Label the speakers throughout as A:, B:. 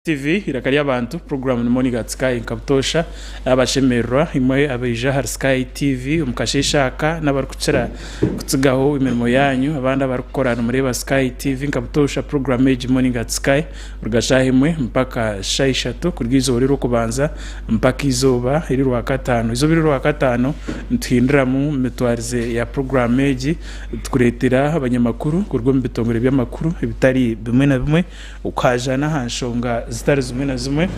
A: TV, Eiraka ry'abantu, puroguraamu ni Morning at Sky nka butoosha abashemererwa imwe abaija ahari Sky TV omu kasheeshe aka n'abarikukira kutsigaho emirimo yaanyu abandi abarikukora nimureeba Sky TV nka butoosha puroguraamu egi Morning at Sky kuruga shaaha emwe mpaka shaaha ishatu kuruga eizooba ry'orwokubanza mpaka eizooba ery'orwakataano. Eizooba ery'orwakataano nituhinduramu emitwarize ya puroguraamu egi tukureetera abanyamakuru kuruga omu bitongore by'amakuru ebitari bimwe na bimwe. Okuhajaana aha nshonga zitari zimwe na zimwe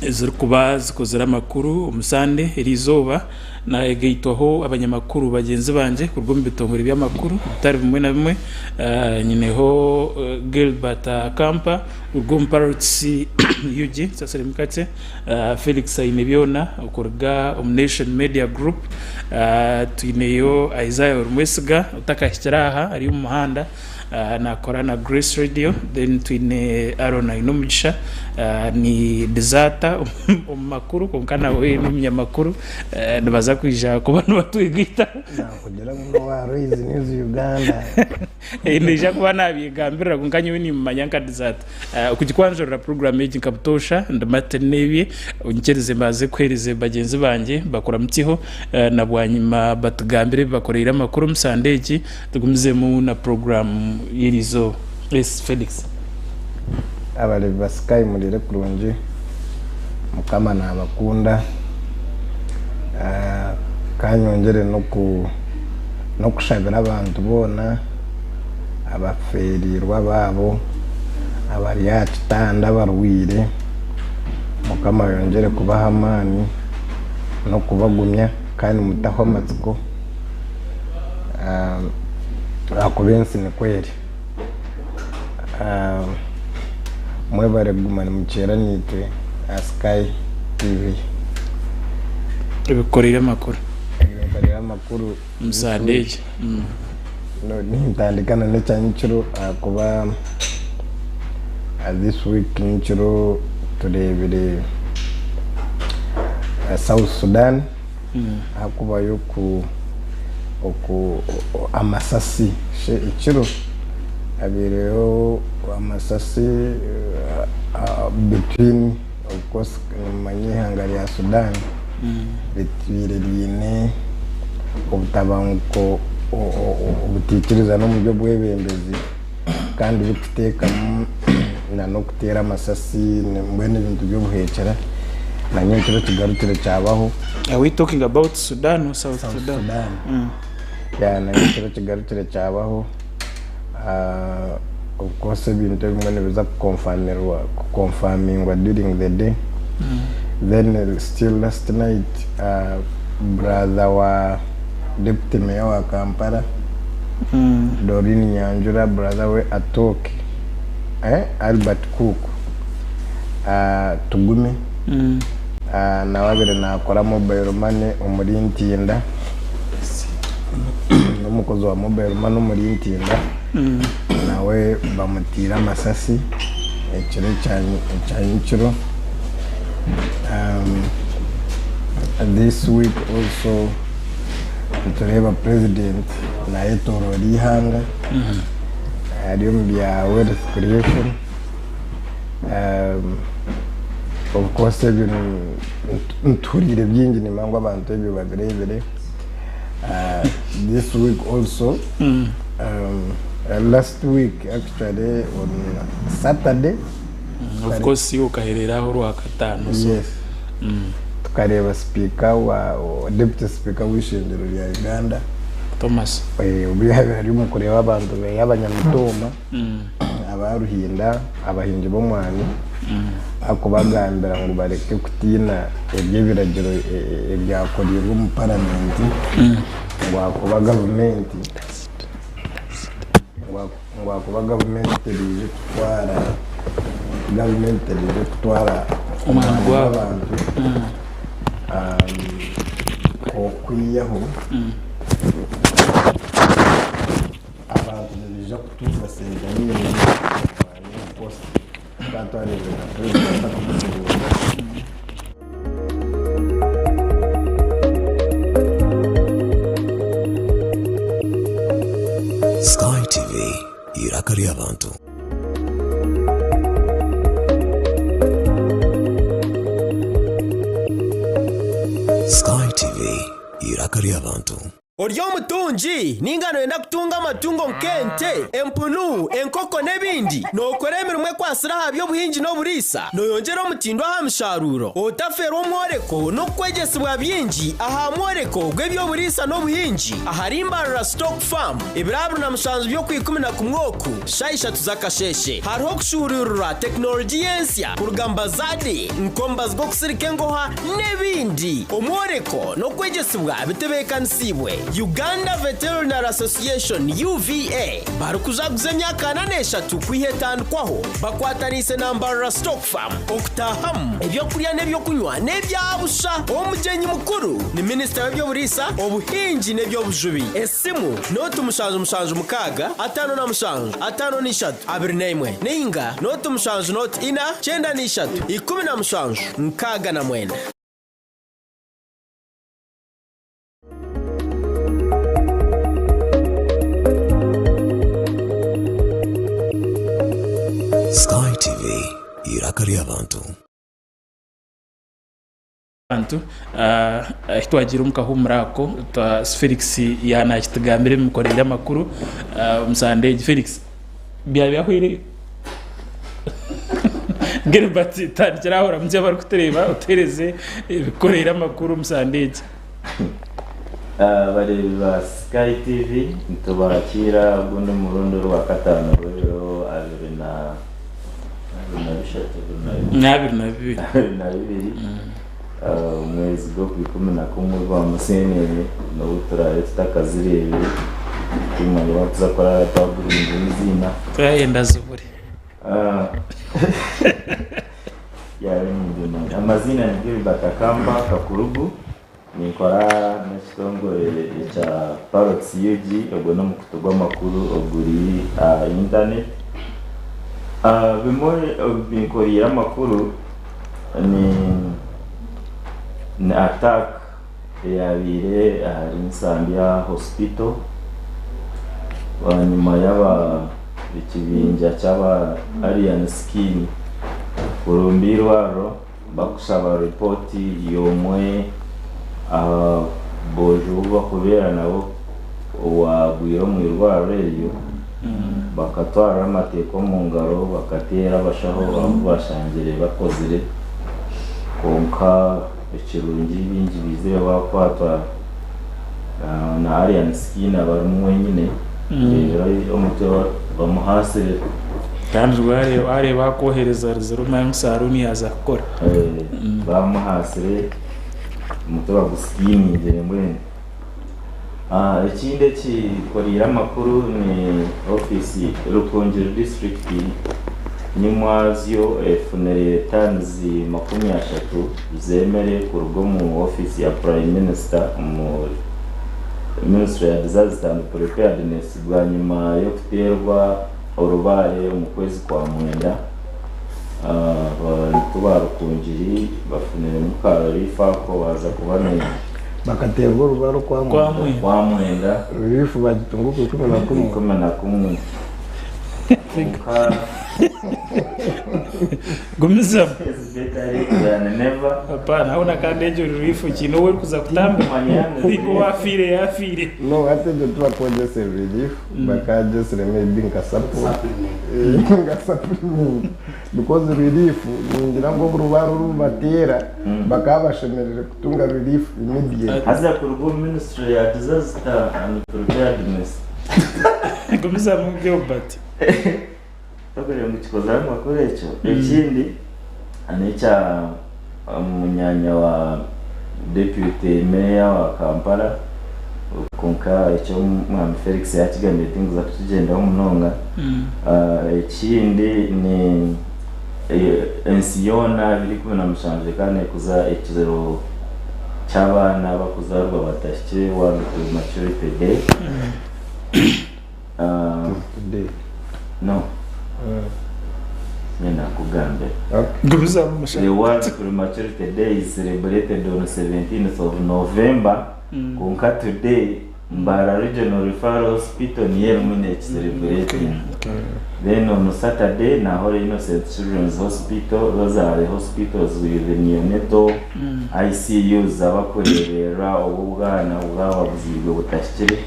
A: ezirikuba zikozire amakuru omu Sande eriizooba, nayegaitwaho abanyamakuru bagyenzi bangye kuruga omu bitongore by'amakuru bitari bimwe na bimwe. Nyineho Gilbert Kampa kuruga omu Parrots UG, nsasiremu kakye, Felix Ainebyona okuruga omu Nation Media Group, twineyo Isaiah Orimwesiga otakahikire aha ari omu muhanda. Nakora na Grace Radio then twine Aaron Ainomugisha ni dizaata omu makuru kwonka nawe n'omunyamakuru nibaza kwija kuba nibatwegaitaho.
B: Nakugira ngu n'owa Roy's News Uganda.
A: Naija kuba nabyegambirira kwonka nyowe nimumanya nka dizaata. Okugikwanjurira puroguraamu egi nka butoosha ndi Martin Nebye, onyikirize mbanze kuheereze bagyenzi bangye bakuramukyeho na bwanyima batugambire ebi bakoreire amakuru omu sande egi. Tugumizemu na puroguraamu y'erizooba. Yes, Felix.
B: Abareebi ba Sky muriire kurungi mukama nabakunda kanyongyere nokushabira abantu boona abaferirwe abaabo abari aha kitanda abarwaire mukama ayongyere kubaha amaani nokubagumya kandi mutahwa amatsiko. Ahakuba ensi nikwo eri. Mwebare kuguma nimukyera naitwe aha Sky TV.
A: Ebikukoreire amakuru.
B: Ebinkoreire amakuru.
A: Omu sande egi.
B: Nintandika na n'ekya nyekiro ahakuba this week nyekiro tureebire South Sudan. Ahakubayo oku oku amasasi ekiro habaireho amasasi between of course nimumanya eihanga rya Sudan ritwire riine obutabanguko obutaikirizana omu by'obwebembezi kandi birikuteekamu n'okuteera amasasi mbwenu ebintu by'obuheekyera na nyenkiro kigarukire kyabaho.
A: Are we talking about Sudan or South Sudan?
B: South Sudan. Yeah, na nyenkiro kigarukire kyabaho. Of course ebintu ebimwe nibiza kukonfamirwa kukonfamingwa during the day. Then still last night brother wa deputy mayor wa Kampala Doreen Nyanjura brother we Atooke Albert Cook Tugume nawe abaire nakora mobile money omuri Ntinda n'omukozi wa mobile money omuri Ntinda nawe bamutiire amasasi ekiro ekya nyekiro. This week also nitureeba president nayetoroora eihanga ari omu bya wealth creation. Of course ebyo nituhuriire bingi nimanya ngu abantu ebyo babireebire. This week also, last week actually on Saturday,
A: Of course iwe okahereera aho orwakataano so
B: Yes. Tukareeba sipiika wa deputy speaker w'eishengyero rya Uganda
A: Thomas.
B: Obu yaabaire ari omu kureeba abantu beye abanyamitooma aba Ruhinda abahingi b'omwani arikubagambira ngu bareke kutiina eby'ebiragiro ebyakoreirwe omu paramenti ngu ahakuba gavumenti Ngu ahakuba gavumenti teriije kutwara gavumenti teriije kutwara
A: Omwani
B: omwani
A: gwabo.
B: gw'abantu okwihaho abantu nibaija kutunga sente nyingi omwani of course tukaba twareebire nka purezidenti arikugucuruuza.
C: Sky TV, eiraka ry'abantu. Sky TV, eiraka ry'abantu.
D: Ori omutungi nainga nooyenda kutunga amatungo nk'ente, empunu, enkoko n'ebindi? Nookora emirimo ekwatsire aha by'obuhingi n'oburiisa? Nooyongyera omutindo aha misharuuro? Otafeerwa omworeko n'okukwegyesibwa bingi aha mworeko gw'eby'oburiisa n'obuhingi ahari Mbarara Stock Farm ebiro 27 by'Okwikuminakumwe oku shaaha ishatu z'akasheeshe. Hariho okushuuruurirwa tekinologiya ensya kuruga omu bazaade nk'omubazi gw'okusirika engoha n'ebindi. Omworeko n'okwegyesibwa bitebeekanisiibwe Uganda Veterinary Association, UVA, barikujaguza emyaka ana n'eshatu kwiha etandikwaho bakwataniise na Mbarara Stock Farm okutaahamu ebyokurya n'ebyokunywa n'ebya busha. Omugyenyi mukuru ni minisita w'eby'oburiisa, obuhingi n'eby'obujubi. Esimu, nooti 776 57 53 21 nainga nooti 7 nooti 4 93 17 69.
C: Sky TV, eiraka ry'abantu.
A: Abantu ahi twagiire omu kahuumuro ako Felix yaanakitugambira emikorere y'amakuru omu sande egi. Felix byaba byahweireyo? Gilbert tandikira aho oramukye abarikutureeba otuheereze ebikukoreire amakuru omu sande egi.
E: Abareebi ba Sky TV nitubakiira ogundi murundi orwakataano rw'ebiro abiri na bishatu,
A: 22.
E: 22, omwezi gw'Okwikumi na kumwe gwa Musenene n'obu turaabe tutakazireebire titumanya oba nituza kuraara twaguhindura eiziina.
A: Twayenda zibure.
E: Amaziina ni Gilbert Akamba Kakurugu. Ninkora n'ekitongore ekya Parrots UG, ogwo n'omukutu gw'amakuru oguri aha intaneti. Bimwe obu binkoreire amakuru ni ni attack eyabaire ahari Nsambya Hospital bwanyima y'aba ekibinja ky'aba Alien Skin kurumba eirwariro. Bakushaba ripooti y'omwe aha boojo bu bakubeera nabo owaagwire omu irwariro eryo, bakatwarira amateeka omu ngaro bakateera abashaho abu bashangire bakozire kwonka ekirungi baingi baizire baakwatwa na Alien Skin abarimu wenyine reero omutwe bamuhaasire.
A: Kandi wareeba akwohereza rizire omanye ngu saruuni yaaza kukora.
E: Bamuhaasire omutwe bagusikiningire mbwenu. Ekindi ekikoreire amakuru ni ofiisi Rukungiri disiturikiti nyimwazyo efunire tanizi 30 z'emere kuruga omu ofiisi ya Prime Minister omu Ministry ya Disaster and Preparedness bwanyima y'okuteerwa orubaare omu kwezi kwa mwenda. Abantu ba Rukungiri bafuniremu ka relief ako baaza kuba ni.
B: Bakateerwa orubaare okwa mwenda.
E: Okwa mwenda.
B: Relief bagitunga okwikumi na kumwe.
E: Okwikumi na kumwe. Kwonka.
A: Gumizamu.
E: It's better late than never.
A: Hapana, hoona kandi egyo relief kiine ou erikuza kutambira. Ninga owaafiire yaafiire.
B: No, hati egyo tibakwegyesa relief, bakaagyesire maybe nka support, nka supplement because relief ningira ngu orubaare oru bateera bakaba bashemereire kutunga relief immediately.
E: Haza kuruga omu ministry ya disaster and preparedness.
A: Gumizamu Gilbert.
E: Tokureeba ngu kikozire amakuru ekyo. Ekindi n'ekya munyaanya wa deputy mayor wa Kampala kwonka ekyo Mwami Felix yaakigambire tinkuza kukigyendaho munonga. Ekindi ni ensi yoona 2017 ekaba neekuza ekiro ky'abaana abarikuzaarwa batahikire World Prematurity Day.
B: Today.
E: No. Nyowe nakugambira.
B: Okay.
A: Gumizamu musha.
E: The World Prematurity Day is celebrated on 17th of November. Kwonka today Mbarara Regional Referral Hospital niyo erimu nekisereburetinga. Then on Saturday na Holy Innocents Children's Hospital, those are the hospitals with neonatal ICUs abakureeberera obu obwana bwaba buzairwe butahikire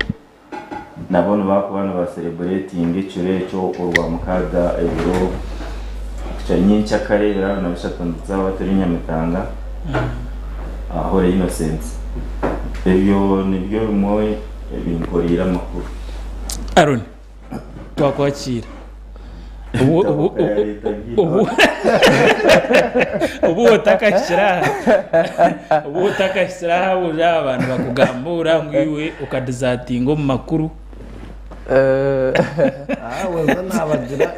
E: nabo nibakuba nibasereburetinga ekiro ekyo orwamukaaga ebiro kuhikya nyenkyakare ebiro 23 nituzaba turi Nyamitanga aha Holy Innocents. Ebyo nibyo bimwe ebinkoreire amakuru.
A: Aaron. Twakwakiira. Obu otakahikire aha, obu otakahikire aha abuuze aba bantu bakugambuura ngu iwe okadizatinga omu makuru.
B: Weeza naabagira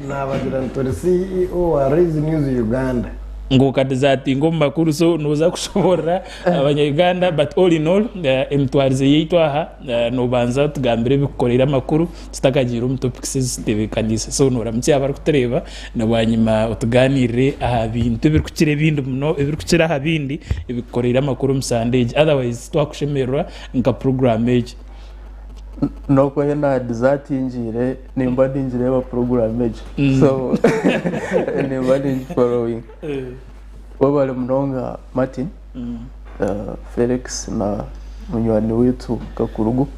B: naabagira nti ori CEO wa Rise News Uganda.
A: Ngu okadizatinga omu makuru so nooza kushoboorora abanya Uganda but all in all emitwarize yaitu aha Nobanza otugambire ebikukoreire amakuru tutakagiire omu topics ezi tutebekaniise. So noramutsya abarikutureeba na bwanyima otuganirire aha bintu ebirikukira ebindi muno ebirikukira aha bindi ebikukoreire amakuru omu sande egi. Otherwise twakushemererwa nka puroguraamu egi.
F: N'oku naadizatingiire nimba ningireeba puroguraamu egi so nimba ningiforowinga. Webare munonga Martin. Felix na munywani waitu Kakurugu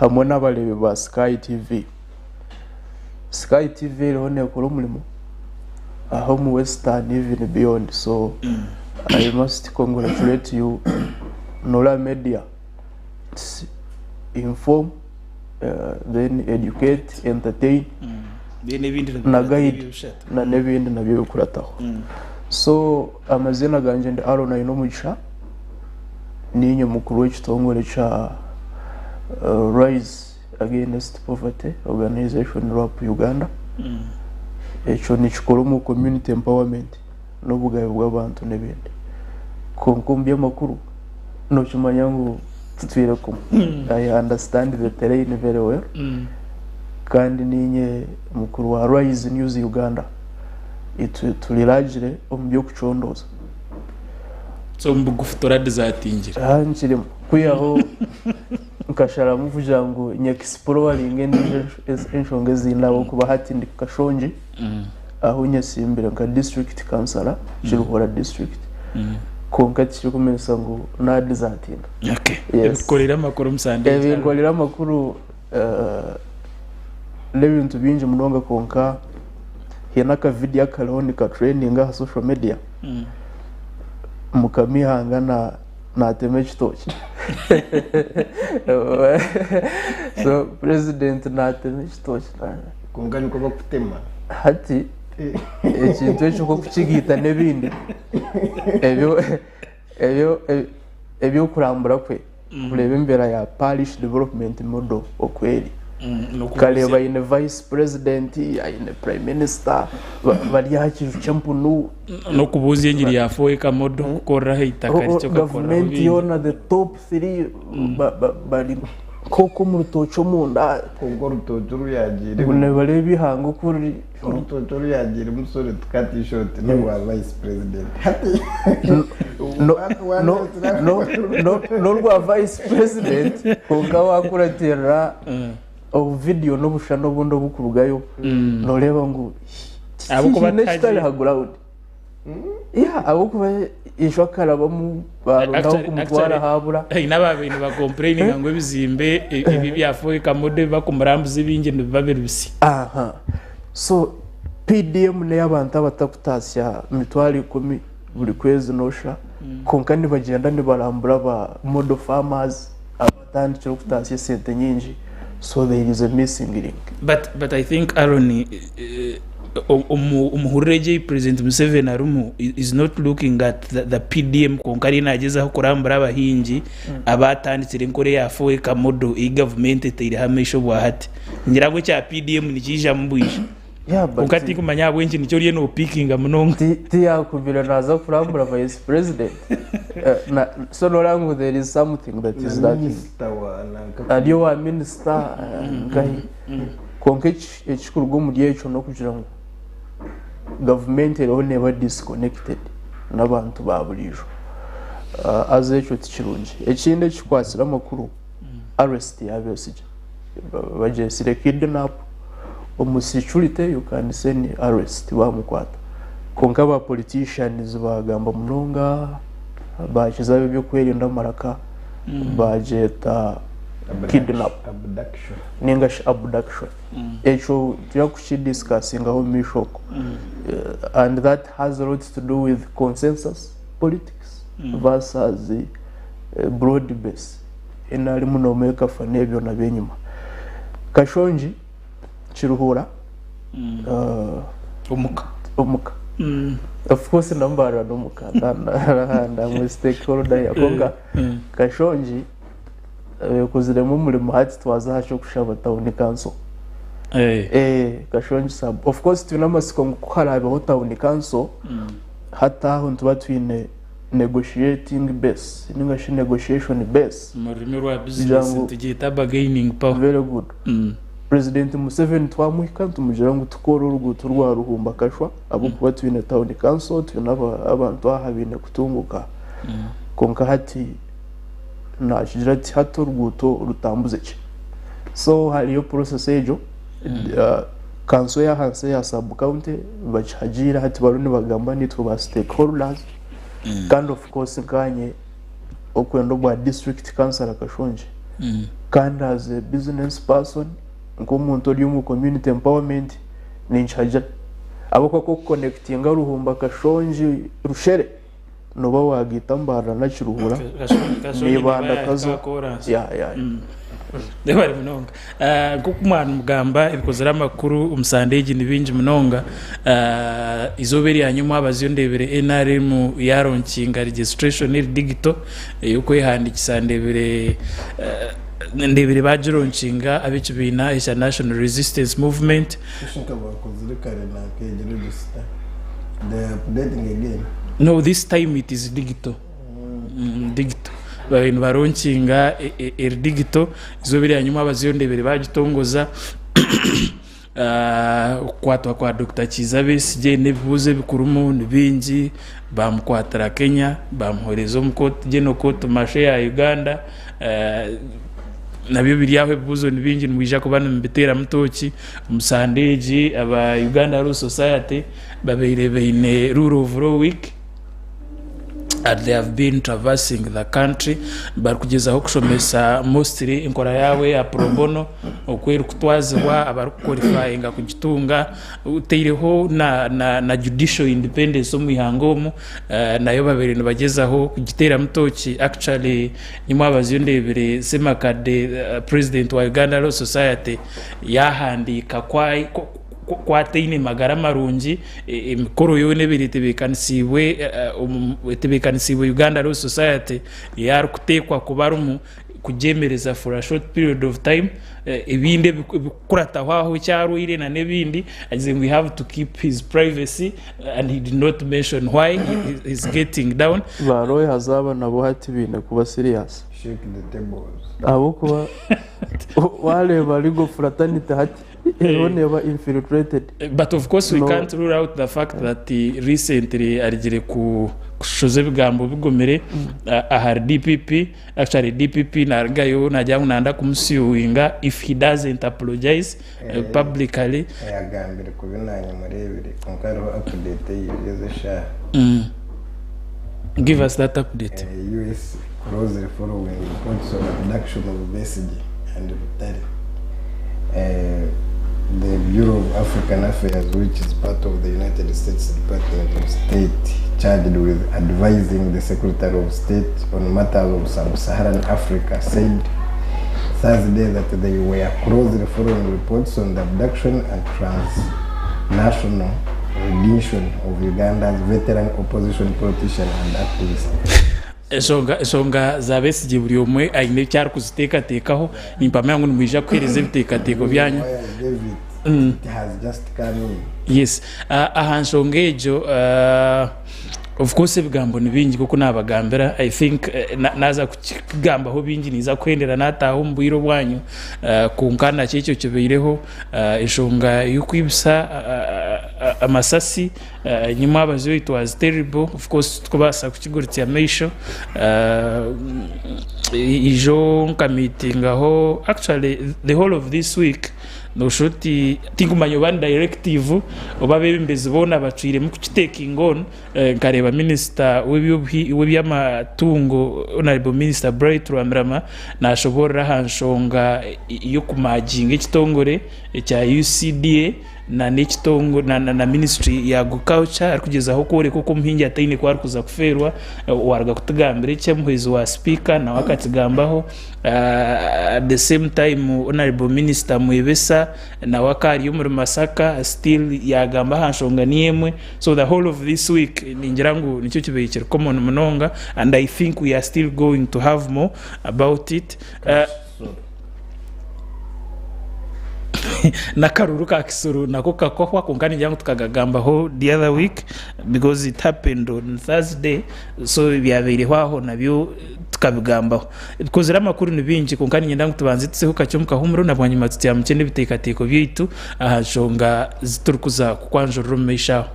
F: hamwe n'abareebi ba Sky TV. Sky TV eriho neekora omurimo aha omu Western even beyond so I must congratulate you Nura Media it's inform then educate, entertain na guide na n'ebindi nabyo bikurataho. So amaziina gangye ndi Aaron Ainomugisha, niinye mukuru w'ekitongore kya Rise Against Poverty Organization RAP Uganda. Ekyo nikikora omu community empowerment n'obugabe bw'abantu n'ebindi. Kwonka omu by'amakuru nokimanya ngu tutwire kumwe. I understand the terrain very well. Kandi niinye mukuru wa Rise News Uganda. Itwe turi largely omu by'okucondooza.
A: So omu bugufu toradizatingire?
F: Haa nkirimu. Kwihaho nkasharamu kugira ngu nyekisiporowaringe endiijo enshonga ezindi ahabw'okuba hati ndi Kashongi ahu nyesimbire nka disiturikiti kansara Kiruhura disiturikiti kwonka tikirikumanyisa ngu nadizatinga.
A: Okay.
F: Yes.
A: Ebikukorire amakuru omu sande egi?
F: Ebinkorire amakuru n'ebintu bingi munonga kwonka haine akavidiyo akariho nikatrendinga aha social media Mukama eihanga naatema ekitookye so president naatema ekitookye.
B: Kwonka nikwo bakutema.
F: Hati ekintu ekyo nk'okukigaita n'ebindi ebyo ebyo eby'okurambura kwe kureeba embeera ya parish development model oku eri. Nkareeba aine vice president, aine prime minister, bari aha kiju ky'empunu.
A: N'okubuuzya engiri ya Foeka model kukorera aha itaka rikye okakoreraho
F: Gavumenti
A: bingi.
F: yoona the top three bari nk'oku omu rutookye omunda.
B: Kwonka orutookye oru yaagiiremu.
F: Nibareeba eihanga oku riri.
B: Orutookye oru yaagiiremu sorry to cut you short n'orwa vice president. Hati
F: N'orwa vice president kwonka waakuratirira obuvidiyo n'obushushani obundi oburikurugayo nooreeba ngu
A: Ahabw'okuba
F: haine ekitari
A: tihari-
F: aha ground. Yeah, ahabw'okuba ishwe akarabamu baarondaho
A: Actually-
F: kumutwara
A: actually,
F: haabura.
A: Haine abaabaire nibakompureyininga ngu ebizimbe ebi ebya Foeka Model ebi barikumurambuza ebingi nibiba biri bisya.
F: Aha. So PDM n'ey'abantu abatakutaasya 100,000 buri kwezi noosha, kwonka nibagyenda nibarambura ba model farmers abatandikire okutaasya esente nyingi so there is a missing link.
A: But, but I think Aaron, omuhurire egi ei President Museveni arimu is not looking at the PDM kwonka ariyo nagyezaho kurambura abahingi abatandikire enkora eya Foeka model ei gavumenti eteireho amaisho obwahati. Ningira ngu ekya PDM nikiijamu bwija.
F: Yeah, but
A: Kwonka tinkumanya ahabw'enki nikyo oriyo nopikinga munonga.
F: Tiyakubire naza kurambura vice president. So noreba ngu there is something that is
B: Na
F: lacking.
B: minisita wa nanka.
F: Ari owa minisita nkahi. Kwonka ekirikuruga omuri ekyo n'okugira ngu gavumenti eriho neeba disconnected n'abantu ba buriijo. Haza ekyo tikirungi. Ekindi ekikwatsire amakuru, arrest ya Besigye. Bagyetsire kidnap, omu security you can say ni arrest bamukwata. Kwonka aba politicians bagamba munonga, bakiza ab'ebyokwerinda amaraka, bagyeta kidnap ninga shi abduction. Ekyo nituza kukidiscussingaho omu maisho okwo. And that has a lot to do with consensus politics versus broad base. Nrm noomwekafa n'ebyo nabyo enyima. Kashongi Kiruhura
A: Omuka.
F: Omuka. Of course nambarira n'omuka ndamu stakeholder here kwonka Kashongi ekoziremu omurimo hati twaza aha ky'okushaba town council. Kashongi sub. Of course twine amatsiko ngu ku haraabeho town council hati aho nituba twine negotiating base ninga shi negotiation base.
A: Omu rurimi rwa
F: Kugira
A: bizinesi
F: ngu
A: nitugyeta bargaining power.
F: Very good. President Museveni twamuhika nitumugira ngu tukore oruguuto rwa Ruhumba Kashwa ahabw'okuba twine town council, twine abantu aha baine kutunguka. Kwonka hati nakigira ati hati oruguuto rutambuze gye. So hariyo process egyo, kanso ey'ahansi eya sub county bakihagiire hati bariyo nibagamba naitwe ba stakeholders. Kandi of course nkanye okwenda obwa district councillor Kashongye kandi as a business person nk'omuntu ori omu community empowerment ninkihagira ahabw'okuba ku okuconnectinga Ruhumba Kashongye Rushere nooba wagaita Mbarara na Kiruhura
A: Kashongye
F: n'Ibanda
A: neeba
F: Kazo
A: yahika aha koransi.
F: yeah, yeah.
A: Mwebare munonga. Nk'oku mwanimugamba ebikozire amakuru omu sande egi ni bingi munonga. Eizooba erya nyomwabazyo ndeebire NRM yaaronkinga registration eri digital ey'okwehandiikisa ndeebire ndeebire baagironkinga ab'ekibiina ekya National Resistance Movement.
B: Kushinga bakozire kare nakeegi register they are updating again.
A: No, this time it is digital. Digital. Babaire nibaronkinga eri digital, eizooba erya nyomwabazyo ndebire bagitongoza okukwatwa kwa Dokita Kiiza Besigye n'ebibuuzo ebikurimu ni bingi, bamukwatira Kenya, bamuhoreza omu kooti General Court Martial ya Uganda, nabyo biri aho ebibuuzo ni bingi nimwija kuba nimubiteeramu tooki. Omu sande egi aba Uganda Law Society babaire baine Rule of Law Week. And they have been traversing the country barikugyezaho kushomesa mostly enkora yaabo eya pro bono oku erikutwazibwa abarikuqualifyinga kugitunga otaireho na, na, na judicial independence omu ihanga omu nayo babaire nibagyezaho kugiteeramu tooki actually nimwabaziyo ndeebire Ssemakadde president wa Uganda Law Society yahandiika ku Ku ataine magara marungi, emikoro yoona ebaire etebeekanisiibwe etebeekanisiibwe Uganda Law Society ei arikuteekwa kuba arimu kugyemereza for a short period of time, ebindi ebikukurataho aho eki arwaire nana ebindi, agizire ngu we have to keep his privacy and he did not mention why he is getting down.
F: Ba lawyers aba nabo hati baine kuba serious.
B: Shake the tables.
F: Ahabw'okuba wareeba legal fraternity hati Eriho neeba infiltrated.
A: But of course we
F: No.
A: can't rule out the fact that recently arigire kushoza ebigambo bigumire ahari DPP. Actually DPP narugayo nagira ngu nayenda kumusuinga if he doesn't apologize publicly.
B: Yagambire kubi nanye murebire kwonka hariho update eyije eshaaha.
A: Give us that update.
B: US closely following reports of abduction of Besigye and Lutale. The Bureau of African Affairs, which is part of the United States Department of State, charged with advising the Secretary of State on matters of Sub-Saharan Africa, said Thursday that they were closely following reports on the abduction and transnational rendition of Uganda's veteran opposition politician and activist.
A: Enshonga enshonga za Besigye buri omwe aine eki arikuziteekateekaho. Nimpamya ngu nimwija kuheereza ebiteekateeko byanyu.
B: Why I gave it, it has just come in.
A: Yes. Aha nshonga egyo, Of course ebigambo ni bingi nk'oku naabagambira, I think naaza kukigambaho bingi ninza kuhendera naataaha omu bwire obwanyu, kwonka nakyo ekyo kibaireho enshonga y'okwibisa amasasi nyimwabazyo it was terrible, of course titurikubaasa kukiguritsya maisho, ijo nka miitingaho actually the whole of this week Noshusha oti tinkumanya oba ni directive oba abebembezi boona bacwiremu kuki taking on. Nkareeba minisita w'ebyamatungo Honourable Minister Bright Rwamirama nashoboorora aha nshonga y'okumaginga ekitongore ekya UCDA na ministry ya agriculture arikugyezaho kworeka oku omuhingi ataine ku arikuza kufeerwa. Waruga kutugambira eki omuhwezi wa sipiika nawe akakigambaho. At the same time Honourable Minister Mwebesa nawe akaba ari omuri Masaka still yagamba aha nshonga niyo emwe so the whole of this week ningira ngu nikyo kibaire kiri common munonga and I think we are still going to have more about it. N'akaruru ka Kisoro nako kakahwa kwonka ningira ngu tukagagambaho the other week because it happened on Thursday so ebyabaireho aho nabyo tukabigambaho. Ebikozire amakuru ni bingi kwonka niinyenda ngu tubanze tuzeho kakye omu kahumuro na bwanyima tutyamukye n'ebiteekateeko byaitu aha nshonga zi turikuza kukwanjurira omu maisho aho.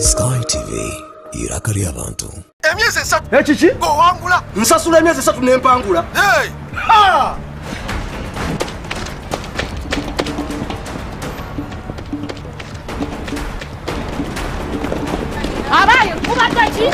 C: Sky TV, eiraka ry'abantu.
G: Emyezi esatu. Ekiki? Ng'owangula. Nsasula emyezi esatu ne mpangula. Hey! Ha!
H: Abaye kubadde ki?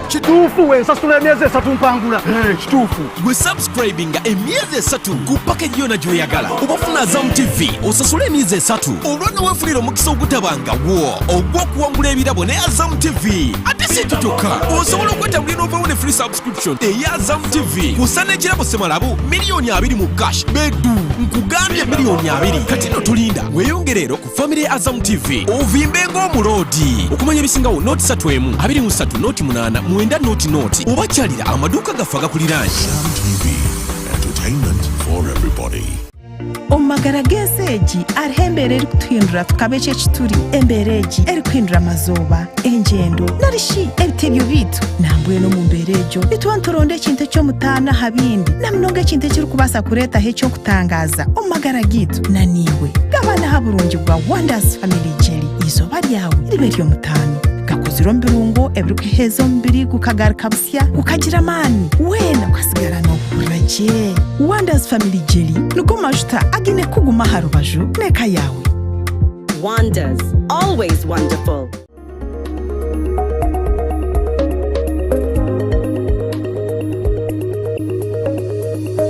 G: Kituufu wensasula emyezi esatu mpangula. Hey, kituufu.
I: Gwe subscribinga emyezi esatu ku package yona gyoyagala oba ofuna Azam TV osasule emyezi esatu olwo no wefunira omukisa ogutabangawo ogw'okuwangula ebirabo ne Azam TV. Ate si ekyo kyokka, osobola okwetambulira n'ovawo ne free subscription eya Azam TV kusa n'ekirabo semalabu 20,000,000 mu cash bedu. Nkugambye 20,000,000. Kati no tulinda weeyongere ero ku famire ya Azam TV ovimbe ng'omuloodi. Okumanya ebisingawo noti satu emu abiri mu satu noti munaana mwenda noti noti oba kyalira amaduuka gaffe agakuliraanye.
C: Azam TV, entertainment for everybody.
J: Omu magara g'ensi egi hariho embeera erikutuhindura tukaba eki eki turi. Embeera egi erikuhindura amazooba, engyendo, nari shi ebitebyo byaitu. Nambwenu omu mbeera egyo, nituba nituronda ekintu eky'omutaano aha bindi, na munonga ekintu ekirikubaasa kureetaho eky'okutangaaza omu magara gaitu. Na naiwe, gabana aha burungi bwa Wonders Family Jelly, eizooba ryawe ribe ery'omutaano. Gakozirwe omu birungo ebirikuheeza omubiri gukagaruka busya, gukagira amaani, weena okasigara noohurira gye. Wonders Family Jelly nigo majuta againe kukuguma aha rubaju n'eka yaawe.
K: Wonders, always wonderful.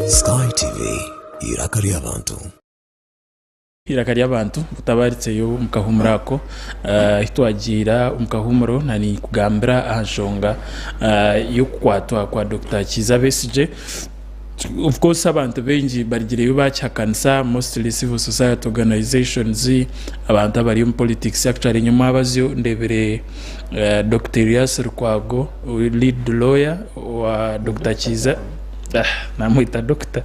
C: Sky TV, eiraka ry'abantu.
A: Eiraka ry'abantu kutabaritseyo omu kahuumuro ako, ahu twagiira omu kahuumuro na ninkugambira aha nshonga y'okukwatwa kwa Dokita Kiiza Besigye. Of course abantu baingi barugireyo baakihakanisa mostly civil society organisations, abantu abari omu politics actually nyowe mwabazyo ndeebire Dokita Erias Lukwago lead lawyer wa Dokita Kiiza, namweta Dokita.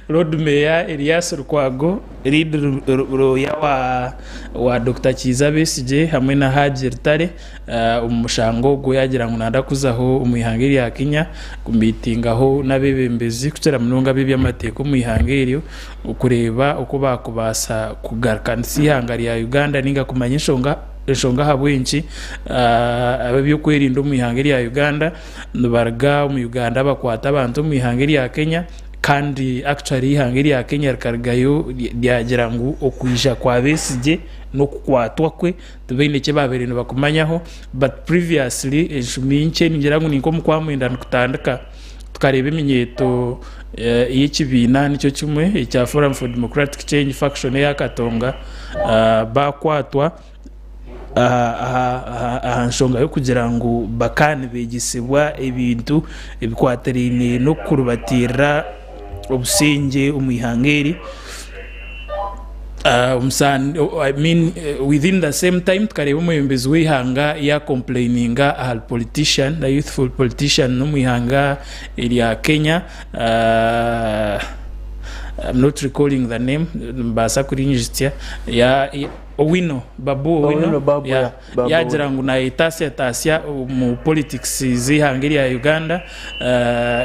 A: Lord Mayor Erias Lukwago, Lead Lawyer wa Dokita Kiiza Besigye hamwe na Hajji Lutale omu mushango ogu yaagira ngu nayenda kuzaho omu ihanga erya Kenya kumiitingaho n'abeebembezi kukira munonga ab'eby'amateeka omu ihanga eryo kureeba oku baakubaasa kugarukanisa eihanga rya Uganda nainga kumanya enshonga enshonga ahabw'enki ab'ebyokwerinda omu ihanga erya Uganda nibaruga omu Uganda bakwata abantu omu ihanga erya Kenya. Kandi actually eihanga erya Kenya rikarugayo ryagira ngu okwija kwa Besigye n'okukwatwa kwe tibaine eki baabaire nibakumanyaho but previously enshumi nkye ningira ngu ninka omu Kwamwenda nikutandika tukareeba eminyeeto y'ekibiina nikyo kimwe ekya Forum for Democratic Change faction eya Katonga baakwatwa. aha nshonga y'okugira ngu bakaba nibeegyesibwa ebintu ebikwatiraine n'okurubatiirira obusingye omu ihanga eri. Omu I mean within the same time tukareeba omwebembezi w'eihanga ya complaininga ahari politician, the youthful politician n'omu ihanga erya Kenya I'm not recalling the name nimbaasa kurinyijutsya ya Owino, Babu Owino,
F: Owino Babu,
A: yeah.
F: yeah, Babu
A: Yaagira
F: Owino.
A: ngu naayetaasya-taasya omu politics z'eihanga erya Uganda.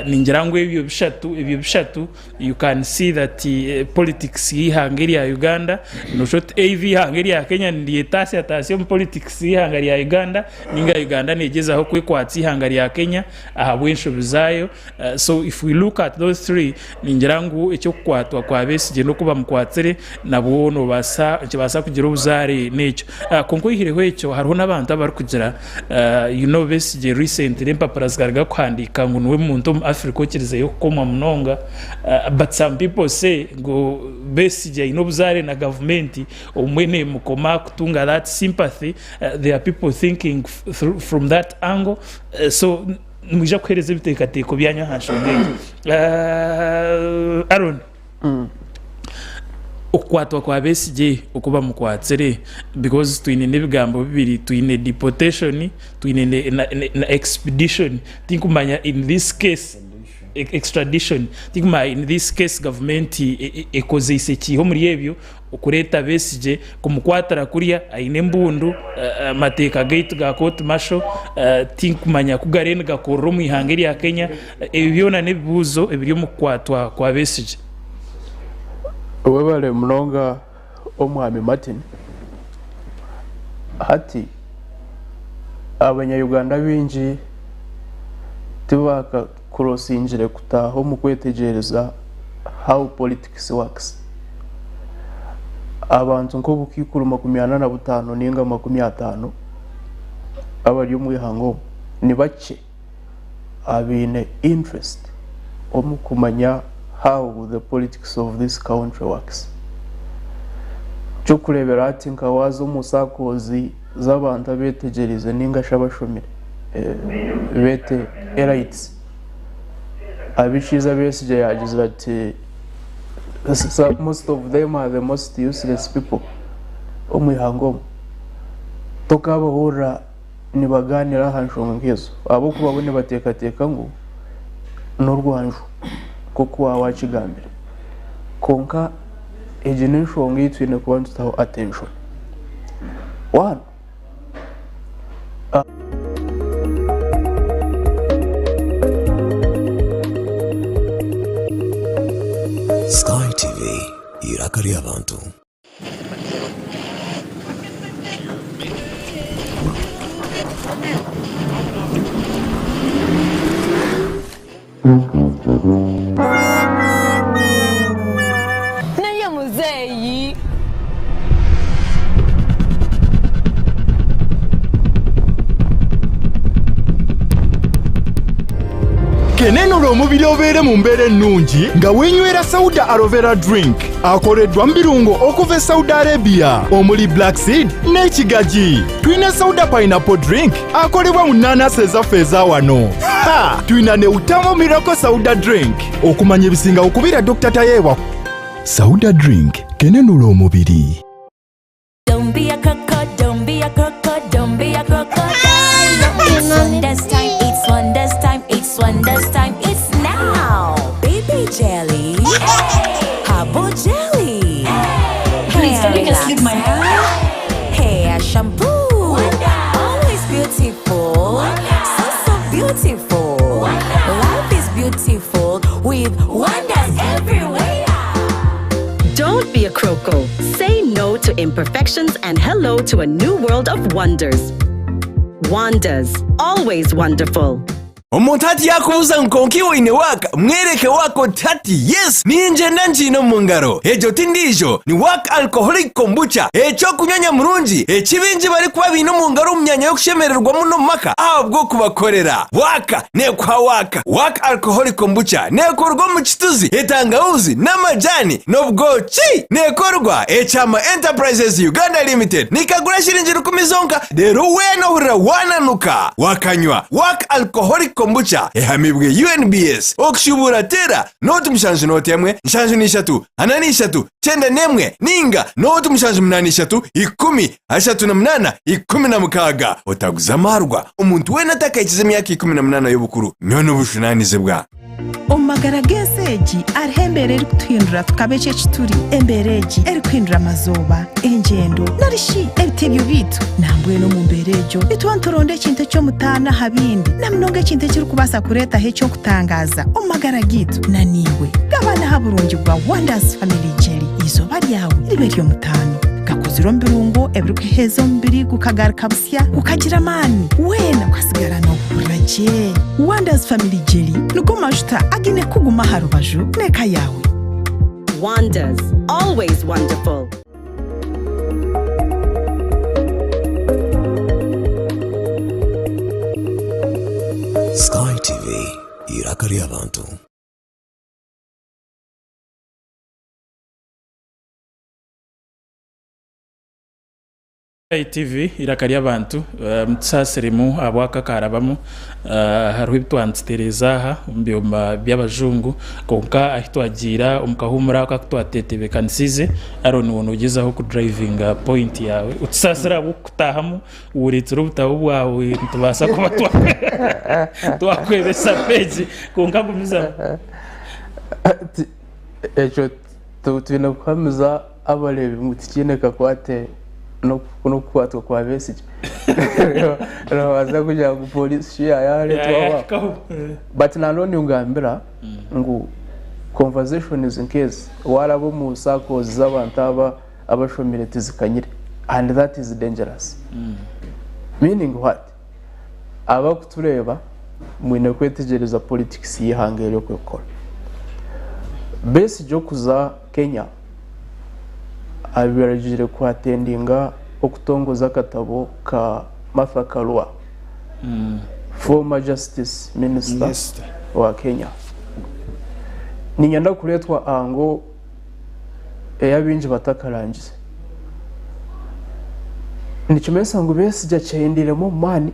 A: Ningira ngu ebyo bishatu, ebyo bishatu you can see that politics y'eihanga erya Uganda noshusha oti either eihanga erya Kenya niryetaasya-taasya omu politics y'eihanga rya Uganda ninga Uganda negyezaho kwekwatsa eihanga rya Kenya ahabw'enshobi zaayo. So if we look at those three, ningira ngu eky'okukwatwa kwa Besigye n'oku bamukwatsire nabwo nobaasa nikibaasa kugira obuzaare n'ekyo. Kwonka oihireho ekyo hariho n'abantu abarikugira you know Besigye recently empapura zikaruga kuhandiika ngu niwe muntu omu Africa okirizeyo kukomwa munonga but some people say ngu Besigye aine obuzaare na gavumenti obumwe nemukoma kutunga that sympathy, there are people thinking from that angle so Nimwija kuheereza ebiteekateeko byanyu aha nshonga egi. Aaron, okukwatwa kwa Besigye oku bamukwatsire because twine n'ebigambo bibiri, twine deportation twine na expedition. Tinkumanya in this case extradition, tinkumanya in this case gavumenti ekozeise kiiha omuri ebyo Okureeta Besigye kumukwatira kuriya aine embundu, amateeka gaitu ga court martial tinkumanya ku gariyo nigakorera omu ihanga erya Kenya. Ebi byona n'ebibuuzo ebiri omu kukwatwa kwa Besigye.
F: Webale munonga Omwami Martin. Hati abanya Uganda baingi tibaka crossingire kutaaha omu kwetegyereza how politics works. Abantu nk'obukaikuru 45 ninga 50 abari omu ihanga omu ni bakye abaine interest omu kumanya how the politics of this country works. Eky'okureeberaho hati nka waaza omu circles z'abantu abetegyereize ninga shi abashomire beete elites, abikiiza Besigye yaagizire ati most of them are the most useless people omu ihanga omu. Tokaabahurira nibagaaniira aha nshonga nk'ezo ahabw'okuba bo nibateekateeka ngu n'orwanju nk'oku waaba waakigambire. Kwonka egi n'enshonga ei twine kuba nitutaho attention. One.
C: Sky TV, eiraka ry'abantu.
H: Naye muzeeyi.
L: Kenenula omubiri obeere mu mbeera ennungi nga weenywera Sauda Aloe Vera Drink akoleddwa mu birungo okuva e Saudi Arabia omuli black seed n'ekigagi. Tulina Sauda Pineapple Drink akolebwa mu nnaanasi ezaffe eza wano. Ha! Tulina ne Utamo Miracle Sauda Drink. Okumanya ebisingawo kubira Dr. Tayeebwa. Sauda Drink kenenula omubiri.
M: Don't be a croco, don't be a croco, don't be a crocodile. It's wonders time, it's wonders time, it's wonders time, it's now. Baby jelly, herbal jelly,
H: Please,
M: hair
H: can you just leave my
M: relaxer, hair shampoo. Always beautiful, so so beautiful. Life is beautiful with wonders everywhere.
K: Don't be a croco. Say no to imperfections and hello to a new world of wonders. Wonders, always wonderful.
I: Omuntu hati yaakubuuza ngu kwonka iwe oine waaka, mwereke waaka oti hati yes ningyenda ngiine omu ngaro. Egyo ti ndiijo, ni Waaka Alcoholic Kombucha, eky'okunywa nyamurungi eki baingi barikuba baine omu ngaro omu myanya y'okushemererwamu n'omu maka ahabw'okubakorera. Waaka neekuha waaka. Waaka Alcoholic Kombucha neekorwa omu kituzi, etangahuuzi n'amajaani n'obwoki. Neekorwa Ekyama Enterprises Uganda Limited. Nikagura shiringi rukumi zonka reero weena ohurira waananuka wakanywa Waaka Alcoholic Kombucha.
N: kombucha ehamibwe UNBS. Okushubuura teera nooti mushanju nooti emwe, nshanju n'ishatu, ana n'ishatu, kyenda n'emwe ninga nooti mushanju munaana ishatu, ikumi, ashatu na munaana, 16. Otaguza amaarwa omuntu weena atakahikize emyaka 18 y'obukuru. Nywa n'obujunaanizibwa.
J: Omu magara g'ensi egi hariho embeera erikutuhindura tukaba eki eki turi. Embeera egi erikuhindura amazooba, engyendo, nari shi ebitebyo byaitu. Nambwenu omu mbeera egyo nituba nituronda ekintu eky'omutaano aha bindi, na munonga ekintu ekirikubaasa kureetaho eky'okutangaaza omu magara gaitu. Na naiwe gabana aha burungi bwa Wonders Family Jelly. Eizooba ryawe ribe ery'omutaano. Gakozirwe omu birungo ebirikuheeza omubiri gukagaruka busya, gukagira amaani, weena okasigara noohurira gye. Wonders Family Jelly nigo majuta againe kukuguma aha rubaju n'eka yaawe.
K: Wonders, always wonderful.
C: Sky TV, eiraka ry'abantu.
A: ITV Eiraka ry'abantu mutusaasiremu ahabw'aka akarabamu hariho ebi twanitutereeza aha omu byoma by'abajungu kwonka ahu twagiira omu kahuumuro ako aku twatetebekanisiize Aaron waaba noogyezaho kudrivinga point yaawe otusaasire ahabw'okukutaahamu oreetsire obutabo bwawe nitubaasa kuba twakwebesa peegi kwonka gumizamu.
F: Ekyo twine kuhamiza abareebi ngu tikiine kakwate n'okukwatwa kwa Besigye. Noobaasa kugira ngu pooriisi shi yaayareetwaho. But nanoone ngambira ngu conversations nk'ezi waaraba omu circles z'abantu aba abashomire tizikanyire and that is dangerous. Meaning what? Abakutureeba mwine kwetegyereza politics y'eihanga eri oku erikukora. Besigye okuza Kenya abaragiire ku attendinga okutongoza akatabo ka Martha Karua, former justice minister wa Kenya. Niinyenda kureetwa ango ei abaingi batakarangize. Nikimanyisa ngu Besigye akyendeiremu omu maani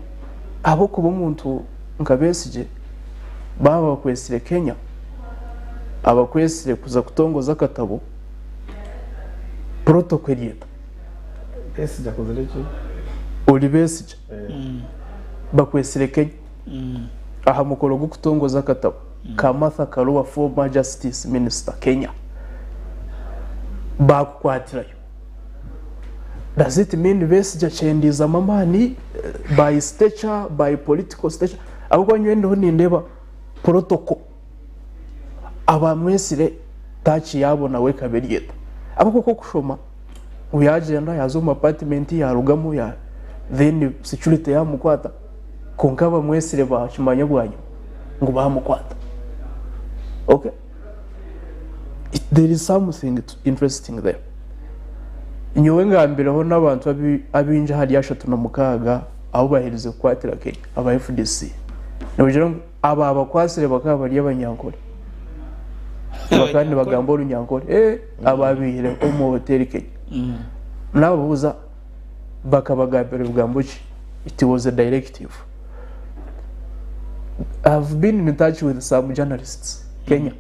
F: ahabw'okuba omuntu nka Besigye baaba bakwetsire Kenya, abakwetsire kuza kutongoza akatabo, protocol eri eta?
B: Besigye akozire ki?
F: Ori Besigye, bakwetsire Kenya aha mukoro gw'okutongoza akatabo ka Martha Karua former Justice Minister Kenya, baakukwatirayo. Does it mean Besigye akyendiizamu amaani by stature, by political stature? Ahabw'okuba nyowe ndiho nindeeba protocol abamwetsire taaki yaabo nawe ekaba eri eta. Ahabw'okuba okushoma ngu yaagyenda yaaza omu apartment yaarugamu ya then security yaamukwata kwonka abamwetsire baakimanya bwanyima ngu baamukwata. Okay? There is something interesting there. Nyowe ngambireho n'abantu abaingi ahari 36 abu baherize kukwatira Kenya aba FDC. Nibagira ngu ababakwatsire bakaba bari abanyankore. Bakaba nibagamba orunyankore. Eh, ababaihire omu hoteri Kenya. Nababuuza bakabagambira bigambo ki? It was a directive. I've been in touch with some journalists Kenya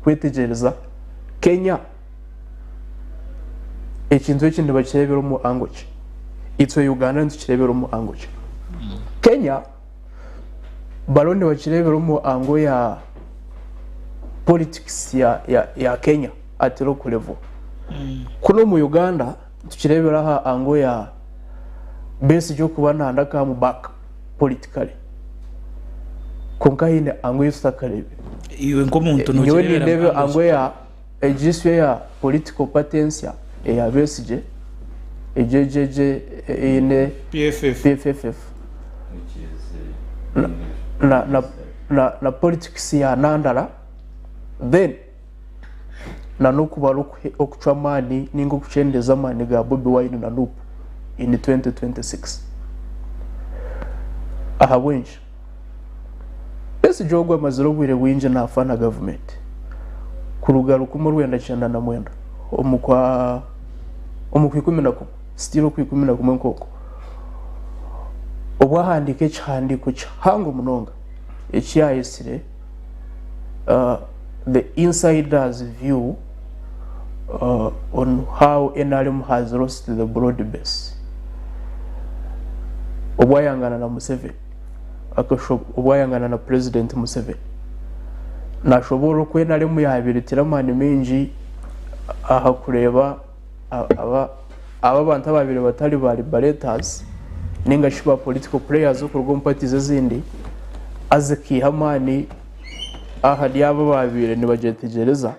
F: kwetegyereza Kenya ekintu eki nibakireebera omu angle ki? Itwe Uganda nitukireebera omu angle ki? Kenya bariyo nibakireebera omu angle ya politics ya, ya, ya Kenya at local level. Kunu omu Uganda nitukireebera aha angle ya Besigye okuba nanda come back politically. Kwonka haine angle ei tutakareebire.
A: Iwe nk'omuntu
F: Nyowe
A: nokireebera
F: nindeeba
A: angle ki?
F: angle ya egi issue eya political party ensya eya Besigye egyo egyo egyo eine
A: PFF.
F: PFF na, na, na, na, na politics ya Nandala then na n'okubara okucwa amaani ninga okukyendeeza amaani ga Bobi Wine na Nup in 2026. Ahabw'enki? Besigye ogu amazire obwire bwingi naafa na gavumenti kuruga 1999 omu kwa omu kwikumi na kumwe still okwikumi na kumwe nk'okwo obu ahandiika ekihandiiko kihango munonga. eki yaayetsire The Insider's View on How nrm Has Lost the Broad Base obu ayangana na Museveni obu ayangana na Purezidenti Museveni. Nashoboorora oku nrm yaabaire etaire amaani maingi aha kureeba aba abantu abaabaire batari ba liberators ninga shi ba political players okuruga omu parties ezindi haza ekaiha amaani ahari abo abaabaire nibagyetegyereza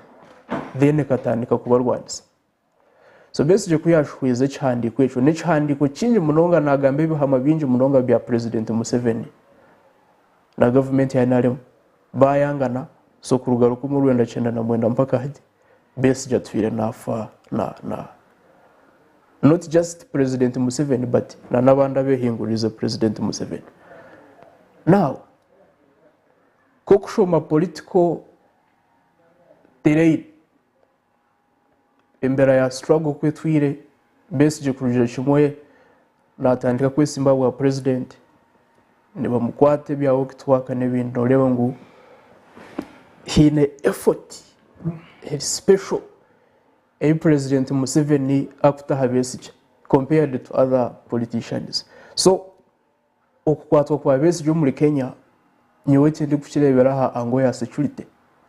F: then ekatandika kubarwanisa. So Besigye ku yaashuhwize ekihandiiko ekyo, n'ekihandiiko kingi munonga naagamba ebihama bingi munonga bya Purezidenti Museveni na gavumenti ya nrm baayangana, so kuruga 1999 mpaka hati Besigye atwire naafa na na not just President Museveni but na n'abandi abeehinguririize President Museveni. Now, ku okushoma political terrain Embeera ya struggle ku etwire, Besigye kurugira kimwe natandika kwesimba ahabwa purezidenti, nibamukwata ebya work n'ebindi noreeba ngu haine effort eri special ei purezidenti Museveni arikuta aha Besigye compared to other politicians. So Okukwatwa kwa Besigye omuri Kenya nyowe tindikukireebera aha angle ya security,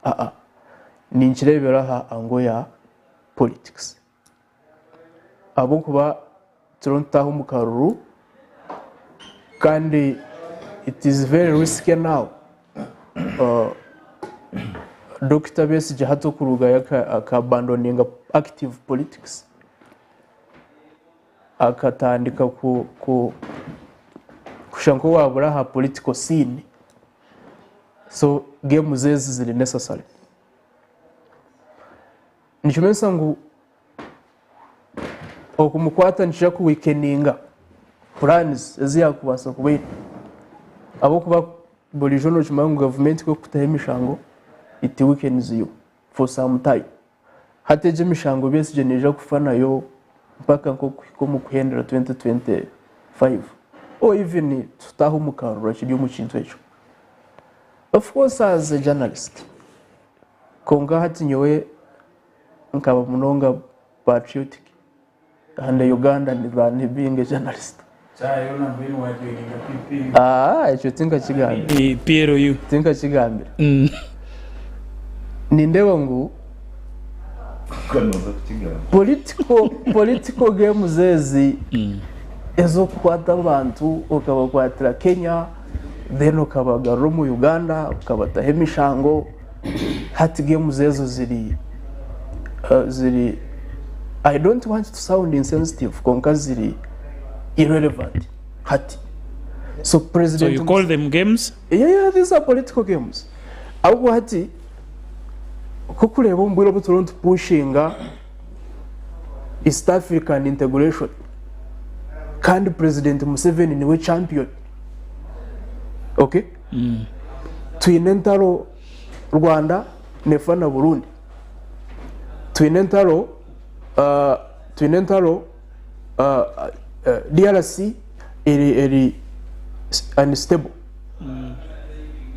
F: aa, ninkireebera aha angle ya politics. Ahabw'okuba turiyo nitutaaha omu karuru kandi it is very risky now Dokita Besigye hati okurugayo aka abandoninga active politics. Akatandika kushusha nk'owabura aha political scene so games ezi ziri necessary. Nikimanyisa ngu okumukwata nikija ku weakeninga plans ezi yakubaasa kuba aine ahabw'okuba burijo nokimanya ngu gavumenti ku erikukutaho emishango it weakens you for some time. Hati egi emishango Besigye neija kufa nayo mpaka nk'okuhika omu kuhendera 2025 or even tutaaha omu karuru akiri omu kintu ekyo. Of course as a journalist kwonka hati nyowe nkaba munonga patriotic and a Ugandan than being a journalist. Aah ekyo tinkakigambire.
A: PLU.
F: Tinkakigambire. Nindeeba ngu political political games ezi ez'okukwata abantu okabakwatira Kenya then okabagarura omu Uganda okabataho emishango hati games ezo ziri ziri I don't want to sound insensitive kwonka ziri irrelevant hati so
A: So
F: president
A: you call them games?
F: Yeah, yeah, these are political games. Ahubwo hati kukureeba omu bwire obu turiyo nitupushinga East African integration kandi President Museveni niwe champion. Okay? Twine entaro Rwanda nefa na Burundi. Twine entaro uh, twine entaro uh, uh, DRC eri eri unstable.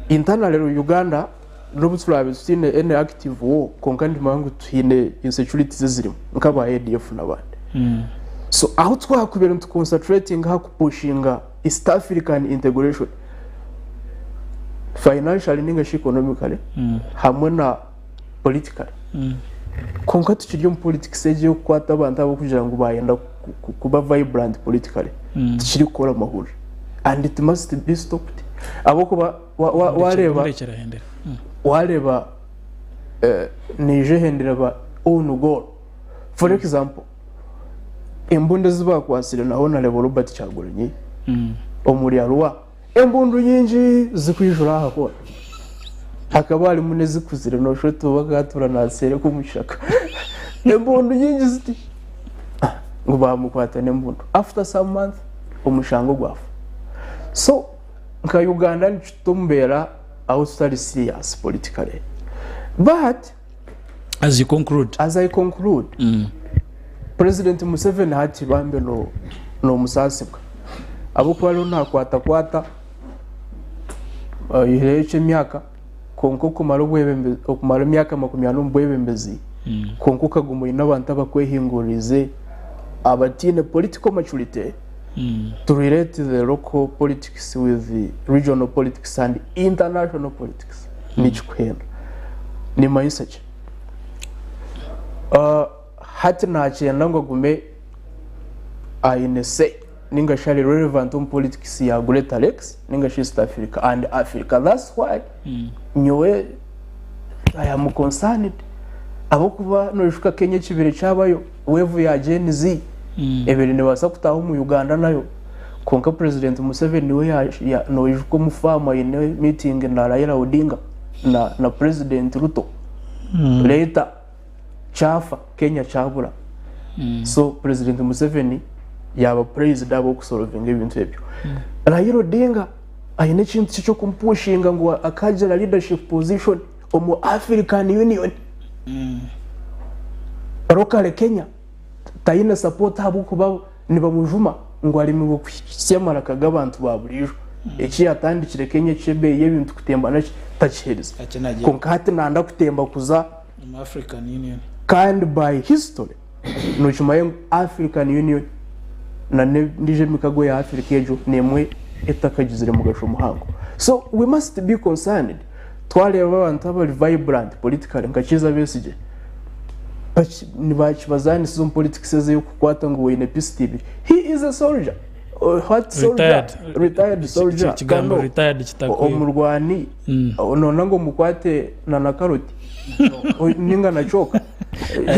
F: Internally Uganda n'obu turaabe tutaine any active war kwonka nitumanya ngu twine insecurities ezirimu nk'aba ADF n'abandi. So ahu twakubaire nitu concentratinga aha kupushinga East African integration financially ninga shi economically hamwe na politically. Kwonka tukiri omu politics egi ey'okukwata abantu abo kugira ngu bayenda kuba vibrant politically tikiri kukora mahurire and it must be stopped ahabw'okuba wareeba wareeba neija ehendera ba own goal for example embundu ezi bakwatsire na Honarebo Robert Kyagulanyi omuri Arua Embundu nyingi zikwijura aha hoona. Hakaba harimu n'ezikuzire nooshusha oti obu akaatura naazisereka omu kishaka. Embundu nyingi ziti ngu baamukwata n'embundu. After some month omushango gwafa. So nka Uganda nikituta omu mbeera ahu tutari serious politically. But
A: As you conclude.
F: As I conclude, President Museveni hati bambe no nomusaasibwa ahabw'okuba ariho nakwatakwata Oyihireho eky'emyaka, kwonka okumara obwebembezi okumara emyaka 40 omu bwebembezi kwonka okaguma oine abantu abakwehinguririize abataine political maturity to relate the local politics with the regional politics and international politics nikikuhenda. Nimanyisa ki? Hati nakyenda ngu agume aine say ninga shi ari relevant omu politics ya Greater Lakes ninga shi East Africa and Africa that's why nyowe I am concerned ahabw'okuba noijuka Kenya ekibire kyabayo wave ya Gen Z ebire nebaasa kutaaha omu Uganda nayo kwonka President Museveni we noijuka omu farm aine meeting na Raila Odinga na President Ruto later kyafa Kenya kyabura so President Museveni yaba praised ahabw'okusolovinga ebintu ebyo. Raila Odinga aine ekintu kye ky'okumupushinga ngu akagira leadership position omu African Union. Locally Kenya taine support ahabw'okuba nibamujuma ngu aremirwe kuhitsya amaraka g'abantu ba buriijo. Eki yatandikire Kenya eky'ebeeyi y'ebintu kutemba naki takiherize. Kwonka hati nanda kutemba kuza
A: Omu African Union.
F: Kandi by history nokimanya ngu African Union na n'endijo emikago ya Africa egyo nemwe etakagizire mugasho muhango. So we must be concerned twareeba abantu abari vibrant politically nka Kiiza Besigye nibakibazanisiza omu politics ezi ey'okukwata ngu oine pisito ibiri. He is a soldier. What soldier?
A: Retired.
F: Retired soldier.
A: Ekigambo
F: Kano
A: retired kitakwiire.
F: Omurwani noona ngu omukwate na na karoti ninga na kyoka.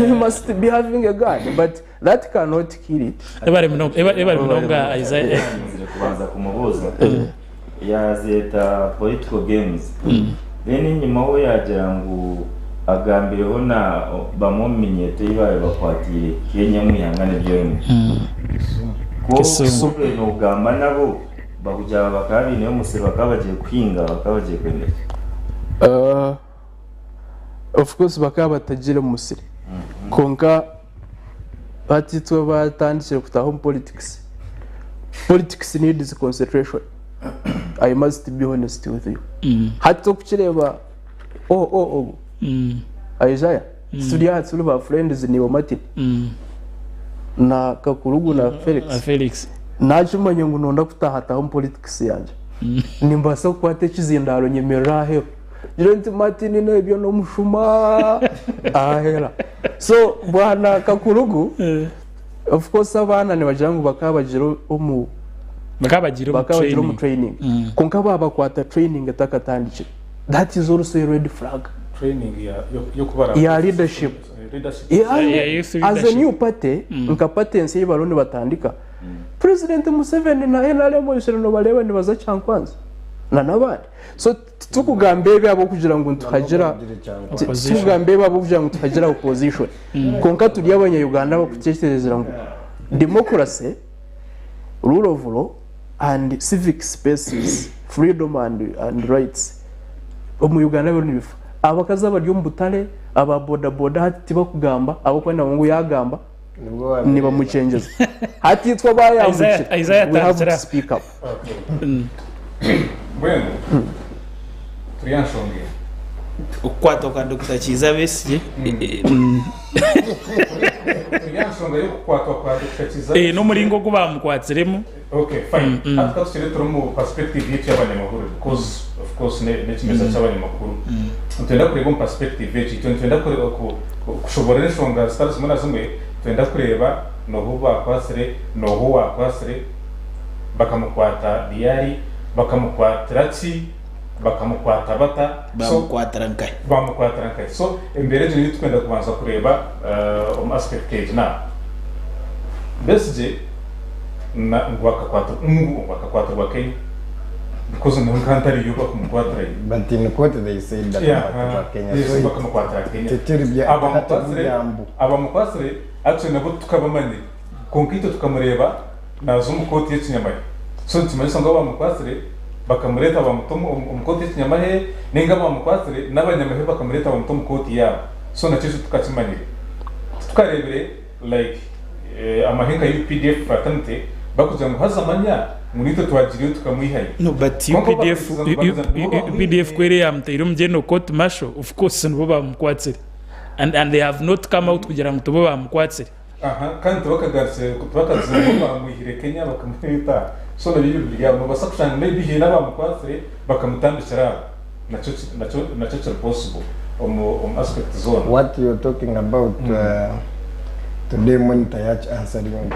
F: You must be having a gun but that cannot kill it.
A: Ebare munonga ebare munonga Isaiah.
E: Nzire kubanza kumubuuza yazeeta political games then enyima we yagira ngu agambireho na bamwe omu minyeeto ei baabaire bakwatiire Kenya omu ihanga niryo rimwe. Ku
A: Kisumu.
E: obaire noogamba nabo bakugira ngu bakaba baineyo omusiri bakaba bagiire kuhinga bakaba bagiire kwenda ki?
F: Of course bakaba batagiire omu musiri kwonka hati itwe batandikire kutaaha omu politics, politics needs concentration I must be honest with you. Hati okukireeba ogu Isaiah turi aha turi ba friends naiwe Martin na Kakurugu na Felix.
A: Felix.
F: Nakimanya ngu nonda kutahataha omu politics yangye nimbaasa kukwata ekizindaaro nyemerere aheeru ngire nti Martin n'ebyo n'omushuma ahera. So bwana Kakurugu of course abaana nibagira ngu bakaba bagiire omu
A: Bakaba bagiire omu
F: bakaba bagiire omu
A: training.
F: training kwonka baabakwata training etakatandikire. That is also a red flag.
O: Training ya y'okubara
F: Ya leadership.
O: Leadership.
F: Yeah,
A: Ya youth
F: as a
A: leadership.
F: new party nka party ensya ei bariho nibatandika President Museveni na NRM oishire nobareeba nibaza Kyankwanzi na n'abandi. So titukugamba ebi ahabw'okugira ngu nituhagira titukugamba ebi ahabw'okugira ngu nituhagira opposition. Kwonka turi abanya Uganda abakutekyerezera ngu democracy, rule of law and civic spaces, freedom and, and rights omu Uganda biriyo nibifa. Abakazi abari omu butare, aba boda boda hati tibakugamba ahabw'okuba nabo ngu yagamba nibamukyengyeza. Hati itwe abayambukire
A: Isaiah
F: we have to
A: atandikira.
F: speak up.
O: Mbwenu turi aha nshonga eri.
A: Okukwatwa kwa Dokita Kiiza Besigye.
O: Turi aha nshonga y'okukwatwa kwa Dokita Kiiza Besigye.
A: N'omuringo ogu baamukwatsuremu.
O: Okay, fine. Hati ka tukire turi omu perspective yaitu y'abanyamahurire because of course n'ekimeza ky'abanyamakuru. Nitwenda kureeba omu perspective egi, itwe nitwenda kushoboorora enshonga zitari zimwe na zimwe, nitwenda kureeba n'oha ou baakwatsire, n'oha owaakwatsire, bakamukwata ryari, bakamukwatira ki, bakamukwata bata, so
P: Bamukwatira nkahi?
O: bamukwatira nkahi. So embeera egyo niyo turikwenda kubanza kureeba omu aspect egi. Now, Besigye na ngu akakwatirwa ngu akakwatirwa Kenya because niho nka ntariyo bakumukwatirayo.
B: But in court they said that
O: Yeah,
B: bakamukwatira Kenya.
O: yes,
B: So it-
O: bakamukwatira Kenya.
B: Tetiri bya
O: Abamukwasire
B: byambu.
O: abamukwasire actually nabo tukabamanyire kwonka itwe tukamureba naza omu kooti y'ekinyamahe so nikimanyisa ngu abamukwasire bakamureeta bamuta omu kooti y'ekinyamahe ninga abamukwasire n'abanyamahe bakamureeta bamuta omu kooti yaabo so nakyo ekyo tukakimanyire titukareebire like amahe nka UPDF fraternity bakugira ngu haza manya Ngu naitwe twagiireyo tukamwihayo.
A: No but
O: Kwonka bo
A: UPDF
O: bakaikiriza ngu baguza ngu nibo bamwihire.
A: UPDF ku eri yamutaire omu general court martial of course nibo bamukwatsire and and they have not come out kugira ngu tibo bamukwatsire.
O: Aha kandi tibakagarukire tibakagizire ngu bamwihire Kenya bakamureeta so nabyo ebyo biri aho nobaasa kushanga maybe haine abamukwatsire bakamutambikira aho nakyo nakyo nakyo kiri possible omu omu aspect zoona.
B: What you're talking about today monitor yaki answering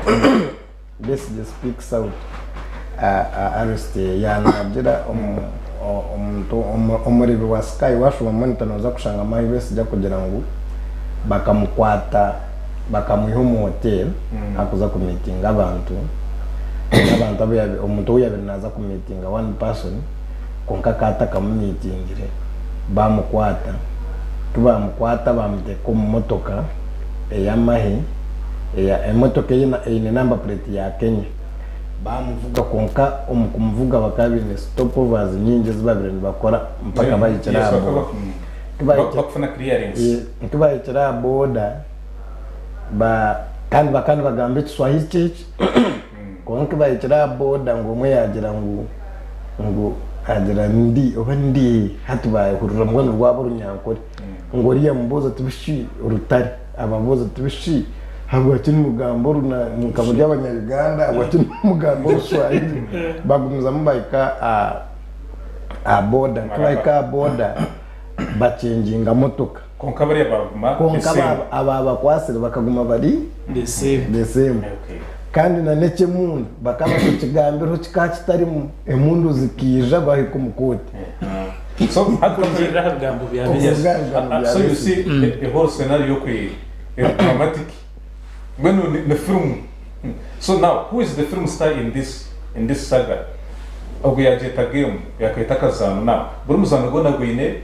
B: Besigye speaks out arrest ye yanagira omuntu omurebi wa Sky washoma monitor noza kushangamu ahu Besigye akugira ngu bakamukwata bakamwiha omu hotel akuza ku meetinga abantu abantu abu omuntu ou yabire naza ku meetinga one person kwonka akaba atakamumitingire bamukwata kubamukwata bamuteeka omu motoka ey'amahe emotoka eine number plate ya Kenya bamuvuga kwonka omu kumuvuga bakaba baine stopovers nyingi ezi babire nibakora mpaka bahikire aha boda. Ku bahikire aha boda kandi bakaba nibagamba ekiswahili kyekye kwonka ku bahikire aha boda ngu omwe yagira ngu ngu agira ndi oba ndi hati bahurira mbwenu rwaba orunyankore ngu oriya yamubuuza ati bishi rutare ababuuza ati bishi habwaki nimugamba oruna nka muri abanya Uganda habwaki nimugamba oruswahili bagumizamu bahika aha boda ku bahika aha boda bakyengyinga motoka
O: Kwonka bariya baguma the
B: kwonka
O: same.
B: ababakwasire bakaguma bari
A: The same.
B: the same kandi na n'ekyemundu bakaba batakigambirweho kikaba kitarimu emundu zikaija bahika omu kooti
O: So
A: Kwongyerera aha bigambo bya
O: Yes.
A: Besigye.
B: Bigambo bya
O: So you see
B: Besigye.
O: the whole scenario ku eri dramatic. Mbwenu ni film. So now who is the film star in this in this saga? Ogwo yagyeta game yaketa akazaano now buri muzaano gwona gwine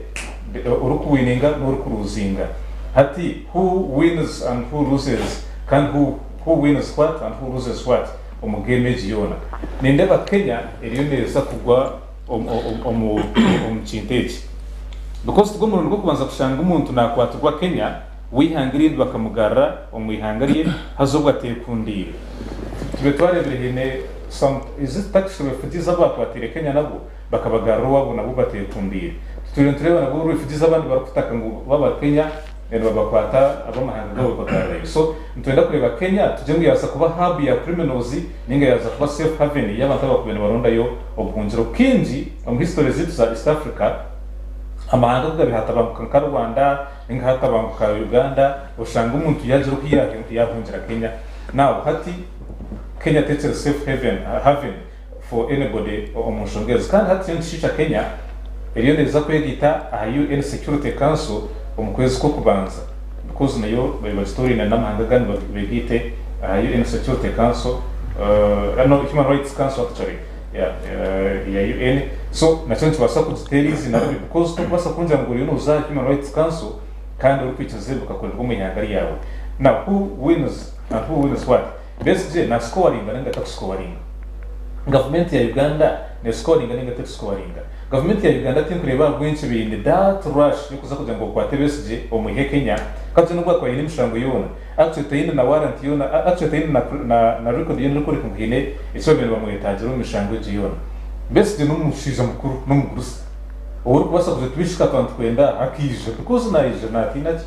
O: orikuwininga n'orikuruzinga. Hati who wins and who loses kandi who who wins what and who loses what omu game egi yoona. Nindeeba Kenya eriyo neeza kugwa omu omu kintu eki because tigwo murundi gw'okubanza kushanga omuntu nakwatirwa Kenya w'eihanga erindi bakamugarura omu ihanga rye haza obwo ateekundiire. Tube twareebire haine some is it Turkish refugees abu baakwatiire Kenya nabwo bakabagarura owaabo nabwo bateekundiire. Tutwire nitureeba nabwo refugees abandi barikutaka ngu baba Kenya then babakwata ab'amahanga gaabo babagarurayo. So nitwenda kureeba Kenya tugire ngu yaaza kuba hub ya criminals ninga yaaza kuba safe haven y'abantu abakubaire nibarondayo obuhungiro. Kaingi omu history zaitu za East Africa, amahanga ku gabaire hatabanguka nka Rwanda, Ninga hatabanguka Uganda oshanga omuntu yagira oku yahungira Kenya now hati Kenya tekiri safe heaven haven for anybody omu nshonga ezo kandi hati nikishiisha Kenya eriyo neeza kwegaita aha UN Security Council omu kwezi kw'okubanza because nayo bari bagitoraine n'amahanga agandi begaite aha UN Security Council no Human Rights Council actually ya ya UN so nakyo nikibaasa kugiteera eiziina ribi because torikubaasa kungira ngu oriyo nooza aha Human Rights Council kandi orikwikiriza ebi bikakorerwa omu ihanga ryawe. Now who wins and who wins what? Besigye nasikowaringa ninga takusikowaringa? Gavumenti ya Uganda nesikowaringa ninga tekusikowaringa? Gavumenti ya Uganda tinkureeba ahabw'enki baine that rush y'okuza kugira ngu bakwate Besigye omwihe Kenya kandi n'obu akuba aine emishango yoona Actually teyine na warrant yoona, actually teyine na na na record yoona erikworeka ngu haine eki babaire nibamwetaagira omu mishango egyo yoona. Besigye n'omushaija mukuru, n'omugurusi ou orikubaasa kugira oti bishika twaba nitukwenda aha akaija because naija naatiina ki?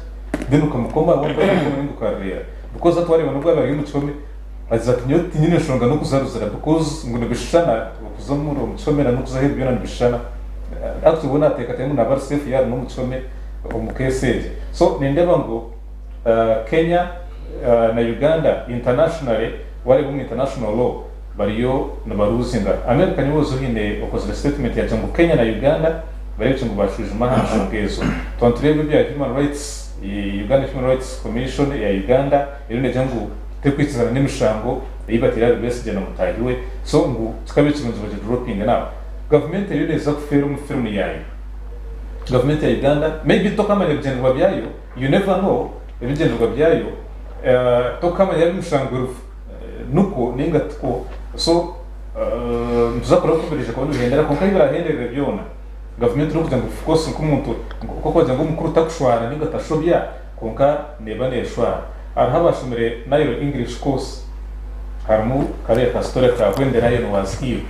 O: Then okamukoma waaba okamukoma ninga okareera because hati waareeba n'obu yaaba ari omu kihome agira ati nyowe tinyine nshonga n'okuza Luzira because ngu nibishushana okuza omu kihome na n'okuza aheeru byona nibishushana. Actually we naateekateeka ngu naaba ari safe yaaba ari n'omu kihome omu case egi. So nindeeba ngu Kenya na Uganda internationally wareeba omu international law bariyo nibaruzinga. America niwe oza oine okozire statement yagira ngu Kenya na Uganda barebekye ngu bashwijuma aha nshonga ezo. Twaba nitureeba ebya human rights, Uganda Human Rights Commission eya Uganda eriyo negira ngu terikwikirizana n'emishango ei bateire ahari Besigye na mutaahi we so ngu kikaaba ekirungi bagidropinge. Now gavumenti eriyo neeza kufeera omu film yaayo. Gavumenti ya Uganda maybe tokamanya ebigyendererwa byayo. You never know ebigyendererwa byayo tokamanya yaaba emishango eri nukwo ninga tikwo so nituza kureeba oku biraije kuba nibihendera kwonka ahu birahenderere byona gavumenti nokugira ngu of course nkomuntu nkoku bagira ngu omukuru takushwara ninga tashobya kwonka neeba neshwara. Hariho abashomire Nile English course harimu kariya ka story ka when the lion was ill.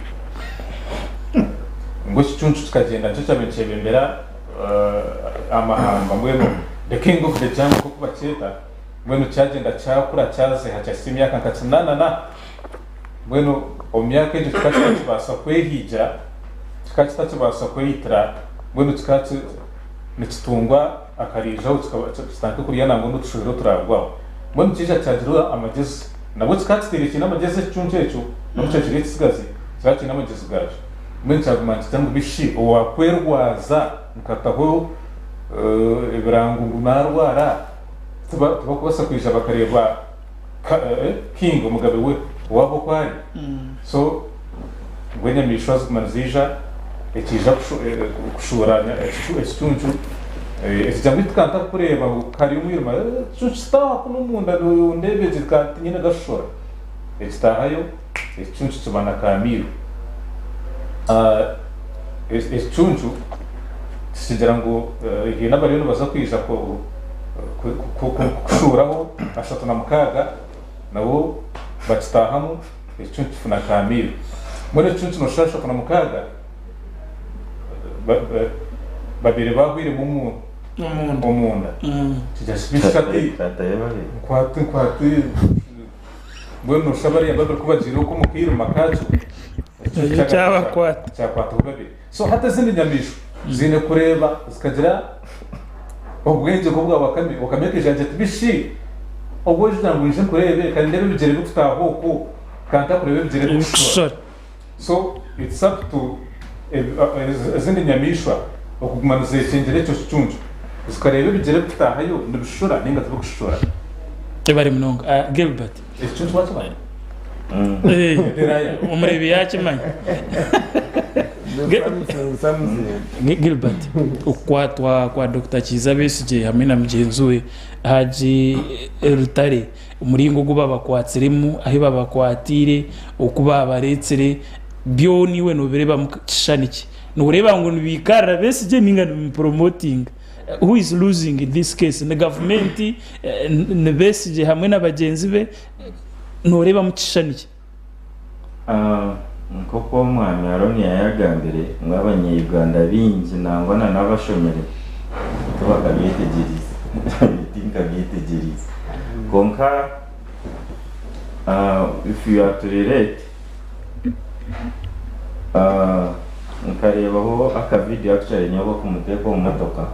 O: Ngu ekicuncu kikagyenda nikyo kyabaire nikyebembera amahamba mbwenu the king of the jungle nk'oku bakyeta mbwenu kyagyenda kyakura kyazeeha kyahitsya emyaka nka kinaana na mbwenu omu myaka egyo kikaba kitakibaasa kwehiigira kikaba kitakibaasa kweyitira mbwenu kikaba nikitungwa akariijaho kitandike kurya nangwa n'otushohera oturagwaho mbwenu kyaija kyagira amagyezi nabwo kikaba kitaire kiine amagyezi ekicuncu ekyo n'obu kyabaire kiri ekitsigazi kikaba kiine amagyezi gaakyo. Mbwenu kyaguma nikita ngu bishi owaakwerwaza nkataho ebirango ngu naarwara, tibakubaasa kwija bakareeba king, omugabe we owaabo oku ari? So mbwenu enyamaishwa ziguma niziija, ekiija kushuura ekicuncu, ekigira ngu ka ntarikureeba ngu kari omwirima, ekicuncu kitaaha kunu omunda ondeebe gye ka tinyine gashushora. Ekitaahayo. Ekicuncu kiba na kaamiiro. Ekicuncu tikigira ngu haine abariyo nibaza kwija kushuuraho 36 nabo bakitaahamu, ekicuncu kifuna kaamiiro. Mbwenu ekicuncu noshusha 36 babaire baahwiremu omunda. Kigira kiti nkwate nkwate. Mbwenu noshusha bariya babiri ku bagiire okwo omu kairima kakyo,
A: Ekyo kyabakwata.
O: Kyakwataho babiri. So hati ezindi nyamaishwa ziine kureeba zikagira obwengye nk'obwa wakame. Wakame ekaija yaagira eti, Bishi, obu oija ngu nyije nkureebe, ka ndeebe ebigyere birikutaaha okwo, ka ntakureeba ebigyere birikushora. So it's up to ezindi nyamaishwa okuguma nizeekyengyera ekyo kicuncu, zikareeba ebigyere birikutaahayo nibishora nainga tibirikushora.
A: Webare munonga. Gilbert.
O: Ekicuncu wakimanya?
A: Omureebi yaakimanya. Gilbert, okukwatwa kwa Dokita Kiiza Besigye hamwe na mugyenzi we Hajji Rutare, omuringo ogu babakwatsiremu, ahu babakwatiire, oku baabareetsire, byona iwe noobireebamu kishushani ki? Nooreeba ngu nibiikarira Besigye nainga nibimupromotinga? Who is losing in this case? Ni gavumenti, ni Besigye hamwe na bagyenzi be? Nooreebamu kishushani ki?
E: Nk'oku omwami Aronia yaagambire ngu abanya-Uganda baingi nangwa na n'abashomire tibakabyetegyerize. Naanye tinkabyetegyerize. Kwonka if you are to relate, nkareebaho aka video actually nyowe bakumuteeka omu motoka.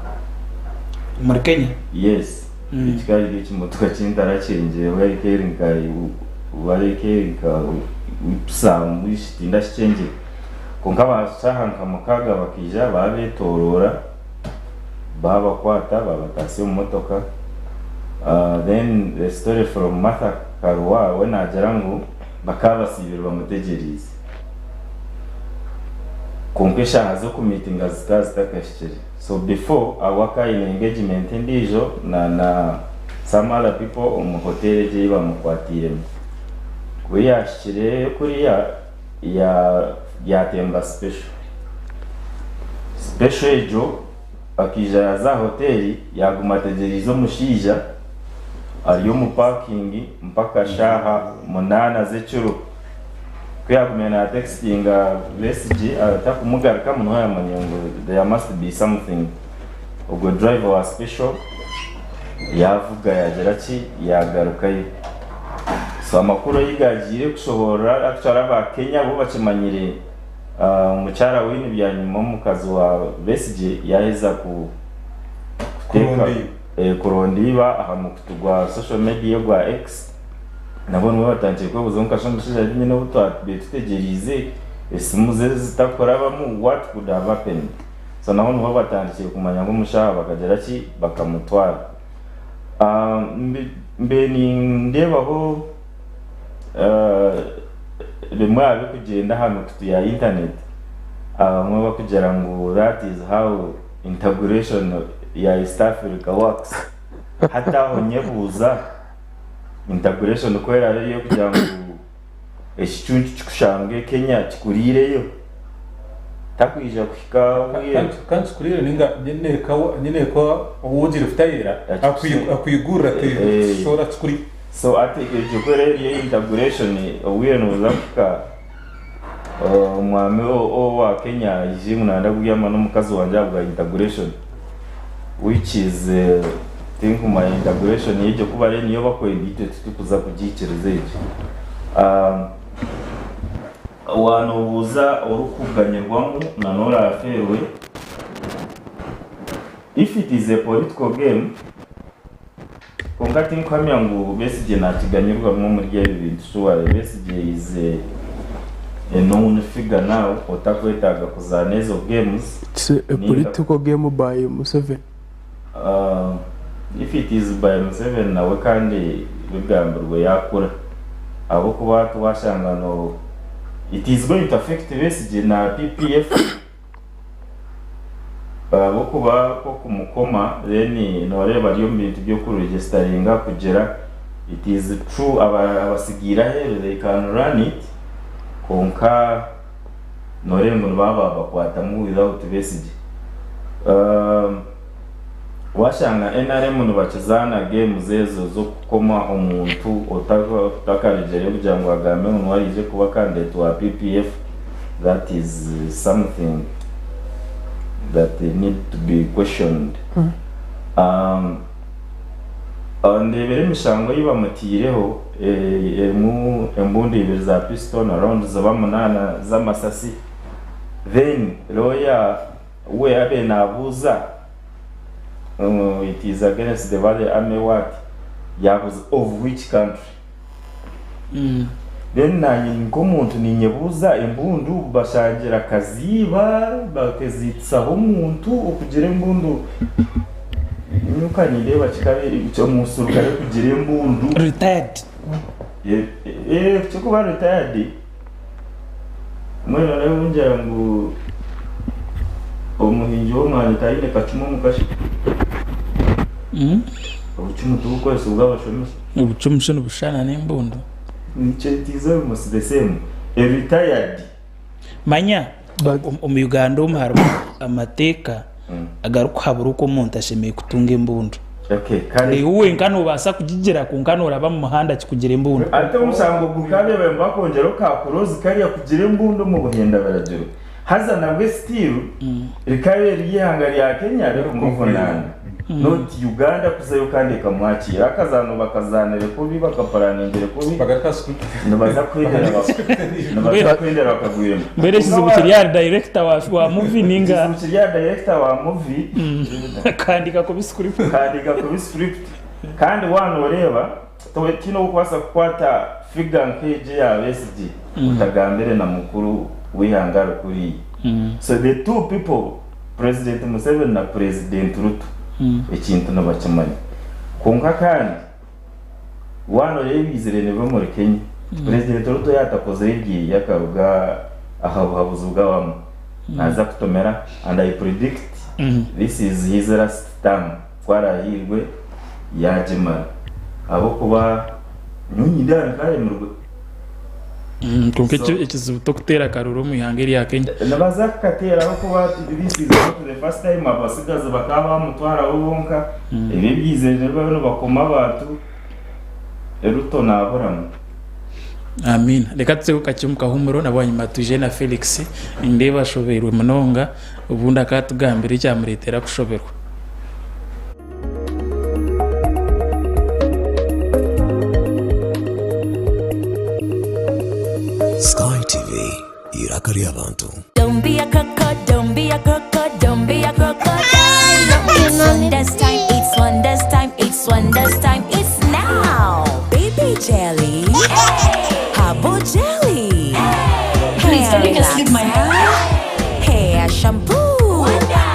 A: Omuri Kenya?
E: Yes. Kikaba kiri ekimotoka kintarakyengyere bwareka eri nka bwareka eri nka tusaamu tindakikyengyere. Kwonka ba shaaha nka mukaaga bakaija baabetoroora baabakwata baabatasya omu motoka. Then the story from Martha Karua we naagira ngu bakaba basiibire bamutegyereize. Kwonka eshaaha z'okumiitinga zikaba zitakahikire. So before aho akaba aine engagement endiijo na na some other people omu hotel egyo ei bamukwatiiremu. Ku yaahikireyo kuriya ya yaatemba special. Special egyo akaija yaaza aha hotel yaaguma ategyereize omushaija ari omu parking mpaka shaaha munaana z'ekiro. Ku yaagumire naatekitinga Besigye atakumugarukamu niho yaamanya ngu there must be something. Ogwo driver wa special yaavuga yaagira ki yaagarukayo. So amakuru ahi gaagiire kushoboorora actually aba Kenya bo bakimanyire omukyara Winnie Byanyima omukazi wa Besigye yaaheza ku kuteeka kuronda iba aha mukutu gwa social media ogwa X. Nabo nibwo batandikire kwebuuza ngu kasha omushaija ari nyine obu twabaire tutegyereize esimu ze zitakurabamu what could have happened? So naho niho batandikire kumanya ngu omushaho bakagira ki bakamutwara. Mbaire nindeebaho bimwe aha birikugyenda aha mikutu ya internet abamwe barikugira ngu that is how integration ya East Africa works. Hati aho nyebuuza. Integration ku eraabe eri ey'okugira ngu ekicuncu kikushange Kenya kikuriireyo, takwija kuhika obwire.
O: Kandi kikuriire ninga nyine eka ou ogire kutayeera akwigurira ati shoora kikuri.
E: So hati egyo ku eraabe eri integration obwire nibuza kuhika. Omwami owa Kenya aije ngu nayenda kubyama n'omukazi wangye ahabwa integration which is tinkumanya integration egyo ku bariyo niyo bakwenda itwe titukuza kugiikiriza egyo. Waanobuuza orikuganyirwamu na n'orafeerwe, if it is a political game, kwonka tinkuhamya ngu Besigye naakiganyirwamu omuri ebi bintu surely. Besigye is a known figure now otakwetaaga kuzaana ezo games.
F: It's a political game by Museveni.
E: If it is by Museveni nawe kandi bigambirwe yaakura ahabw'okuba tiwashanga no it is going to affect Besigye na PPF ahabw'okuba nk'okumukoma then noreeba ari omu bintu by'okuregisitaringa kugira it is true abasigaire aheeru they can run it kwonka noreeba ngu nibaba babakwatamu without Besigye. Washanga nrm nibakizaana games ezo z'okukoma omuntu otakarugireyo kugira ngu agambe ngu niwe araije kuba candidate wa PPF that is something that need to be questioned. Ndeebire emishango ei bamuteireho erimu embundu ibiri za pistol na rounds ziba munaana z'amasasi then lawyer we abe naabuuza it is against the Valley Army what yaabuuza of which country then naanye nk'omuntu ninyebuuza embundu bashangira akaziiba bakaziitsaho omuntu okugira embundu nyowe nindeeba kikabe omuserukare kugira embundu
A: retired
E: kikuba retired mbwenu noreeba ngira ngu omuhingi w'omwani taine kacumu omu kashe obucumu tibukukozesibwa abashomesa
A: Obucumu shi nibushushana n'embundu?
E: It is almost the same a retired.
A: Manya omu Uganda omu harimu amateeka agarikuhabura oku omuntu ashemereire kutunga embundu. Iwe wenka noobaasa kugigira kwonka nooraba omu muhanda kikugira embundu.
E: Hati omushango gukareeba ngu bakwongyeraho ka clause kariya kugira embundu omu buhenda biragiro haza nabwe still rikaba riri eihanga rya Kenya ririkumuvunaana not Uganda kuzayo kandi ekamwakiira akazaano bakazaanire kubi bakapuraningire kubi nibaza kwendera nibaza kwendera bakagwiremu.
A: Mbwenu ekizibu kiri ahari director wa, wa movie ninga
E: Ekizibu kiri aha director wa movie
A: akahandiika kubi script.
E: Akahandiika kubi script kandi waaba nooreeba tihaine orikubaasa kukwata figure nk'egi eya Besigye otagambire na mukuru w'eihanga ari kuriya. So the two people President Museveni na President Ruto ekintu nibakimanya. Kwonka kandi waaba nooreeba ebiizire nibiba omuri Kenya, President Ruto yaaba atakozire ebyeye akaruga aha buhabuzi bw'abamwe naaza kutomera and I predict this is his last term ku araahiirwe yaagimara ahabw'okuba nyowe nindeeba nkaaremirwe.
A: Kwonka ekizibu t'okuteera akaruuru omu ihanga erya Kenya.
E: Nibaza kukateera ahabw'okuba this is not the first time abatsigazi bakaba bamutwaraho bonka, ebi ebyizire nibiba nibakoma abantu, Ruto naaburamu.
A: Amiina. Reka tuzeho kakye omu kahuumuro na bwanyima twije na Felix. Nindeeba ashobeirwe munonga, obundi akaatugambira ekyamureetera kushoberwa.
C: Sky TV, eiraka ry'abantu.
M: Don't be a croco, don't be a croco, don't be a crocodile. It's wonders time, it's wonders time, it's wonders time, it's now. Baby jelly, herbal jelly,
H: Please,
M: hair
H: can you just leave my
M: relaxer, hair shampoo.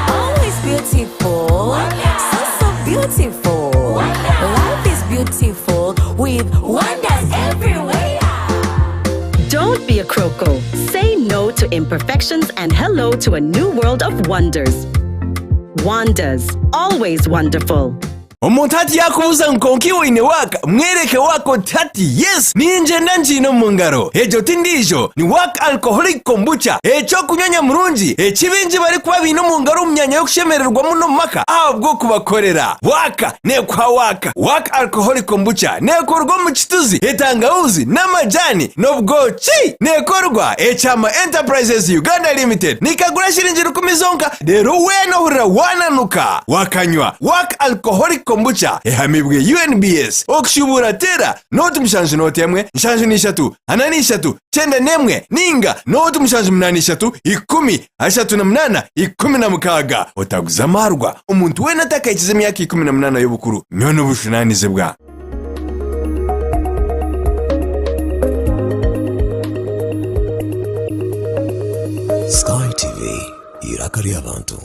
M: Always beautiful, so so beautiful. Life is beautiful with wonders everywhere.
K: Don't be a croco. Say no to imperfections and hello to a new world of wonders. Wonders, always wonderful.
N: Omuntu hati yaakubuuza ngu kwonka iwe oine waaka, mwereke waaka oti hati yes ningyenda ngiine omu ngaro. Egyo ti ndiijo, ni Waaka Alcoholic Kombucha, eky'okunywa nyamurungi eki baingi barikuba baine omu ngaro omu myanya y'okushemererwamu n'omu maka ahabw'okubakorera. Waaka neekuha waaka. Waaka Alcoholic Kombucha neekorwa omu kituzi, etangahuuzi, n'amajaani, n'obwoki. Neekorwa Ekyama Enterprises Uganda Limited. Nikagura shiringi rukumi zonka reero weena ohurira waananuka wakanywa Waaka Alcoholic Kombucha ehamibwe UNBS. Okushubuura teera nooti mushanju nooti emwe, nshanju n'ishatu, ana n'ishatu, kyenda n'emwe ninga nooti mushanju munaana ishatu, ikumi, 38, 16. Otaguza amaarwa omuntu weena atakahikize emyaka 18 y'obukuru. Nywa n'obujunaanizibwa.
C: Sky TV, eiraka ry'abantu.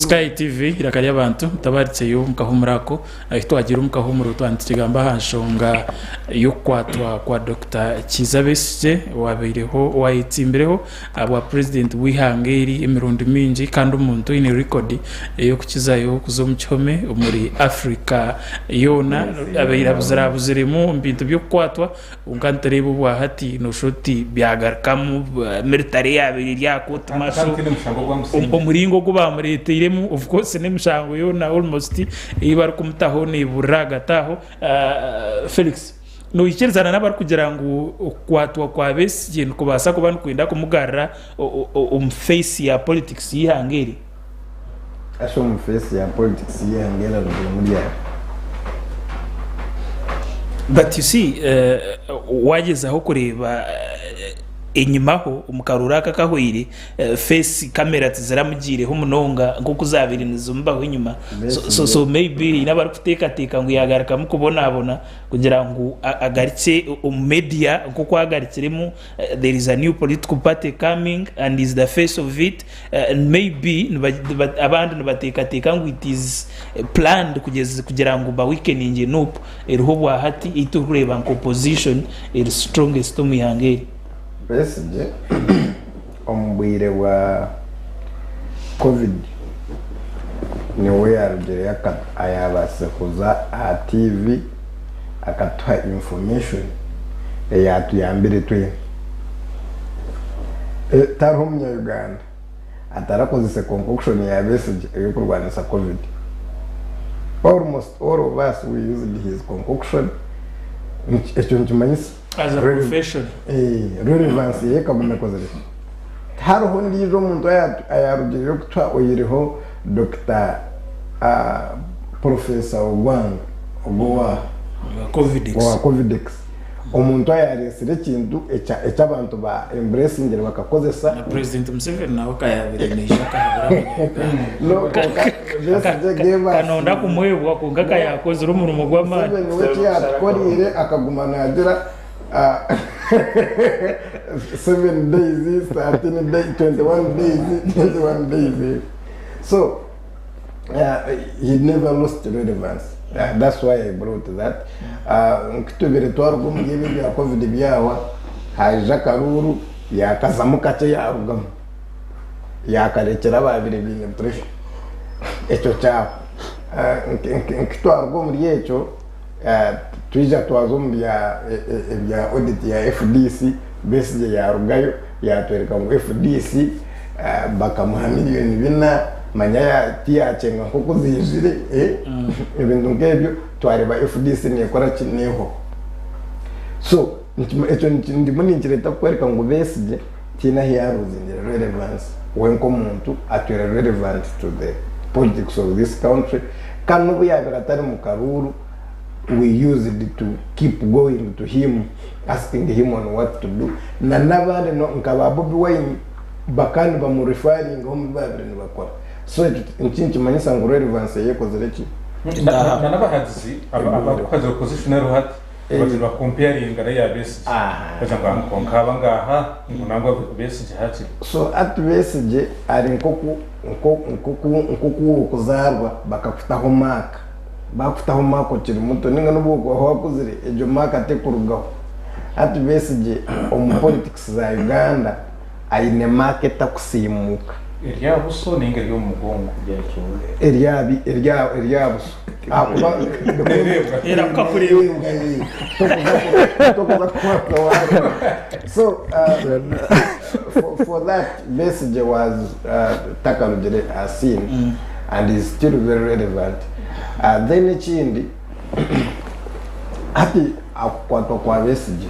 A: Sky TV eiraka ry'abantu mutabaritseyo omu kahuumuro ako. Ahi twagiire omu kahuumuro twaba nitukigamba aha nshonga y'okukwatwa kwa Dokita Kiiza Besigye owabaireho owayetsimbireho ahabwa purezidenti w'eihanga eri emirundi mingi kandi omuntu oine rekodi ey'okukizayo kuza omu kihome omuri Africa yoona. Abaire abuzirabuziremu omu bintu by'okukwatwa kwonka nitureeba obwahati nooshusha oti byagarukamu military yaabaire eri aha kooti martial. Omuringo ogu baamureeteiremu of course n'emishango yoona almost ei barikumutaho neeburira ahagati aho. Felix, noikirizana n'abarikugira ngu okukwatwa kwa Besigye nikubaasa kuba nikwenda kumugarura omu face ya politics y'eihanga eri?
B: Asha omu face ya politics y'eihanga eri arugiremu ryari?
A: But you see, wagyezaho kureeba enyimaho omu karuuru aka akahweire, face camera tiziramugiireho munonga nk'oku zaabaire nizimubaho enyima. So, so maybe haine abarikuteekateeka ngu yaagarukamu kubonabona kugira ngu agarukye omu media nk'oku agarukiremu. There is a new political party coming and is the face of it. Maybe abandi nibateekateeka ngu it is planned kugira ngu ba weakeninge Nup eriho obwahati ei turikureeba nka opposition eri strongest omu ihanga eri.
B: Besigye omu bwire bwa Covid niwe yarugireyo ayabaasize kuza aha TV akatuha information eyatuyambire twena. Tihariho munya Uganda atarakozese concoction ya Besigye ey'okurwanisa Covid. Almost all of us we used his concoction. Ekyo nikimanyisa
A: As a profession.
B: Relevance ye ekaguma ekozire ki? Tihariho ondiijo omuntu ayarugireyo kutuha oihireho Dokita Professor Ogwang ogwo owa Covidex. Omuntu ayareetsire ekintu eki abantu ba embracingire bakakozesa.
A: Na President Museveni nawe ka yaabaire naija akahabura Abanya-Uganda. Kanonda kumwebwa kwonka ka yaakozire omurimo gw'amaani.
B: Museveni we eki yaatukoreire akaguma naagira 7 days, 13 days, 21 days, 21 days. So he never lost relevance. That's why I brought that. Nkitubire twaruga omuri ebi ebya covid byahwa, haija akaruuru, yakazamu kakye yarugamu. Yakarekyera abaabire baine pressure. Ekyo kyahwa. Nkitwaruga omuri ekyo, Twija twaza omu bya ebya audit ya FDC, Besigye yarugayo yatwereka ngu FDC bakamuha million bina manya tiyakyenga nkoku zijire ebintu nkebyo twareba FDC nekora ki nehwaho. So ekyo ndimu ninkireta kukwereka ngu Besigye tihaine ahu yaruzingire relevance we nkomuntu atwire relevant to the politics of this country Kandi n'obu yaabaire atari mu karuuru, we used to keep going to him asking him on what to do. Na n'abandi nka ba Bobi Wine bakaba nibamu referringaho omu bi baabaire nibakora. So ekyo nikyo nikimanyisa ngu relevance ye ekozire ki?
O: Na n'abahagizi abarikuhagira opposition eriho hati bagira ba comparinga n'eya Besigye bagira ngu kwonka aba ngaha ngu nangwa Besigye hakiri.
B: So hati Besigye ari nk'oku Nk'oku orikuzaarwa bakakutaho maaka, baakutaho maaka okiri muto nainga n'obu orikuba waakuzire egyo maaka tekurugaho. Hati Besigye omu politics za Uganda aine maaka etakusiimuuka.
O: Eri aha buso nainga eri omu mugongo?
B: Eri aha buso. Ahakuba
A: Erahuka kureebwa.
B: Tokuza kukwata wareeba. So for that Besigye was takarugire aha scene and is still very relevant. Then ekindi hati okukwatwa kwa Besigye,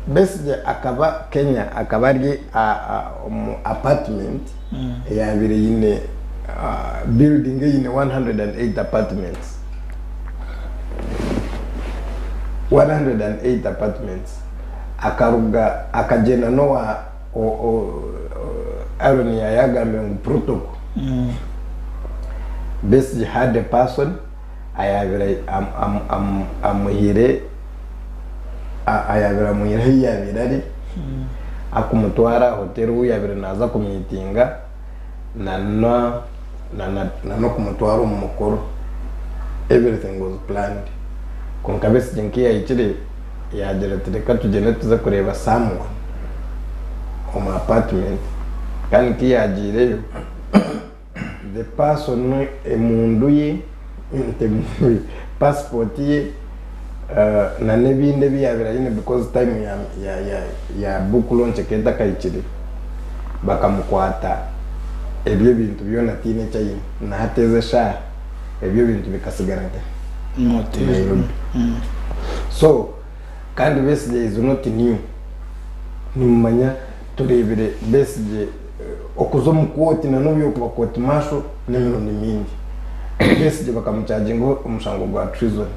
B: Besigye akaba Kenya akaba ari omu apartment eyabaire eine building eine 108 apartments, 108 apartments akaruga akagyenda n'owa Aaron yayagambire ngu protocol Besigye had a person ayabaire amuhaire ayabaire amwiha ahu yaabaire ari akumutwara aha hoteeri ou yaabaire naaza kumiitinga nan'okumutwara omu mukoro. Everything was planned. Kwonka Besigye ku yaahikire yaagira ati reka tugyende tuze kureeba someone omu apartment kandi ku yaagiireyo The person emundu ye, passport ye na n'ebindi ebi yaabaire aine because time ya ya ya ya book launch ekaba etakahikire, bakamukwata ebyo ebintu byona tihaine eki aine. Na hati ezi eshaaha ebyo ebintu bikasigara nkahi? Nairobi. So kandi Besigye is not new, nimumanya tureebire Besigye Okuza omu kooti na n'obu yokuba kooti martial n'emirundi mingi. Besigye bakamuchagingaho omushango gwa treason,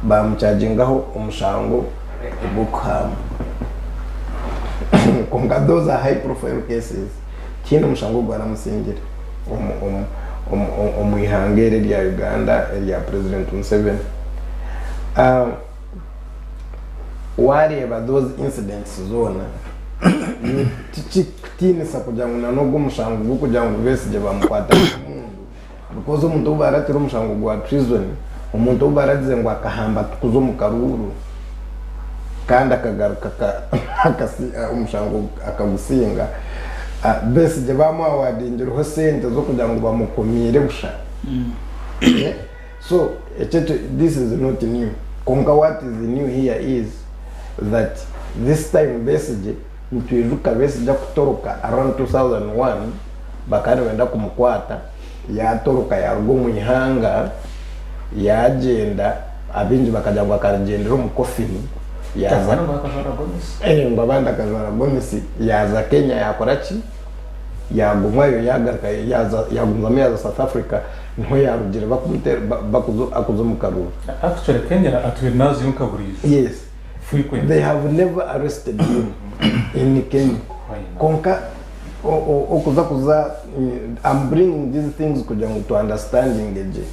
B: bamuchagingaho omushango ogw'okuhamba. Kwonka those are high profile cases, tihaine omushango ogwaramusingire omu ihanga eri erya Uganda erya President Museveni. Wareeba those incidents zoona tikikutiinisa kugira ngu na n'ogwo omushango gw'okugira ngu Besigye bamukwata n'emundu because omuntu ou barateera omushango gwa treason, omuntu ou baragize ngu akahamba tukuza omu karuuru kandi akagaruka omushango akagusinga, Besigye bamuawadingireho sente z'okugira ngu bamukumiire busha. So ekyo this is not new kwonka what is new here is that this time Besigye nitwijuka Besigye akutoroka around 2001 bakaba nibenda kumukwata yatoroka yaruga omu ihanga yagyenda abaingi bakagira ngu akagyendera omu coffin yaza ngu abandi akajwara gomesi yaza Kenya yakora ki yagumayo yagaruka yaza yagumizamu yaza South Africa Niho yaarugire bakumutera bakuza akuza omu karuuru.
O: Actually Kenya atwire nazayo nka buriijo.
B: Yes.
O: Frequent.
B: They have never arrested him in Kenya. Kwonka okuza kuza I'm bringing these things kugira ngu tu understandinge gye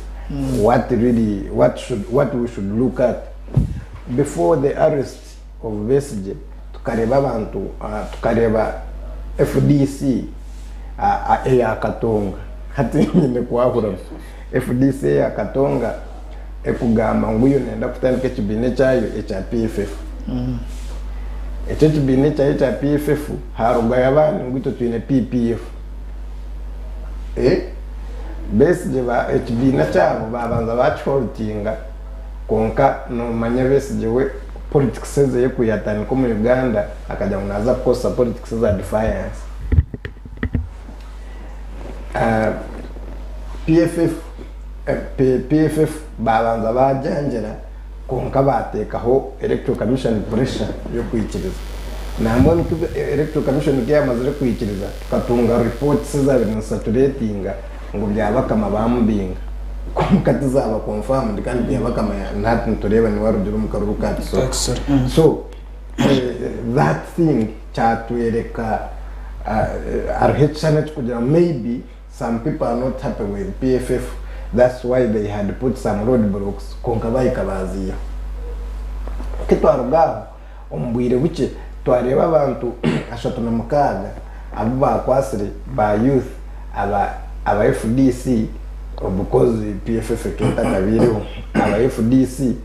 B: what really what should what we should look at before the arrest of Besigye tukareeba abantu tukareeba FDC eya Katonga hati nyine kwahuramu FDC eya Katonga ekugamba ngu yo neyenda kutandika ekibiina ekyayo ekya PFF. Ekyo ekibiina ekyayo ekya PFF harugayo abandi ngu itwe twine PPF. Besigye ekibiina kyabo babanza bakiholtinga kwonka nomanya Besigye we Politics eze ku yatandika omu Uganda akagira ngu naza kukozesa politics eza defiance. PFF PFF babanza bagyangira kwonka batekaho Electoral Commission pressure y'okwikiriza. Nambwenu Electoral Commission ku yamazire kwikiriza tukatunga reports ezabire nizisaturatinga ngu Byabakama bamubinga kwonka tizaba confirmed kandi Byabakama nahati nitureeba niwe arugire omu karuru ka Kisoro. So that thing kyatwereka hariho ekishushani ekirikugira ngu maybe some people are not happy with PFF that's why they had put some road blocks kwonka bahika baziihaho. Ku twaruga aho omu bwire bukye twareeba abantu 36 abu baakwatsire ba youth aba aba FDC because PFF ekaba etakabaireho, aba FDC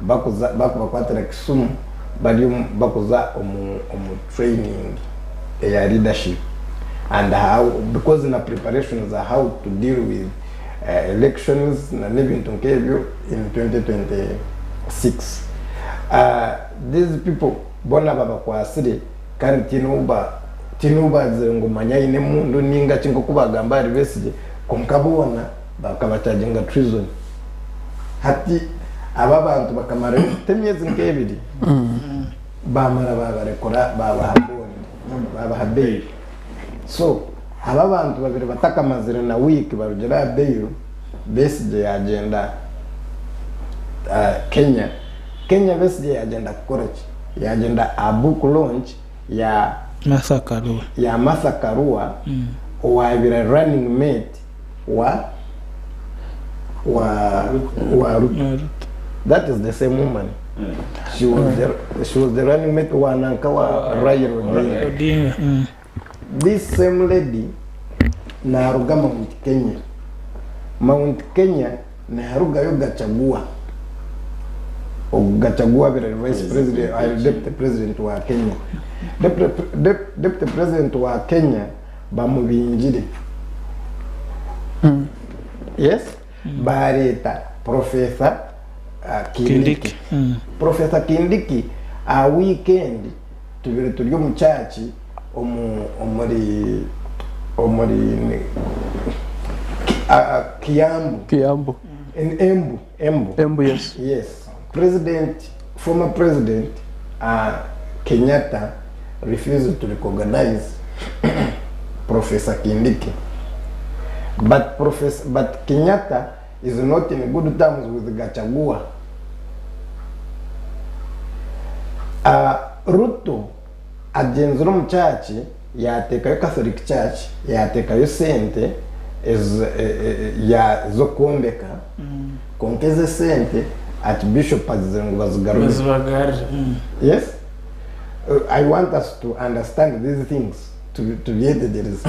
B: bakuza bakubakwatira Kisumu bari omu bakuza omu omu training eya leadership and how because na preparation za how to deal with. elections na n'ebintu nk'ebyo in 2026. These people boona babakwasire kandi tihaine ou ba tihaine ou baagizire ngu manya aine emundu ninga ki nk'oku baagamba ahari Besigye kwonka boona bakabacharginga treason. Hati aba abantu bakamarayo emyezi nk'ebiri baamara baabarekura baabaha bond baabaha bail. So aba abantu babiri batakamazire na week barugire aha bail, Besigye yagyenda Kenya. Kenya Besigye yagyenda kukora ki? Yagyenda aha book launch ya
A: Martha Karua.
B: Ya Martha Karua owaabaire ari running mate wa wa wa Ruto. That is the same woman. She was the, she was the running mate wa nanka wa Raila Odinga.
A: Odinga.
B: This same lady naruga Mount Kenya. Mount Kenya niharugayo Gachagua. Ogu Gachagua abaire ari vice president, ari deputy president wa Kenya. Deputy, deputy president wa Kenya bamubingire. Yes? Baareeta Professor Kindiki. Professor Kindiki aha weekend tubaire turi omu church omu omuri omuri Kiambu.
F: Kiambu.
B: In Embu, Embu.
F: Embu, yes.
B: Yes. President, former president Kenyatta refused to recognize Professor Kindiki. But Professor, but Kenyatta is not in good terms with Gachagua. Ruto agyenzire omu church yateekayo Catholic church yateekayo sente z'okwombeka kwonka ezo esente Archbishop agizire ngu bazigarure.
A: Bazibagarire.
B: Yes? I want us to understand these things tubyetegyereze.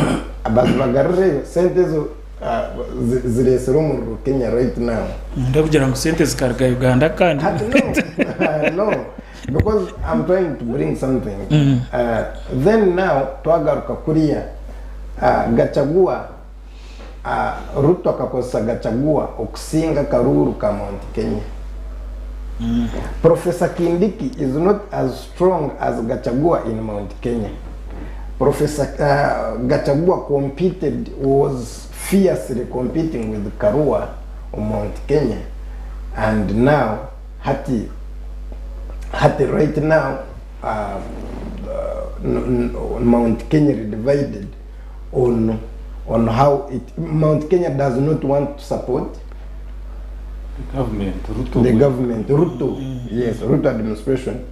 B: Bazibagarureyo sente ezo zireetsire omuriro Kenya right now.
A: Ndikugira ngu sente zikaruga Uganda kandi.
B: No, no, because I'm trying to bring something. Then now twagaruka kuriya Gachagua Ruto akakozesa Gachagua okusinga akaruuru ka Mount Kenya. Professor Kindiki is not as strong as Gachagua in Mount Kenya. Professor Gachagua competed, was fiercely competing with Karua omu Mount Kenya and now hati hati right now Mount Kenya eri divided on on how it Mount Kenya does not want to support
O: The government, Ruto.
B: The government, Ruto, yes, Ruto administration.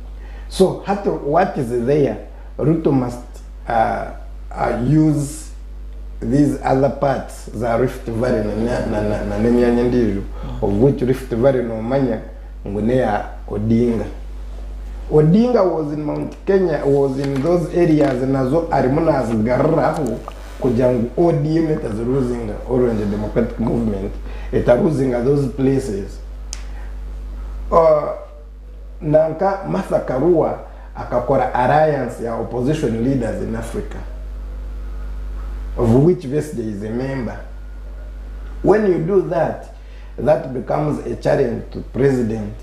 B: So hati what is there, Ruto must use these other parts za Rift Valley na n'emyanya endiijo, of which Rift Valley noomanya ngu n'eya Odinga. Odinga was in Mount Kenya, was in those areas nazo arimu nazigaruraho kugira ngu ODM etaziruzinga, Orange Democratic Movement, etaruzinga those places. Nanka Martha Karua akakora alliance ya opposition leaders in Africa, of which Besigye is a member. When you do that, that becomes a challenge to President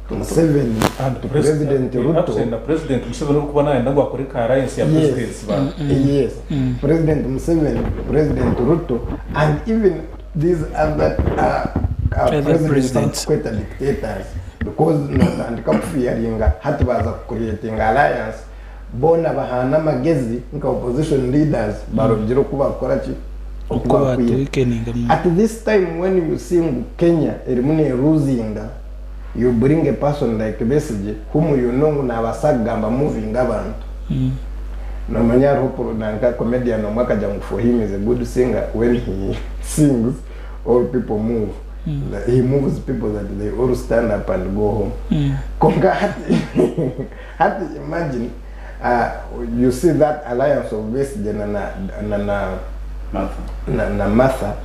B: Museveni
O: And
B: to President Ruto.
O: Actually, na President Museveni orikuba nayenda ngu akore ka alliance ya presidents ba.
B: Yes, President Museveni, President Ruto, and even these other
A: Other
B: presidents
A: presidents.
B: abakukweta dictators because notandika kufiyaringa hati baza kucreatinga alliance boona bahaana amagezi nka opposition leaders barugire oku bakukora ki oku
A: Oku
B: bakwiha.
A: batuwekeninga.
B: At this time when you see ngu Kenya erimu neruzinga you bring a person like Besigye whom you know ngu nabaasa kugamba moving abantu. Nomanya hariho nanka comedian omwe akagira ngu for him is a good singer when he sings all people move. He moves people that they all stand up and go home. Kwonka hati hati imagine you see that alliance of Besigye na na na na na, na Martha.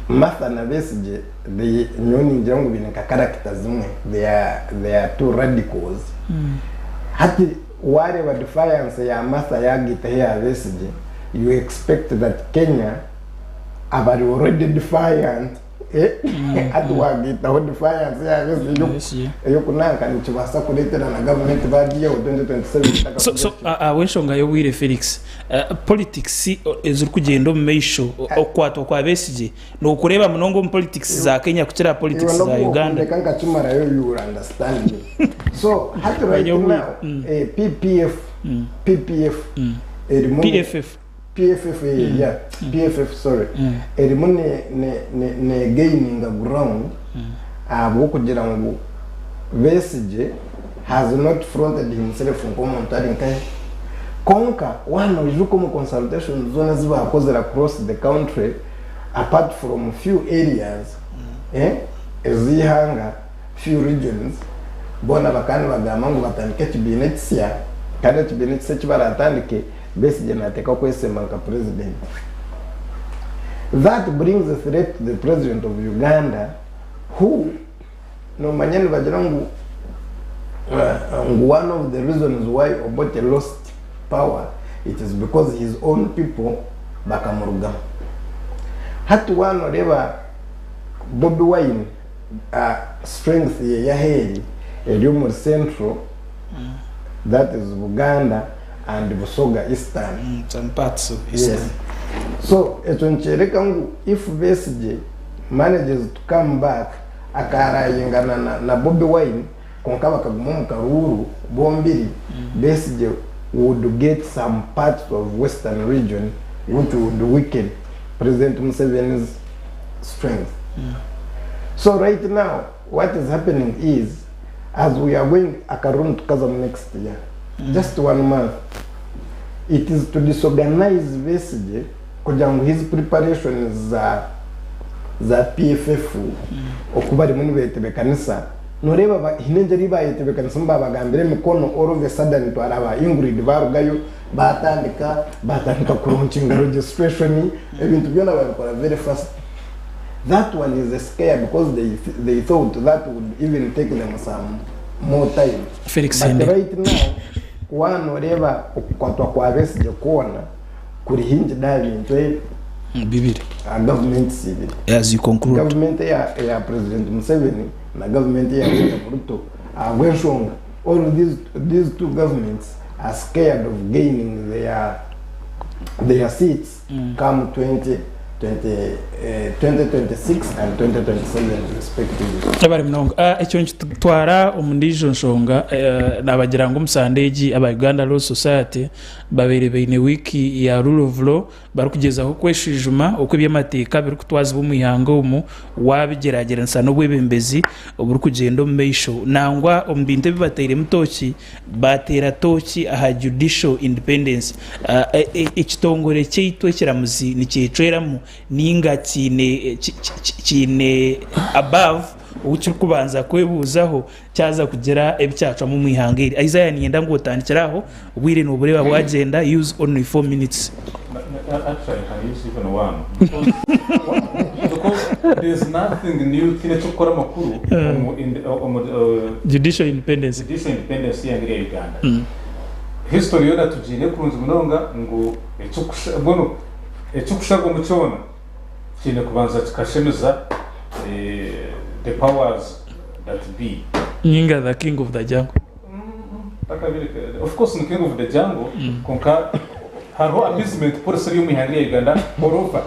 B: Martha na Besigye they nyowe ningira ngu baine nka character zimwe they are two radicals. Hati wareeba defiance ya Martha yagaitaho eya Besigye you expect that Kenya abari already defiant Hati wagaitaho defiance ya Besigye ey'okunanka nikibaasa kureetera na gavumenti bagiihaho 2027
A: So, so ahabw'enshonga y'obwire Felix, politics ezirikugyenda omu maisho, okukwatwa kwa Besigye nokureeba munonga omu politics za Kenya kukira aha politics
B: Iwe
A: za Uganda.
B: Ndeka nkakimarayo you will understand me. So hati right now PPF PPF erimu
A: PFF.
B: PFF eh, yeah, PFF sorry erimu ne ne ne ne gaininga ground ahabw'okugira ngu Besigye has not fronted himself nk'omuntu ari nkahe konka waaba noijuka omu consultations zoona ezi baakozire across the country apart from few areas eh, ez'eihanga few regions boona bakaba nibagamba ngu batandike ekibiina ekisya kandi ekibiina ekisya eki baratandike Besigye nateekwa kwesemba nka president. That brings a threat to the president of Uganda who nomanya nibagira ngu ngu one of the reasons why Obote lost power it is because his own people bakamurugaho. Hati waaba noreeba Bobi Wine strength ye yaheeri eri omuri central that is Buganda and Busoga Eastern.
A: Some parts of Eastern.
B: Yes. So ekyo nikyereka ngu if Besigye manages to come back akarayingana na, na Bobi Wine konka bakaguma omu karuuru bombiri Besigye would get some parts of Western region which would weaken President Museveni's strength. So right now what is happening is as we are going akaruru nitukazamu next year just one month it is to disorganize Besigye kugira ngu his preparations za za PFF oku barimu nibetebekanisa noreeba ba- haine engyeri ei bayetebekanisimu babagambira emikono all of a sudden twaraba Ingrid barugayo batandika batandika kulaunchinga registration ebintu byona babikora very fast That one is a scare because they they thought that would even take them some more time.
A: Felix
B: But
A: Senderi.
B: right now waaba noreeba okukwatwa kwa Besigye kwona kuri hinged aha bintu ebi
A: Bibiri.
B: aha governments ibiri.
A: As you conclude.
B: Government eya eya President Museveni na government eya William Ruto ahabw'enshonga all these these two governments are scared of gaining their their seats come 20 2026 and 2027 respectively.
A: Mwebare munonga. Ekyo nikitutwara omu ndiijo nshonga, naabagira ngu omu sande egi aba Uganda Law Society babaire baine wiiki ya Rule of Law barikugyezaho kweshwijuma oku eby'amateeka birikutwazibwa omu ihanga omu waabigyeragyeranisa n'obwebembezi oburikugyenda omu maisho. Nangwa omu bintu ebi batairemu tooki, Baateera tooki aha judicial independence. Ekitongore kyaitu ekiramuzi nikyecweramu ninga kiine kiine above ou kirikubanza kwebuuzaho kyaza kugira ebi kyacwamu omu ihanga eri. Isaiah niinyenda ngu otandikire aho, obwire noobureeba bwagyenda, use only 4 minutes.
O: Actually, I can use even one. Because there's nothing new tihaine ekirikukora amakuru omu in- omu,
A: Judicial independence.
O: Judicial independence y'eihanga rya Uganda. History yoona tugiine kurungi munonga ngu ekikusha mbwenu ekikusharwa omu kyona kiine kubanza kikashemeza eh, the powers that be.
A: Ninga the king of the jungle.
O: Akabiri, of course ni king of the jungle kwonka hariho appeasement policy eri omu ihanga rya Uganda all over.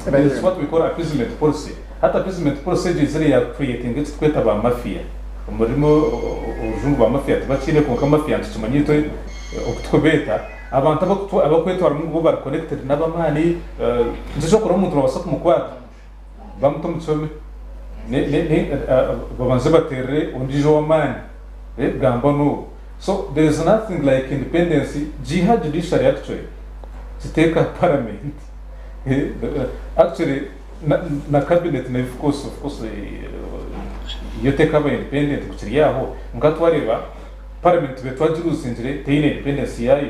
O: There is what we call appeasement policy. Hati appeasement policy egyo eizire ya creatinga eki turikweta ba mafia. Omu rurimi orujungu ba mafia tibakiine kwonka mafia nitukimanya itwe oku turikubeeta. Abantu abakwetwaramu ngu bo bari connected n'abamaani, nikyo ky'okureeba omuntu nibabaasa kumukwata bamuta omu kihome babanze bateerere ondiijo ow'amaani gamba n'ogu. So there is nothing like independence, giiha judiciary actually giteeke aha parliament. Actually na cabinet nayo of course of course yo tekaba independent ngu kiri aho kwonka twareeba parliament tubaire twagiruzingire teine independence yaayo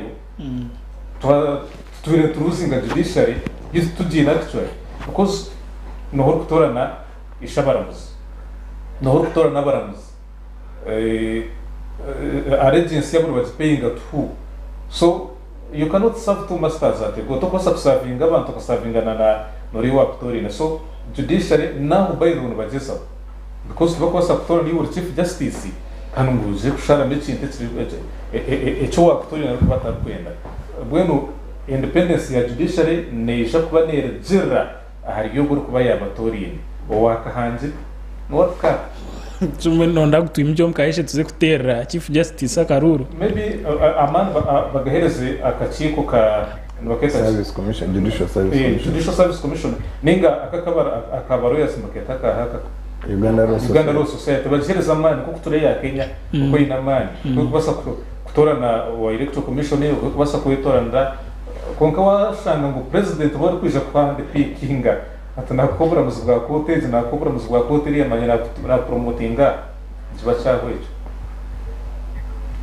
O: tubaire nituruzinga judiciary yo titugiine actually because nooha orikutoorana ishe-abaramuzi, nooha orikutoorana abaramuzi, allegiance yaabo nibagipayinga to who? So you cannot serve two masters at a go, tokubaasa kusavinga abantu okasavinga na noriya owaakutooriine so. Judiciary naho by the way nibagyezaho because tibakubaasa kutoorana iwe ori Chief Justice kandi ngu oije kusharamu ekintu eki owaakutoorine arikuba atarikwenda. Mbwenu independence ya judiciary neija kuba neerugirira ahari ogwo orikuba yaabatooraine, owaakahangire niwe arikukaata.
A: Mbwenu noyenda ngu twimukye omu kaheshe tuze kuteerera Chief Justice akaruuru?
O: Maybe amaani bagaheereze akakiiko ka nibakeeta ki?
B: Service Commission, Judicial Service Commission.
O: Judicial Service Commission ninga aka aka ba lawyers nibakeeta akaha aka?
B: Uganda Law Society.
O: Uganda Law Society bagiheereze amaani nk'oku turi eya Kenya oku eine amaani oku erikubaasa kutoorana owa Electoral Commission oku erikubaasa kwetooranira kwonka waashanga ngu President niwe arikwija kuhandpikinga ati naakuha oburamuzi bwa kooti egi naakuha oburamuzi bwa kooti eriya manya naakupromotinga nikiba kyahwa ekyo.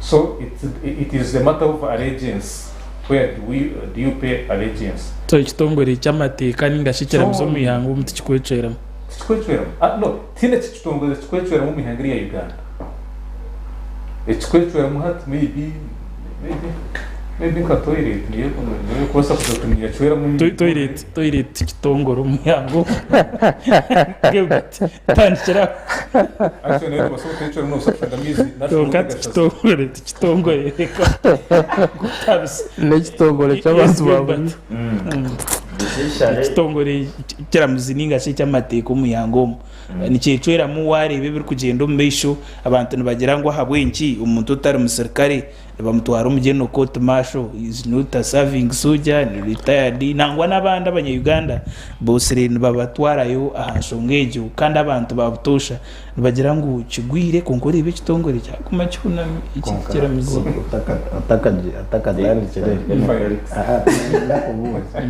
O: So it is a matter of allegiance where do we do you pay allegiance.
A: So ekitongore ky'amateeka ninga shi ekiramuzi omu ihanga omu tikikwecweramu?
O: Tikikwecweramu. Ah no, tihaine kitongore kikwecweramu omu ihanga erya Uganda. Ekikwecweramu hati maybe maybe maybe nka toilet niyo niyo erikubaasa kugira oti ninyecweramu.
A: Toilet toilet tikitongore omu ihanga omu. Gilbert tandikira aho.
O: Actually nayo nobaasa kutecweramu nobaasa kushanga amaizi
A: Kwonka tikitongore tikitongore reka kutabisa.
F: N'ekitongore ky'abantu ba buriijo.
A: Ekitongore ky'ekiramuzi ninga shi eky'amateeka omu ihanga omu nikyecweramu waareeba ebirikugyenda omu maisho abantu nibagira ngu ahabw'enki omuntu otari musirikare nibamutwara omu general court martial is not a serving soldier ni retired nangwa n'abandi abanya Uganda bosire nibabatwarayo aha nshonga egyo kandi abantu ba butoosha nibagira ngu kigwire kwonka oreeba ekitongore kyaguma kihunami eki
B: Kwonka
A: kiramizi.
B: otakatandikire ndakubuuza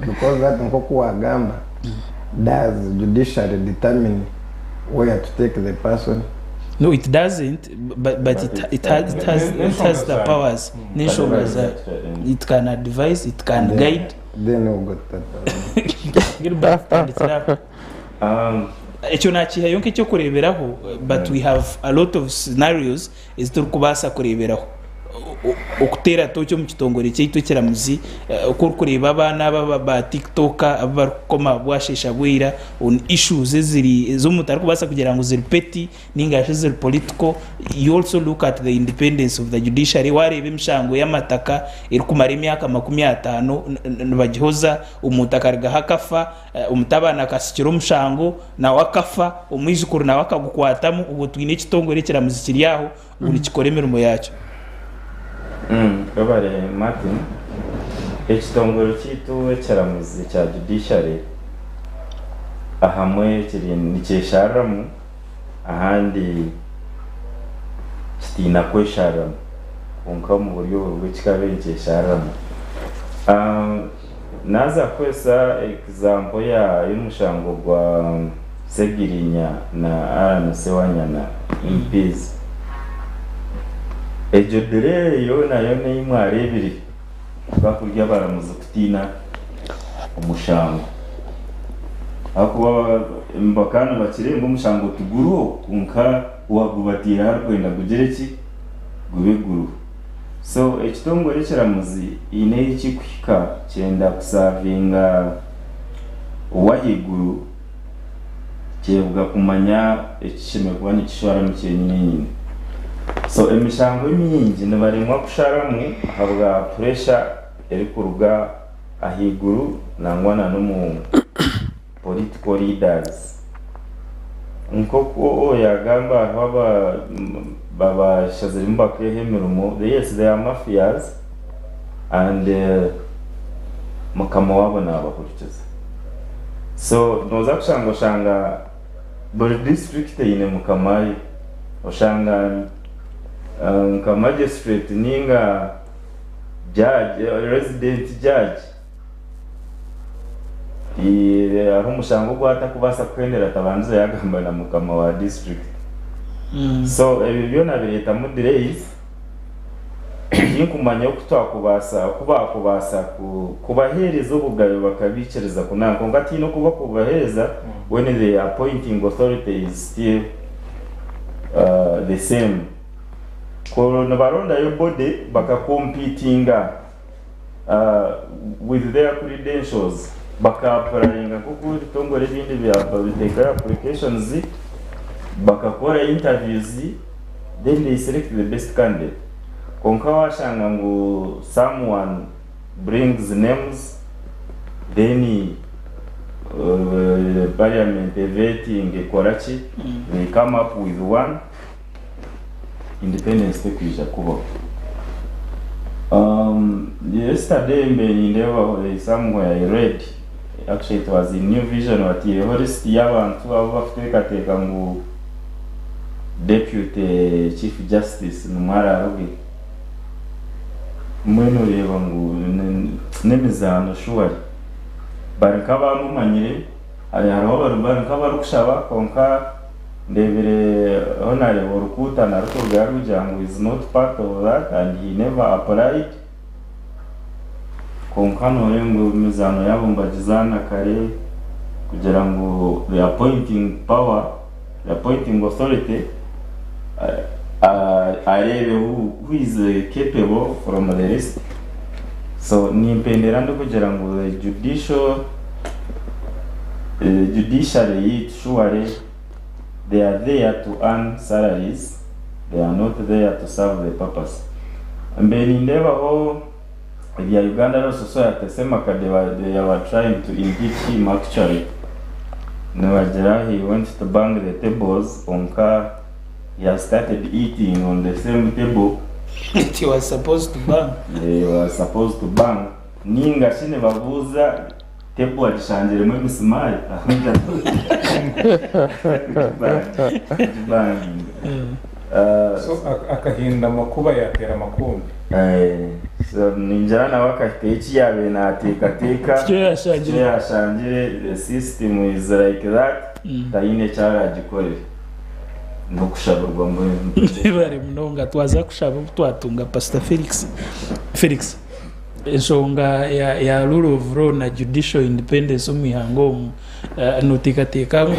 B: because hati nk'oku wagamba does judiciary determine where to take the person?
A: No it doesn't but, but it, it, has, it, has, it has the powers n'enshonga zayo it can advise it can guide
B: Then ogwo
A: Gilbert tandikira aho. Ekyo nakihayo nk'ekyokureeberaho but we have a lot of scenarios ezi turikubaasa kureeberaho. Okuteera tooki omu kitongore kyaitu ekiramuzi, oku orikureeba abaana aba ba tiktoker abu barikukoma bwasheesha bwira on issues eziri ezi omuntu arikubaasa kugira ngu ziri petty ninga shi ziri political, you also look at the independence of the judiciary, wareeba emishango y'amataka erikumara emyaka 50 nibagihoza, omuntu akarugaho akafa, Omutabani akasikira omushango, nawe akafa, omwijukuru nawe akagukwatamu, obwo twine ekitongore ekiramuzi kiri aho ngu nikikora emirimo yaakyo.
E: Webare Martin. Ekitongore kyaitu ekiramuzi ekya Judiciary ahamwe kiri nikyeshariramu ahandi kitiina kweshariramu kwonka omu buryo bwe kikabaire nikyeshariramu. Naaza kukozesa example ya y'omushango gwa Ssegirinya na Allan Ssewanyana MPs. Egyo delay yoona yoona ei mwareebire kukaba kuri abaramuzi kutiina omushango ahakuba bakaba nibakireeba ngu omushango tiguriho kwonka owaagubatiireho arikwenda gugire ki? Gube guriho. So ekitongore ekiramuzi haine ahi kirikuhika kyenda kusavinga ow'ahaiguru kyebuga kumanya eki kishemereire kuba nikishwaramu kyenyine nyine. So emishango emingi nibaremwa kusharamu ahabwa puresha erikuruga ahaiguru nangwa na n'omu political leaders. Nk'oku oyo yagamba hariho abashaziremu bakeeha emirimo, yes they are mafias and mukama waabo nabahurikiza. So noza kushanga oshanga buri district eine mukama waayo, oshanga nka magistrate ninga judge, resident judge Hariho omushango ogu atakubaasa kuhendera atabandize yagamba na mukama wa district. So ebyo byona bireetamu delays. Tinkumanya oku twakubaasa oku baakubaasa kubaheereza obugabe bakabiikiriza kunanka kwonka tihaine oku bakububaheereza when the appointing authority is still the same. Ku nibarondayo body bakakompitinga with their credentials. Baka-applyinga nk'oku ebitongore ebindi biteekayo applications, bakakora interviews, then they select the best candidate. Kwonka waashanga ngu someone brings names, then parliament evetinga ekora ki, they come up with one, independence tekwija kubaho. Yesterday mbe nindeeba somewhere I read, actually it was in New Vision, bataireho list y'abantu abu bakuteekateeka ngu Deputy Chief Justice nimwo araaruge. Mbwenu oreeba ngu n'emizaano surely. Bari nk'abamumanyire, hariho bari nk'abarikushaba kwonka ndeebire Honourable Rukuutana arikurugayo arikugira ngu is not part of that and he never applied. Kwonka nooreeba ngu emizaano yaabo nibagizaana kare kugira ngu the appointing power, the appointing authority areebe who is capable from the list. So nimpendera ndikugira ngu the judicial judiciary yaitu surely they are there to earn salaries, they are not there to serve the purpose. Mbe nindeebaho ebya Uganda Law Society, Ssemakadde they were trying to impeach him actually. Nibagira he went to bang the tables kwonka he has started eating on the same table
A: He was supposed to bang.
E: He was supposed to bang. Ninga shi nibabuuza table agishangiremu emisimaari agibanginga.
O: So akahinda amakuba yateera amakumbi.
E: So ningira nawe akahika eki yaabaire naateekateeka
A: Tikyo yashangire.
E: tikyo yashangire the system is like that taine eki araagikorere n'okushabirwa mbwenu.
A: Bari munonga twaza kushaba obu twatunga Pastor Felix. Felix, enshonga ya, ya rule of law na judicial independence omu ihanga omu noteekateeka ngu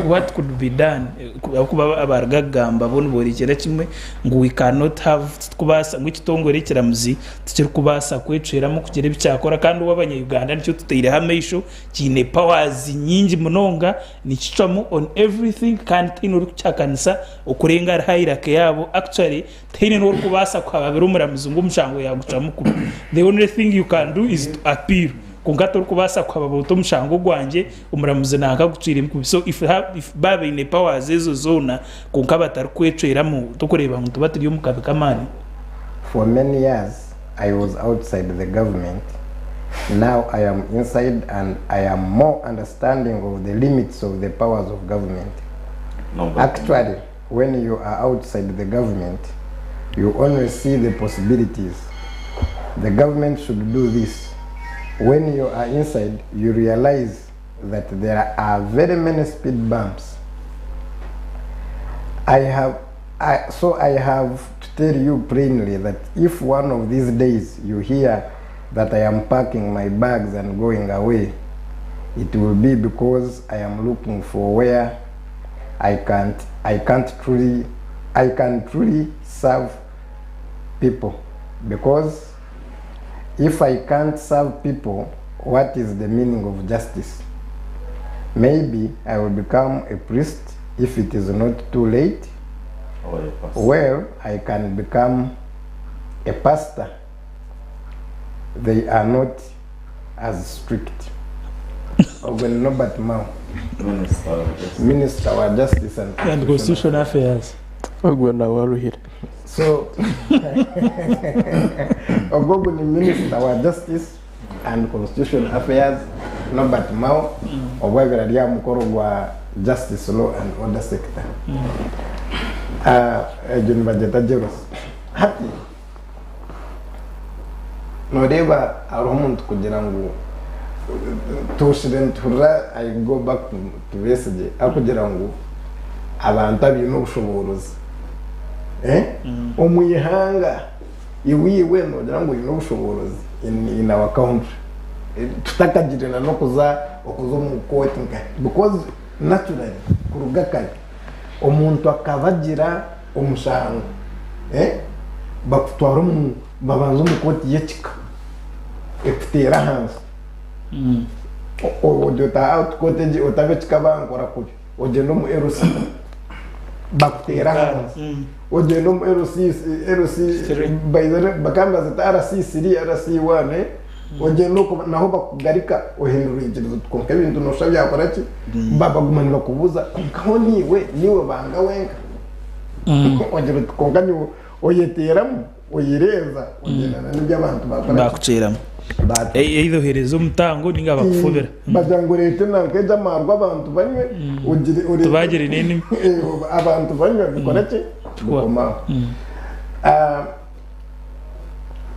A: what could be done ahabw'okuba abaruga kugamba bo niborekyera kimwe ngu we cannot have titukubaasa ngu ekitongore ekiramuzi tikirikubaasa kwecweramu kugira ebi kyakora kandi obu abanya-Uganda nikyo tutaireho amaisho kiine powers nyingi munonga nikicwamu on everything kandi tihaine orikukihakanisa okurenga ahari hierarchy yaabo actually tihaine n'orikubaasa kuhababira omuramuzi ngu omushango yaagucwamu kubi. The only thing you can do is to appeal. Kwonka torikubaasa kuhababa oti omushango gwangye omuramuzi nanka agucwiremu kubi. So if if baaba baine powers ezo zoona kwonka batarikwecweramu tokureeba ngu nituba turi omu kabi k'amaani?
B: For many years I was outside the government, now I am inside and I am more understanding of the limits of the powers of government. Actually, when you are outside the government, you only see the possibilities. The government should do this. When you are inside, you realize that there are very many speed bumps. So I have to tell you plainly that if one of these days you hear that I am packing my bags and going away, it will be because I am looking for where I can't, I can't truly, I can truly serve people. Because if I can't serve people, what is the meaning of justice? Maybe I will become a priest if it is not too late.
E: Or a pastor.
B: Well, I can become a pastor. They are not as strict. Ogwo ni Norbert Mao.
E: Minister of Justice.
B: Minister wa Justice and
A: And Constitutional Affairs.
F: Ogwo nawe aruhire.
B: So, ogwo ni Minister wa Justice and Constitutional Affairs Norbert Mao obwabire ari aha mukoro gwa Justice Law and Order Sector. Egyo nibagyeta jealousy. Hati noreeba hariho omuntu kugira ngu tushire nituhurira I go back to Besigye arikugira ngu abantu abaine obushoboorozi omu ihanga iwe iwe nogira ngu oine obushoboorozi in our country tutakagire na n'okuza okuza omu kooti nka because naturally kuruga kare omuntu akaba agira omushango bakutwara omu babanza omu kooti y'ekika ekuteera ahansi. Ogira oti aha kooti egi otabe kikabankora kubi ogyenda omu LC bakuteera ahansi ogyenda omu LC LC by the way bakambaza ati RC3 RC1 eh? Ogyenda okwo naho bakugarika ohindura oikiriza oti kwonka ebintu noshusha byakora ki baguma nibakubuuza kwonka ho niiwe niiwe banga wenka ogira oti kwonka niiwe oyeteeramu oyereeza ogyenda na n'ebi abantu bakora ki?
A: Bakucweramu.
B: Bati.
A: Either oheereza omutango ninga bakufubira.
B: Bagira ngu oreete nanka egyo amaarwa abantu banywe ogire oreete
A: Tubagire n'enimi.
B: Eh, abantu banywe bikore ki? Bikomaho. Ah,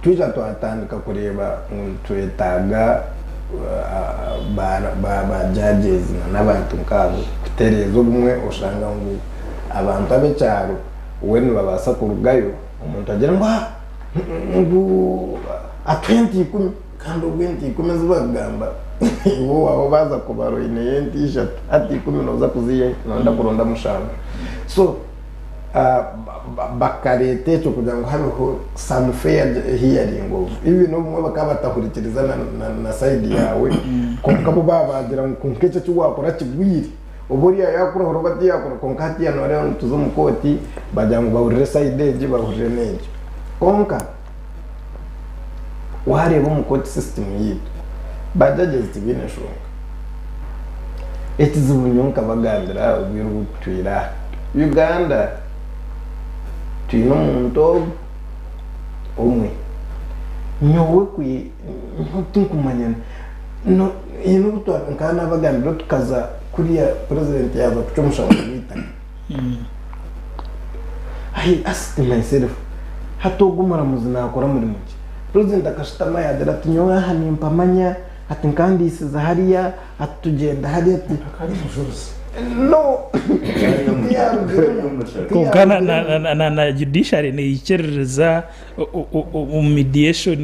B: twija twatandika kureeba ngu nitwetaaga ah, ba ba ba judges na n'abantu nk'abo kutereeza obumwe oshanga ngu abantu ab'ekyaro we nibabaasa kurugayo Omuntu agira ngu ah, ngu atuhe ente ikumi kandi obwo ente ikumi ezi bakugamba iwe owaawe baaza kubara oineyo ente ishatu hati ikumi nooza kuziiha hi? Nooyenda kuronda mushanju. So bakareeta ekyo kugira ngu habeho some fair hearing of even obumwe bakaba batahurikiriza na side yaawe kwonka bo baaba baagira ngu kwonka ekyo eki waakora kigwire. Oba oriya yaakurahura oba tiyaakura kwonka hatiiya nooreeba ngu tuza omu kooti bagira ngu bahurire sayidi egi bahurire n'egi. Kwonka waareeba omu kooti sisitimu yaitu, ba judges tibaine nshonga. Ekizibu nyowe nkabagambira obwire obu tutwire aha, Uganda twine omuntu ogwo omwe, nyowe tinkumanya Haine obu nkaba nabagambira tukaza kuriya president yaaza kucwa omushango gw'eitaka. I asked myself hati ogu omuramuzi nakora murimo ki? President akashutama yagira ati nyowe aha nimpamanya ati nkandiisiza hariya ati tugyenda hariya ati no tiyarugiremu.
A: Kwonka na judiciary neikiririza omu mediation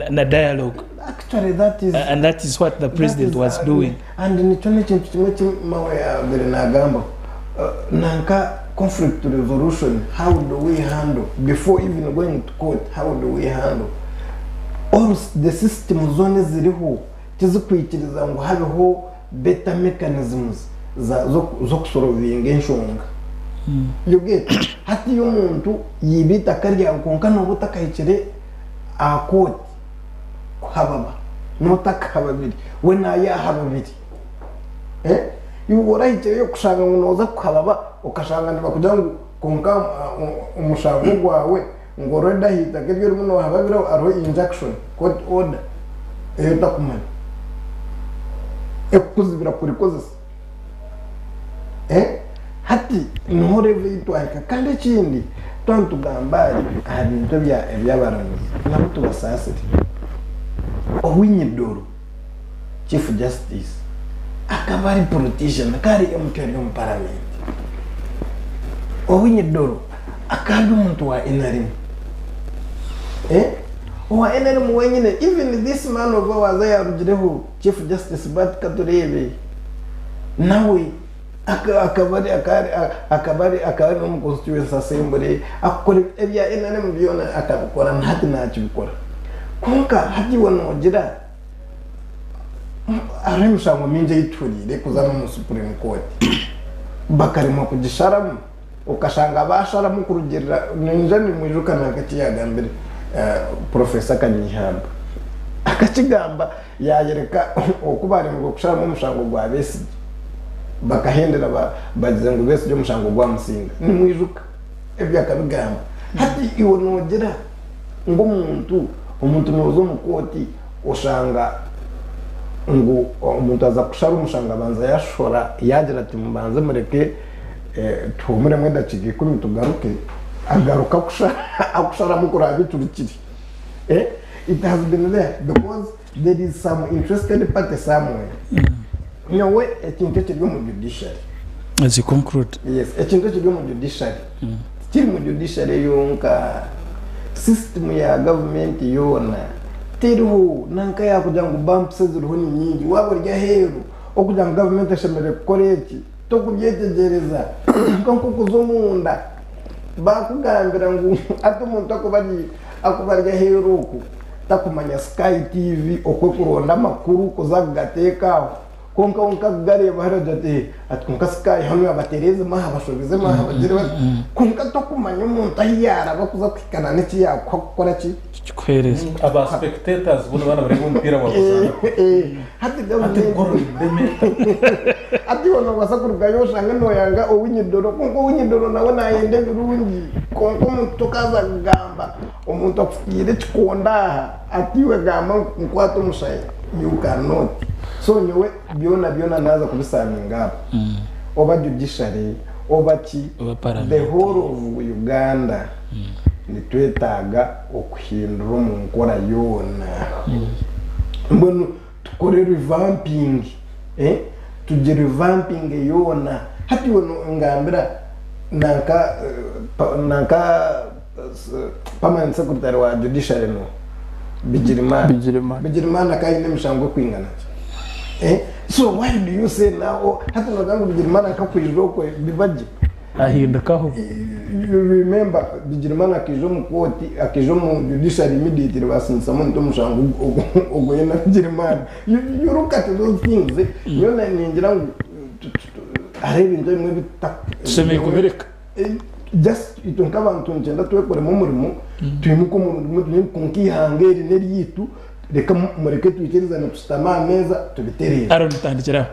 A: na dialogue.
B: Actually that is
A: And that is what the president was doing.
B: And nikyo n'ekintu kimwe eki mawe yaabaire naagambaho. Nanka conflict resolution, how do we handle before even going to court, how do we handle? All the systems zoona eziriho tizikwikiriza ngu habeho better mechanisms z'okusorovinga enshonga. You get? Hatiiya omuntu yaiba eitaka ryawe kwonka nooba otakahikire aha kooti kuhababa n'otakaha babiri we nayaha babiri eh? Iwe orahikireyo kushanga ngu noza kuhababa okashanga nibakugira ngu kwonka omushango gwawe ngu already aha itaka eri orimu nohababiraho hariho injunction court order ei otakumanya ekukuzibira kurikozesa eh? Hati niho level ei twahika kandi ekindi twaba nitugamba aha bintu eby'abaramuzi nabo tubasaasire. Owinyidoru Chief Justice akaba ari politician akaba ari MP ari omu paramenti. Owinyidoru akaba ari omuntu wa NRM. Owa NRM wenyine even this man of ours ayarugireho Chief Justice Bart Katureebe nawe akaba ari akaba ari akaba ari n'omu constituency assembly akakora ebya NRM byona akabikora na hati nakibikora kwonka hati iwe nogira hariho emishango mingi ei tuhuriire kuza n'omu supreme court bakaremwa kugisharamu okashanga basharamu kurugirira ninja nimwijuka nanka eki yagambire professor Kanyeihamba akakigamba Yaayereka oku baaremirwe kusharamu omushango gwa Besigye, bakahendera bagize ngu Besigye omushango gwamusinga. Nimwijuka ebyo akabigamba. Hati iwe noogira ngu omuntu, omuntu nooza omu kooti oshanga ngu omuntu aza kushara omushango abanza yaashora yaagira ati mubanze mureke tuhuumuremu edakiika ikumi tugaruke, agaruka akusharamu kuraba ecurikire. It has been there because there is some interested party somewhere. Nyowe ekintu ekiri omu judiciary.
A: As you conclude.
B: Yes, ekintu ekiri omu judiciary. Tikiri mu judiciary yonka. System ya government yoona teriho nanka yakugira ngu bumps eziriho ni nyingi. Waaba ori aheeru okugira ngu government eshemereire kukora eki tokubyetegyereza. Kwonka nkokuza omunda bakugambira ngu hati omuntu akuba ari akuba ari aheeru oku. Takumanya Sky TV oku ekuronda amakuru kuza kugateeka aho. Kwonka we nkakugareeba hariya ogira oti eh, ati kwonka Sky hanu yabatereezemu aha bashobezemu aha bagire bati. Kwonka tokumanya omuntu ahu yaaraba kuza kuhika na n'eki yaakuha kukora ki?
A: Kikuheereza.
O: Aba spectators bo nibaaba nibareeba omupiira gwakuzaana.
B: Hati gavumenti hati iwe noobaasa kurugayo oshange nooyanga Owiny-Dollo kwonka Owiny-Dollo nawe naayenda ebirungi kwonka omuntu tokaaza kugamba omuntu akutiire ekikondo aha ati iwe gamba ngu nkwate omushaya you cannot so nyowe byona byona naaza kubisaminga up oba judiciary oba ki the whole of Uganda nitwetaaga okuhindura omu nkora yoona. Mbwenu tukore revamping, eh, tugye revampinge yoona. Hati iwe ngambira nanka nanka permanent secretary wa judiciary no Bigirimana.
F: Bigirimana.
B: Bigirimana ka aine emishango ekwingana ki? Eh, so why do you say now, hati nogira ngu Bigirimana akakwija okwe biba gye?
A: Ahindukaho.
B: You remember Bigirimana akaija omu kooti akaija omu judiciary immediately basindisamu omuntu omushango ogweye na Bigirimana. You, you look at those things eh, nyowe ningira ngu hariho ebintu ebimwe ebituta
A: Tushemereire kubireka.
B: Eh, just itwe nk'abantu nikyenda twekoremu omurimo twimuke omurundi gumwe tugire ngu kwonka eihanga eri n'eryaitu reka mureke twikirizane tushutame aha meeza tubitereeze.
A: Aaron tandikira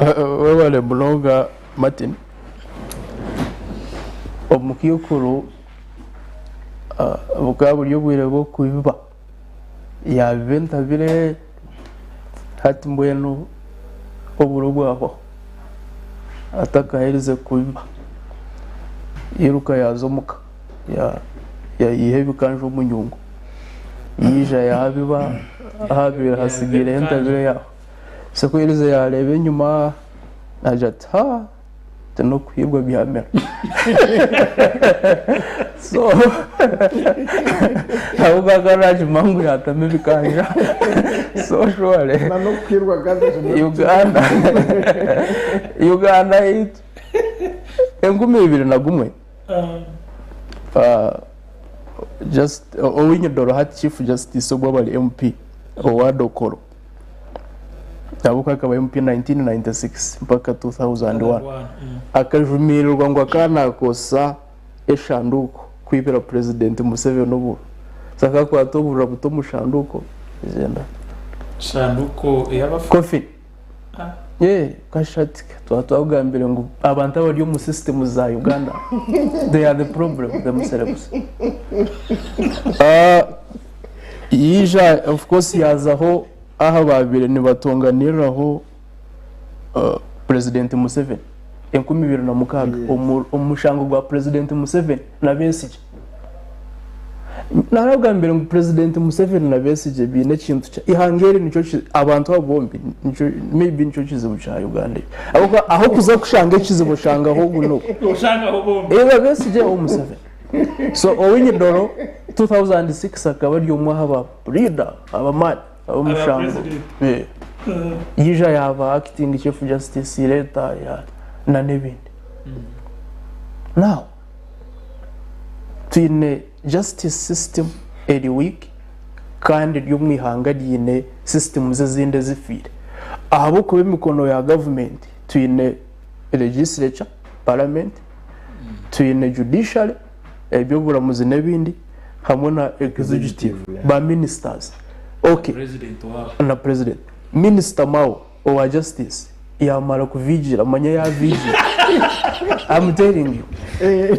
A: aho.
F: Webale munonga Martin. Omukaikuru bukaba buri obwire bw'okubiba, yaabiba entabire hati mbwenu oburo bwahwaho atakaherize kubiba yairuka yaaza omuka yaiha ebikanja omu nyungu yaija yaabiba ahabaire hatsigaireho entabire yaaho. Sekwerize yaareeba enyima yaagira ati, Haa! Ati n'okuhiirwa byamera. So ahabw'okuba akaba naakimanya ngu yaatama ebikanja. So surely
B: Na n'okuhiirwa kandi ashemereire
F: Uganda Uganda yaitu 2001 just Owiny-Dollo hati Chief Justice obwo aba ari MP owa Dokolo. Ahabw'okuba akaba MP 1996 mpaka 2001. Akajumirirwa ngu akaba nakozesa eshanduuko kwibira Purezidenti Museveni oburo. So akakwata oburura buta omu shanduuko gyenda.
A: Shanduuko ey'abafu?
F: Coffin. Yeah, kasha ati twaba twakugambire ngu abantu abari omu system za Uganda they are the problem themselves. Yaija of course yaazaho aha baabaire nibatonganiriraho Purezidenti Museveni 2006 omu mushango gwa Purezidenti Museveni na Besigye. Naaragambire ngu Purezidenti Museveni na Besigye baine ekintu kya eihanga eri nikyo abantu abo bombi maybe nikyo kizibu kya Uganda eki. Ahabw'okuba ah'okuza kushanga ekizibu oshangaho ogu n'ogu.
A: Oshangaho bombi.
F: Either Besigye or Museveni. So Owiny-Dollo 2006 akaba ari omwe aha ba puriida ab'amaani ab'omushango. Yaija yaaba acting chief justice later na n'ebindi. Now twine justice system eri weak kandi eri omu ihanga riine systems ezindi ezifiire. Ahabw'okuba emikono ya gavumenti twine legislature, parliament, twine judiciary, eby'oburamuzi n'ebindi hamwe na executive, ba ministers. Okay. Na president. Minister Mao owa justice yamara kuvigira manya yavigira. I'm telling you.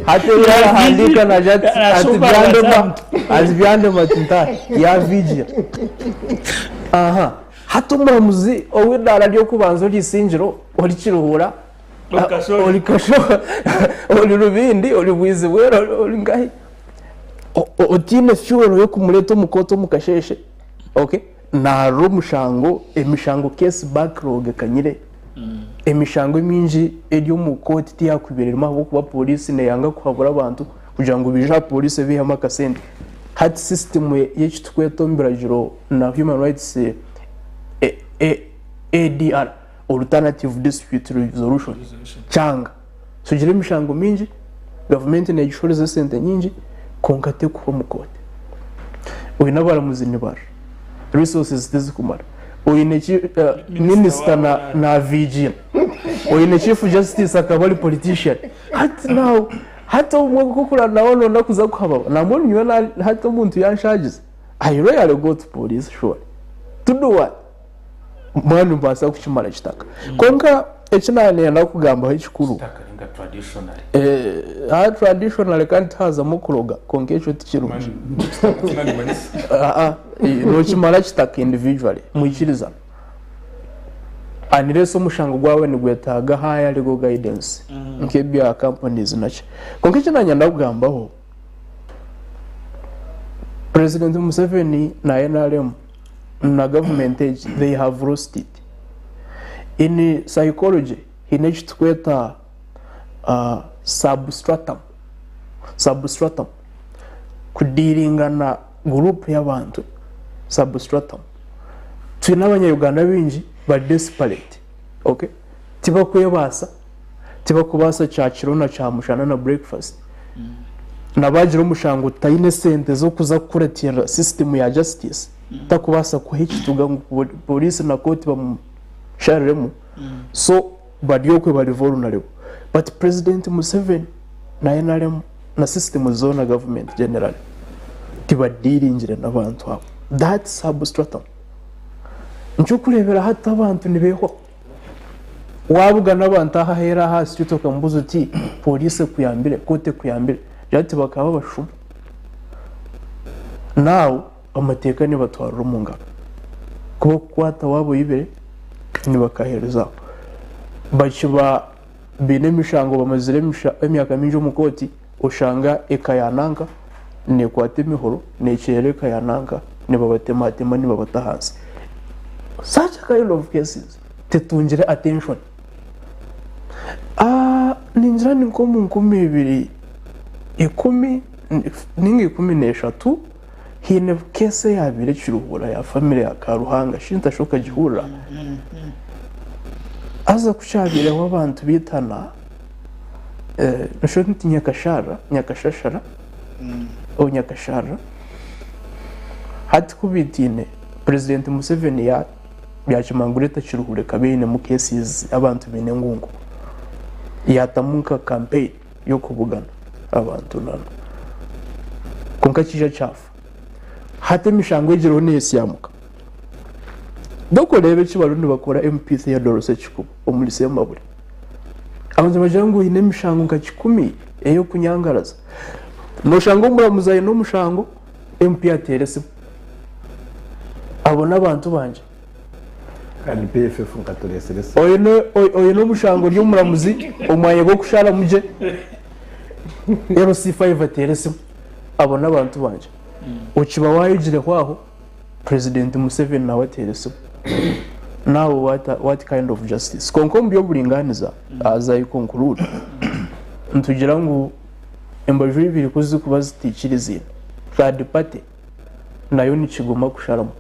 F: Hati yarahandika naija ati ati byandema ati byandema ati ntahe yavigira. Aha. Hati omuramuzi ow'idaara ry'okubanza ori Isingiro, ori Kiruhura, ori Kasho, ori Rubindi, ori Bwizibwera, ori nkahi, otaine fuel y'okumureeta omu kooti omu kasheeshe, okay, naarora omushango, emishango case backlog ekanyire, emishango emingi eri omu kooti tiyakubaire erimu ahabw'okuba pooriisi neeyanga kuhabura abantu kugira ngu baije aha pooriisi ebaihemu akasente. Hati system y'eki turikweta omu biragiro na human rights ADR, Alternative Dispute Resolution, kyanga. Tugira emishango mingi, gavumenti negishoreza esente nyingi kwonka tekuha omu kooti. Oine abaramuzi nibara, resources tizikumara. Oine minister naviigira, oine chief justice akaba ari politician. Hati now, hati obumwe nk'okurara nawe kuza kuhababa, nambwenu nyowe hati omuntu yanshagiza, I rarely go to police surely. To do what? Mbwenu nimbaasa kukimara kitaka. Kwonka eki naanenda kugambaho ekikuru, aha traditionally kandi tihazamu kuroga kwonka ekyo tikirungi. Nookimara kitaka individually mwikirizana. Unless omushango gwawe nigwetaaga higher legal guidance nk'ebya companies naki. Kwonka eki naanyenda kugambaho, President Museveni na NRM na government egi they have lost it. In psychology haine eki turikweta substratum, substratum kudiiringa na group y'abantu substratum. Twine abanya Uganda baingi bari desperate okay, tibakwebaasa, tibakubaasa kyakiro na kyamushana na breakfast, na baagira omushango taine sente z'okuza kukuratirira system ya justice takubaasa kuha ekituga ngu police na kooti bamushariremu so bari okwe bari vulnerable but president Museveni na nrm na system zoona government generally tibadiringire n'abantu abo that substratum nikyo orikureebera hati abantu nibeehwaho. Waabugana abantu aha aheeru aha street okamubuuza oti police ekuyambire, kooti ekuyambire? Agira ati bakaba abashuma. Now amateeka nibatwarira omu ngaro. Ku bakukwata waaba oyibire nibakaheereza aho. Bakiba baine emishango bamazire emyaka mingi omu kooti oshanga eka ya nanka nekwata emihoro nekyerera eka ya nanka nibabatematema nibabata ahansi. Such a kind of cases tetungire attention. Ningira ni nk'omu 2010 ninga 13 haine case eyabaire ekiruhura ya family ya Karuhanga shintasha okagihurira haza kukyabaireho abantu baitana noshusha oti Nyakasharara Nyakashashara oh Nyakasharara hati kubaitaine president Museveni yakimanya ngu Greater Kiruhura ekaba einemu cases abantu baine engungu yatamu nka campaign y'okubugana abantu nana kwonka kiija kyafa hati emishango egi eriho neyesyamuka Doc oreebe eki bariyo nibakora MP Theodore Ssekikubo omuri Sembabule abantu nibagira ngu oine emishango nka kikumi ey'okunyangaraza noshanga omuramuzi aine omushango MP ateera esimu abo n'abantu bangye.
B: Kandi PFF nkatureesire esimu.
F: Oine omushango ori omuramuzi omwanya gw'okusharamu gye LC5 ateera esimu abo n'abantu bangye. Okiba wayogireho aho President Museveni nawe ateera esimu. Now what, what kind of justice? Kwonka omu by'oburingaaniza as I conclude nitugira ngu embaju ibiri ku zirikuba zitaikiriziine third party nayo nikiguma kusharamu.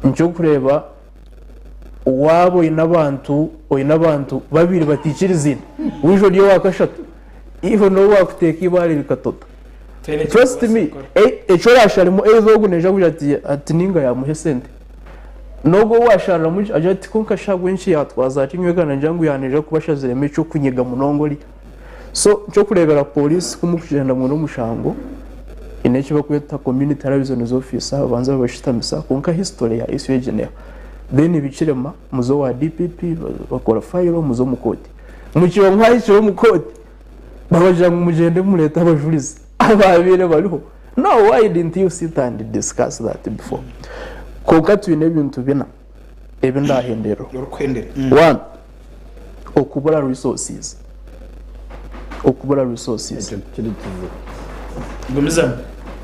F: Nikyokureeba waaba oine abantu oine abantu babiri bataikiriziine waija ori owakashatu iwe n'obu waakuteeka eibaare rikatota. Trust me eki orasharemu either ogu naija kugira ati ati ninga yamuha esente n'ogu ou washariramu agire ati kwonka shi ahabw'enki yatwaza ati nyowe ka ningira ngu yaaba naija kuba ashaziremu eky'okunyiga munonga oriya. So nikyokureebera police ku murikugyenda mwine omushango haine eki barikweta community liaison officer babanza babashutamisa kwonka history ya issue egi neeha then bikirema muze owa DPP bakora file muze omu kooti. Mukiba mwahikire omu kooti babagira ngu mugyende mureete abajurizi abaabaire bariho. No why didn't you sit and discuss that before? Kwonka twine ebintu bina ebi ndahendereraho. One, okubura resources. Okubura resources.
B: Ekyo tikiri kizibu.
A: Gumizamu.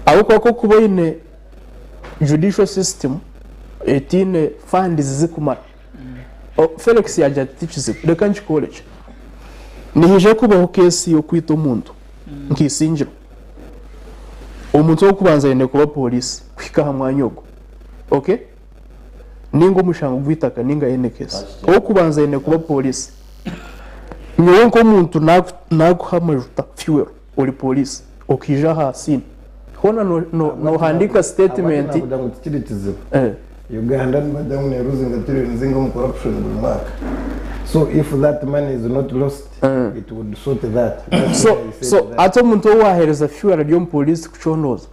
F: Ahabw'okuba ku orikuba oine judicial system etaine funds zirikumara, Felix yaagira ati tikizibu reka nkikworekye. Nihaija kubaho keesi y'okwita omuntu nka Isingiro. Omuntu ow'okubanza aine kuba pooriisi kuhika aha mwanya ogwo. Okay? Ninga omushango gw'eitaka ninga any case. Ow'okubanza aine kuba pooriisi. Nyowe nk'omuntu naakuha amajuta, fuel, ori pooriisi okaija aha scene. Hoona nohandiika statement.
B: Kugira ngu tikiri kizibu. Uganda nibagira ngu neruzinga trillions zinga omu corruption buri mwaka. So if that money is not lost, it would sort that. That's
F: So
B: why I said
F: so
B: that.
F: hati omuntu ou waheereza fuel ari omu police kucondooza,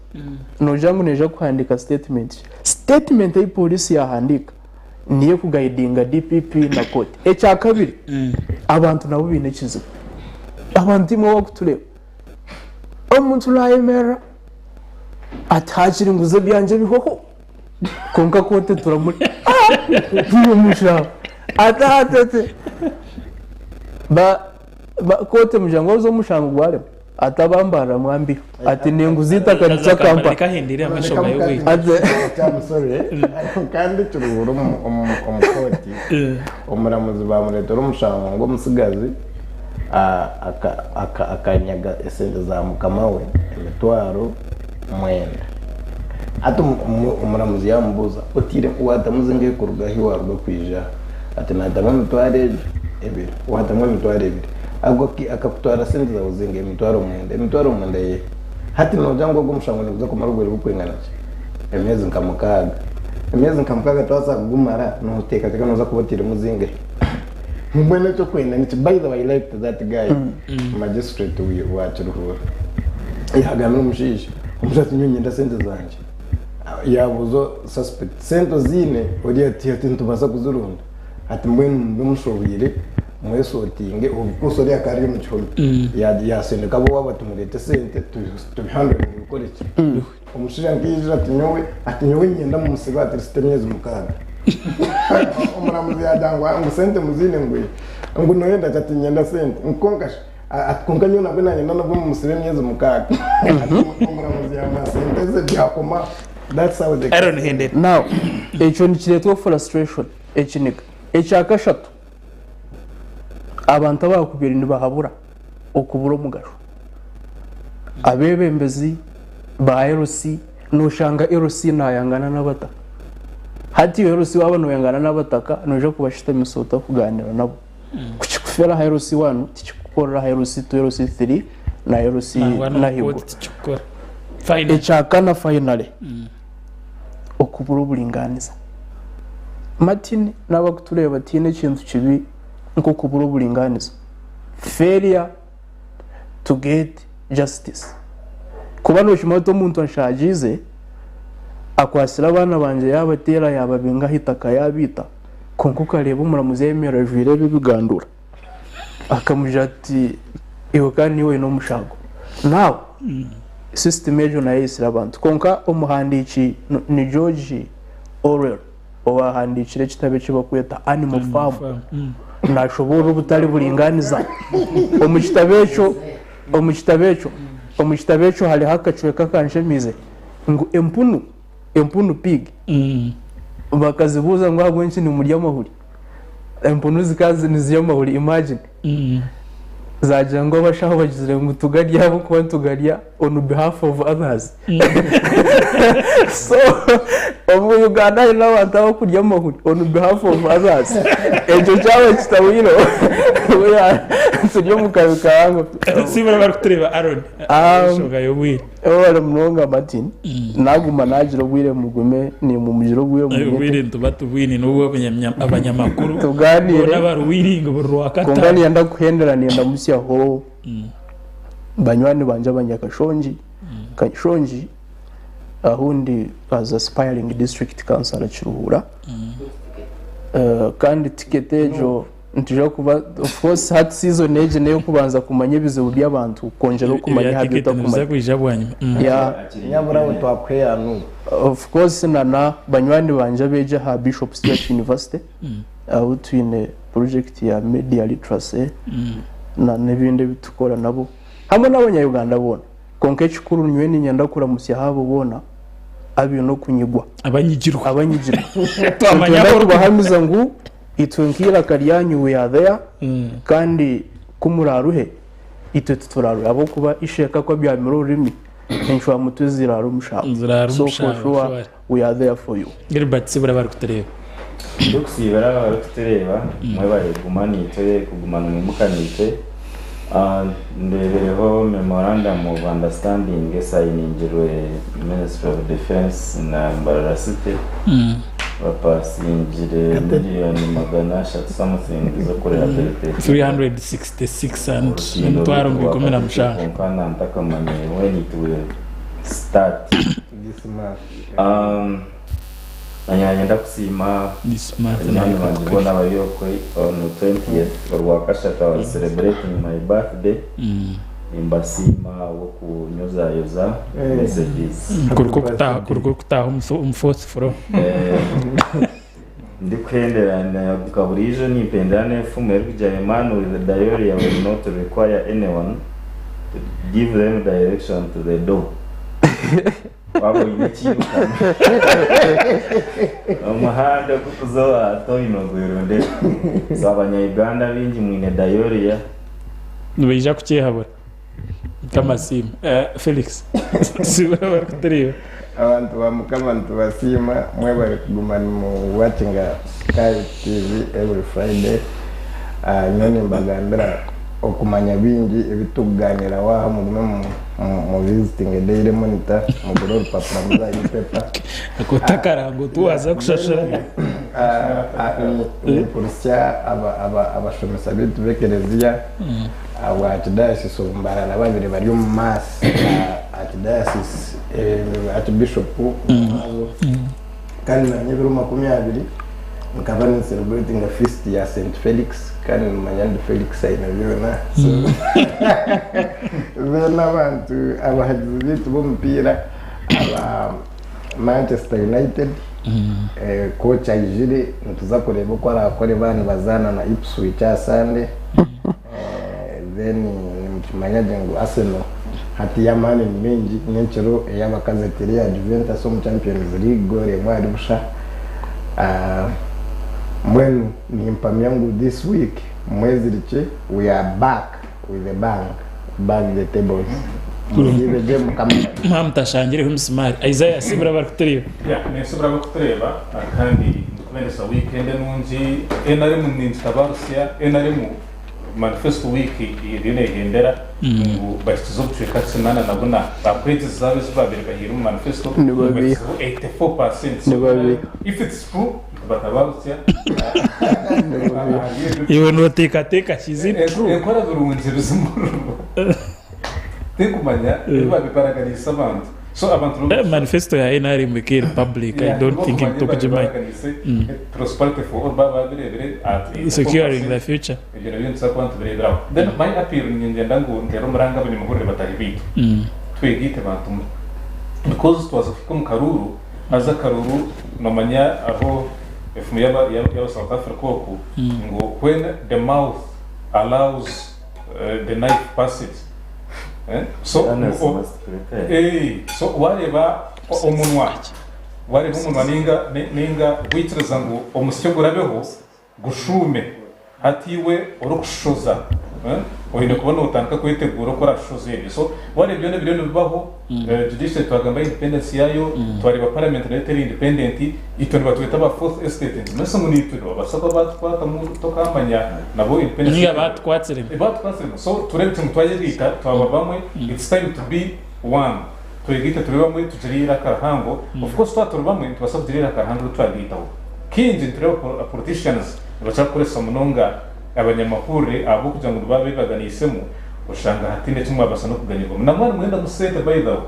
F: noogira ngu neija kuhandiika statement ki? Statement ei police yaahandiika niyo ekugaidinga DPP na kooti. Ekyakabiri, abantu nabo baine ekizibu. Abantu imwe abakutureeba, omuntu naayemerera ati haakiri nguze ebyangye bihweho kwonka kooti turamuri omushaho ati ati ati ba ba kooti emugira ngu oze omushango gwarema ati abambarira mwambiha ati ninguza eitaka nditsa kampani
A: Rikahendera hamwe enshonga y'obwire.
F: Ati
B: I'm sorry. Kandi Kiruhura omu kooti omuramuzi bamureetera omushango ngu omutsigazi akanyaga esente za mukama we emitwaro mwenda. Hati omuramuzi yaamubuuza, otaire waatamu zingahi kuruga ahi waaruga kwija aha? Ati naatamu emitwaro egyo ebiri. Waatamu emitwaro ebiri. Ago akakutwara sente zaawe zingahi? Emitwaro mwenda. Emitwaro mwenda ye. Hati noogira ngu ogu omushango niguza kumara obwire burikwingana ki? Emyezi nka mukaaga. Emyezi nka mukaaga twaza kugumara, nooteekateeka nooza kuba otairemu zingahi? Mbwenu ekyokwenda niki? By the way I liked that guy magistrate wa Kiruhura yagambira omushaija, omushaija ati nyowe niinyenda sente zangye yabuuza suspect sente oziine? Ori ati ati nitubaasa kuzirunda ati mbwenu mube mushohwire mwesotinge of course ori akaba ari omu kihome yasindika ab'owaabo ati mureete sente tubihandlinge bikore ki? Omushaija nkaija ati nyowe ati nyowe niinyenda mumusibe at least emyezi mukaaga. Omuramuzi yaagira ngu ngu sente muziine ngu ngu noyenda ki ati niinyenda sente ngu kwonka shi ati kwonka nyowe nabwe nanyenda nabwo mumusibe emyezi mukaaga. Omuramuzi yaamuha sente ze byakoma that's how they
A: Aaron Hendera.
F: Now ekyo nikireetwa frustration, ekiniga. Ekyakashatu, abantu abakubaire nibahabura okubura omugasho. Abeebembezi ba LC nooshanga LC naayangana n'abataka. Hati iwe LC waaba nooyangana n'abataka noija kubashutamisa ota kugaaniira nabo? Ku kikufeera aha LC one tikikukorera aha LC two, LC three na LC
A: Nangwa n'omu
F: n'ahaiguru.
A: kooti tikikukora. Finally.
F: Ekyakana finally, okubura oburingaaniza. Martin n'abakutureeba tihaine ekintu kibi nk'okubura oburingaaniza. Failure to get justice. Kuba nookimanya oti omuntu anshaagiize, akwatsire abaana bangye yaabateera yaababinga aha itaka yaabaita, kwonka okareeba omuramuzi yayemerera ajwaire ebi ebigandura, akamugira ati iwe kandi niiwe oine omushango. Now, system egyo nayo eitsire abantu. Kwonka omuhandiiki ni George Orwell. Owaahandiikire ekitabo eki barikweta Animal Farm naashoboorora obutari buringaaniza. Omu kitabo ekyo, omu kitabo ekyo, omu kitabo ekyo hariho akacweka akanshemeize ngu empunu, empunu, pig, bakazibuuza ngu ahabw'enki nimurya amahuri? Empunu zikaba nizirya amahuri, imagine. Zaagira ngu abashaho bagizire ngu tugarye ahabw'okuba nitugarya on behalf of others. So omu Uganda harimu abantu abakurya amahuri on behalf of others. Ekyo kyaba kitabwire turi omu kabi kahango.
A: Siibura abarikutureeba Aaron enshonga y'obwire.
F: Webale munonga Martin. Naguma nagira obwire mugume naimwe mugire obwire
A: Obwire
F: munyete.
A: nituba tubwine n'obu abanyamakuru
F: Tugaaniire.
A: boona baruwiringa buri
F: Kwonka
A: Rwakataano.
F: niinyenda kuhendera nindamutsyaho banywani bangye abanyakashongi, Kashongi ahu ndi as aspiring district councillor Kiruhura. Kandi tiketi egyo nitwija kuba of course hati season egi n'ey'okubanza kumanya ebizibu by'abantu kwongyera okumanya
A: Ebya
F: aha bi
A: tiketi nibiza
F: otakumanya.
A: kwija bwanyima.
F: Yeah.
B: Nyabura we twakuha eya Nuupu.
F: Of course na na banywani bangye abeegi aha Bishop Stuart University ahu twine project ya media literacy na n'ebindi ebi tukora nabo hamwe n'abanya Uganda boona. Kwonka ekikuru nyowe niinyenda kuramutsyaho abo boona abaine okunyigwa.
A: Abanyigirwe.
F: Abanyigirwe.
A: Twamanya
F: Nitwenda
A: abu orikuba.
F: kubahamiza ngu itwe nk'eiraka ryanyu we are there kandi ku muraaruhe itwe tituraruhe ahabw'okuba isheeka ku abyamire orurimi encwamutwe ziraara omushaabo.
A: Ziraara
F: So for
A: omushaabo,
F: sure
A: sure.
F: we are there for you.
A: Gilbert Sibura abarikutureeba.
E: Ndikusiibira abarikutureeba mwebare kuguma naitwe, kuguma nimwimuka naitwe. Ndeebireho memorandum of understanding esayiningirwe Ministry of Defence na Mbarara City. Bapasingire miriyoni 300 something z'okurehabilitatinga
A: 366 and emitwaro nka 17.
E: Kwonka nantakamanyire when it will start.
B: This month.
E: Nanye nanyenda kusiima
A: This month
E: banywani
A: nayo
E: bangye boona abari okwe on 20th orwakashatu I was celebrating my birthday. Nimbasiima ahabw'okunyozayoza messages.
A: Kuruga okutaaha omu fourth floor.
E: Ndikuhendera nka buriijo nimpendera n'enfumu erikugira a man with diarrhea will not require anyone to give them direction to the door. Waaba oine ekiirukano omuhanda ogurikuza owa toyi nogwerondera. So abanya Uganda abaingi mwine diarrhea.
A: Nibaija kukyehabura. Nk'amasiima. Felix, siibura abarikutureeba.
B: Abantu ba Mukama nitubasiima mwebare kuguma nimu watchinga Sky TV every Friday. Nyowe nimbagambira okumanya bingi ebi turikugaaniiraho aha mugume mu visitinge Daily Monitor mugure orupapura muze aha e-paper.
A: Ako takarango tu waaza kushashura.
B: Ninkurisya abashomesa baitu b'ekereziya Aba Archdiocese of Mbarara babiri bari omu mass na Archdiocese Archbishop waazo kandi nanye ebiro 20 nkaba ni celebratinga feast ya St Felix kandi nimanya ndi Felix aine byona so then abantu abahagizi baitu b'omupiira aba Manchester United coach aijire nituza kureeba oku arakore baaba nibazaana na Ipswich aha Sunday. Then nimukimanya gye ngu Arsenal hati y'amaani ni maingi, n'ekiro ey'abakazi eteire eya Juventus omu Champions League goal emwe ahari busha. Mbwenu nimpamya ngu this week mwezirikye we are back with a bang, bang the tables. Mureebe gye Mukama abagye.
A: Mwaba mutashangireho emisimaari. Isaiah sibura abarikutureeba.
O: Yeah, ninsibura abarikutureeba kandi ndikubendesa weekend enungi. NRM ningitabarutsya, NRM Manifesto week eriyo nehendera ngu bahikize obucweka 84 ba pledges zaabo ezi babaire bahaire omu manifesto bahikizeho 84%. So if it's true nitubatabarutsya ahari ebyo.
A: Iwe noteekateeka ki? Is it true?
O: Enkora birungi bizimururwa tinkumanya ebi babibaraganiise abantu. So abantu
A: Eh, manifesto ya NRM eka eri public, I don't think ngu tokugimanya.
O: Prosperity for all baba babirebire at
A: Securing the future.
O: Ebyo nabyo nituza kuba nitubireberaho. Then my appeal niinyenda ngu nteere omuranga abanyamahurire bataahi baitu. Twegaite bantu mwe. Because twaza kuhika omu karuuru, haza akaruuru nomanya hariho efumu y'aba y'aba South Africa oku ngu when the mouth allows the knife passage So
E: Anus must prepare.
O: So wareeba omunwa, wareeba omunwa ninga ninga gwikiriza ngu omusyo gurabeho gushuume, hati iwe orikushoza oine kuba notandika kweteguura oku orashoze ebyo. So wareeba byona ebiriyo nibibaho, judiciary twagamba independence yaayo, twareeba parliament nayo teri independent, itwe nibatweta aba fourth estate nti mbwenu ngu naitwe nibabaasa kuba batukwatamu tokamanya nabo independence
A: Ninga batukwatsiremu.
O: Batukwatsiremu. So tureebe ngu twayegaita twaba bamwe, it's time to be one. Twegaite tube bamwe tugire eiraka rihango. Of course twaba turi bamwe nitubaasa kugira eiraka rihango eri twagaitaho. Kaingi nitureeba politicians nibakira kukoresa munonga abanyamahurire ahabw'okugira ngu nibaba bebaganiisemu oshanga hataine eki mwabaasa n'okuganyirwamu. Na mwaba nimwenda sente by the way,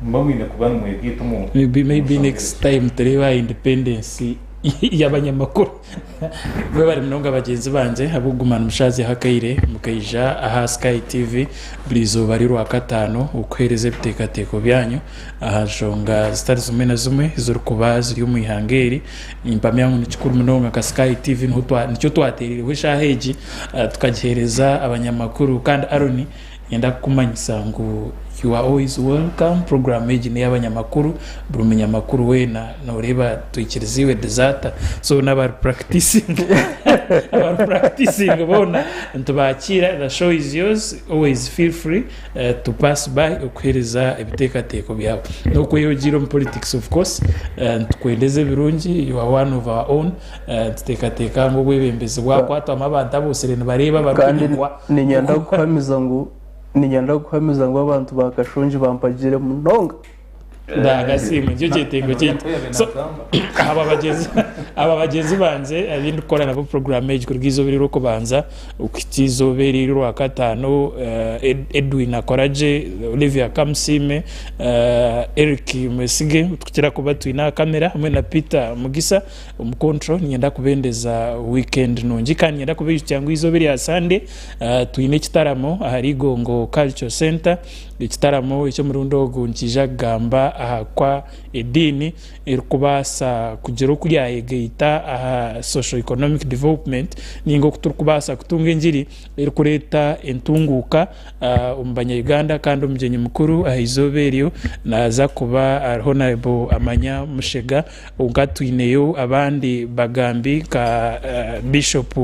O: Nimuba mwine kuba nimwegaita omu
A: Maybe maybe
O: nshonga
A: next
O: egi.
A: time tureebe aha independence y'abanyamakuru. Mwebare munonga bagyenzi bangye ahabw'okuguma nimushaazyaho akaire mukaija aha Sky TV buri izooba ry'orwakataano okuheereza ebiteekateeko byanyu aha nshonga zitari zimwe na zimwe ezirikuba ziri omu ihanga eri. Nimpamya ngu nikikuru munonga nka Sky TV niho twa nikyo twateereireho eshaaha egi tukagiheereza abanyamakuru kandi Aaron. Niinyenda kukumanyisa ngu you are always welcome, puroguraamu egi n'ey'abanyamakuru, buri munyamakuru weena nooreeba twikiriza iwe Deserter, so n'abari practicing abari practicing boona nitubakiira, the show is yours, always feel free to pass by okuheereza ebiteekateeko byawe. N'okweyogiira omu politics of course, nitukwendeza ebirungi, you are one of our own, Nituteekateeka ngu obwebembezi bwakwatwamu abantu aboosire nibareeba
F: Kandi
A: abarikunyurwa.
F: niinyenda kukuhamiza ngu niinyenda kukuhamiza ngu abantu ba Kashongi bampagire munonga.
A: Ndagasiimwe nikyo kyetengo kyaitu. So aba bagyenzi aba bagyenzi bangye abu ndikukora nabo puroguraamu egi kuruga eizooba eri ery'okubanza okuhitsya eizooba eri ery'orwakataano, Edwin Akoragye, Olivia Kamusiime, Eric Mwesige ou tukukira kuba twine aha kamera hamwe na Peter Mugisa. Omu control niinyenda kubendeza weekend nungi kandi niinyenda kubaijutsya ngu eizooba erya Sunday twine ekitaramo ahari Igongo Cultural Centre. Ekitaramo eky'omurundi ogu nikiija kugamba aha ku ediini erikubaasa kugira oku yaayegaita aha socio economic development nainga oku turikubaasa kutunga engiri erikureeta entunguuka omu banya Uganda kandi omugyenyi mukuru aha izooba eryo naaza kuba ari Honourable Amanya Mushega. Kwonka twineyo abandi bagambi nka Bishop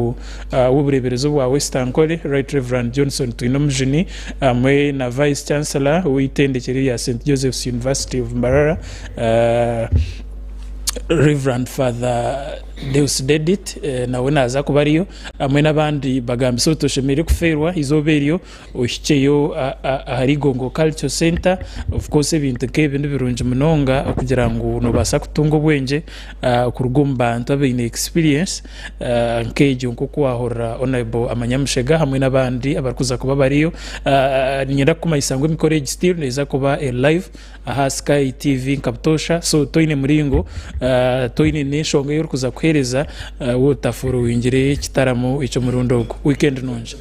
A: w'obureeberezi obwa West Ankole, Right Rev. Johnson Twinomujuni hamwe na Vice Chancellor w'eitendekyero erya St Joseph's University of Mbarara, Rev. Father Deus Dedit nawe naaza kuba ariyo hamwe n'abandi bagambi. So toshemereire kufeerwa eizooba eryo. Ohikyeyo ahari Igongo Cultural Centre. Of course ebintu nk'ebi nibirungi munonga okugira ngu nobaasa kutunga obwengye kuruga omu bantu abaine experience nk'egyo nk'oku wahurira Honourable Amanya Mushega hamwe n'abandi abarikuza kuba bariyo. Niinyenda kukumanyisa ngu emikoro egi still neeza kuba eri live aha Sky TV nka butoosha so toine muringo, toine n'enshonga ei orikuza kuheereza waaba otaforowingire ekitaramo eky'omurundi ogu. Weekend nungi.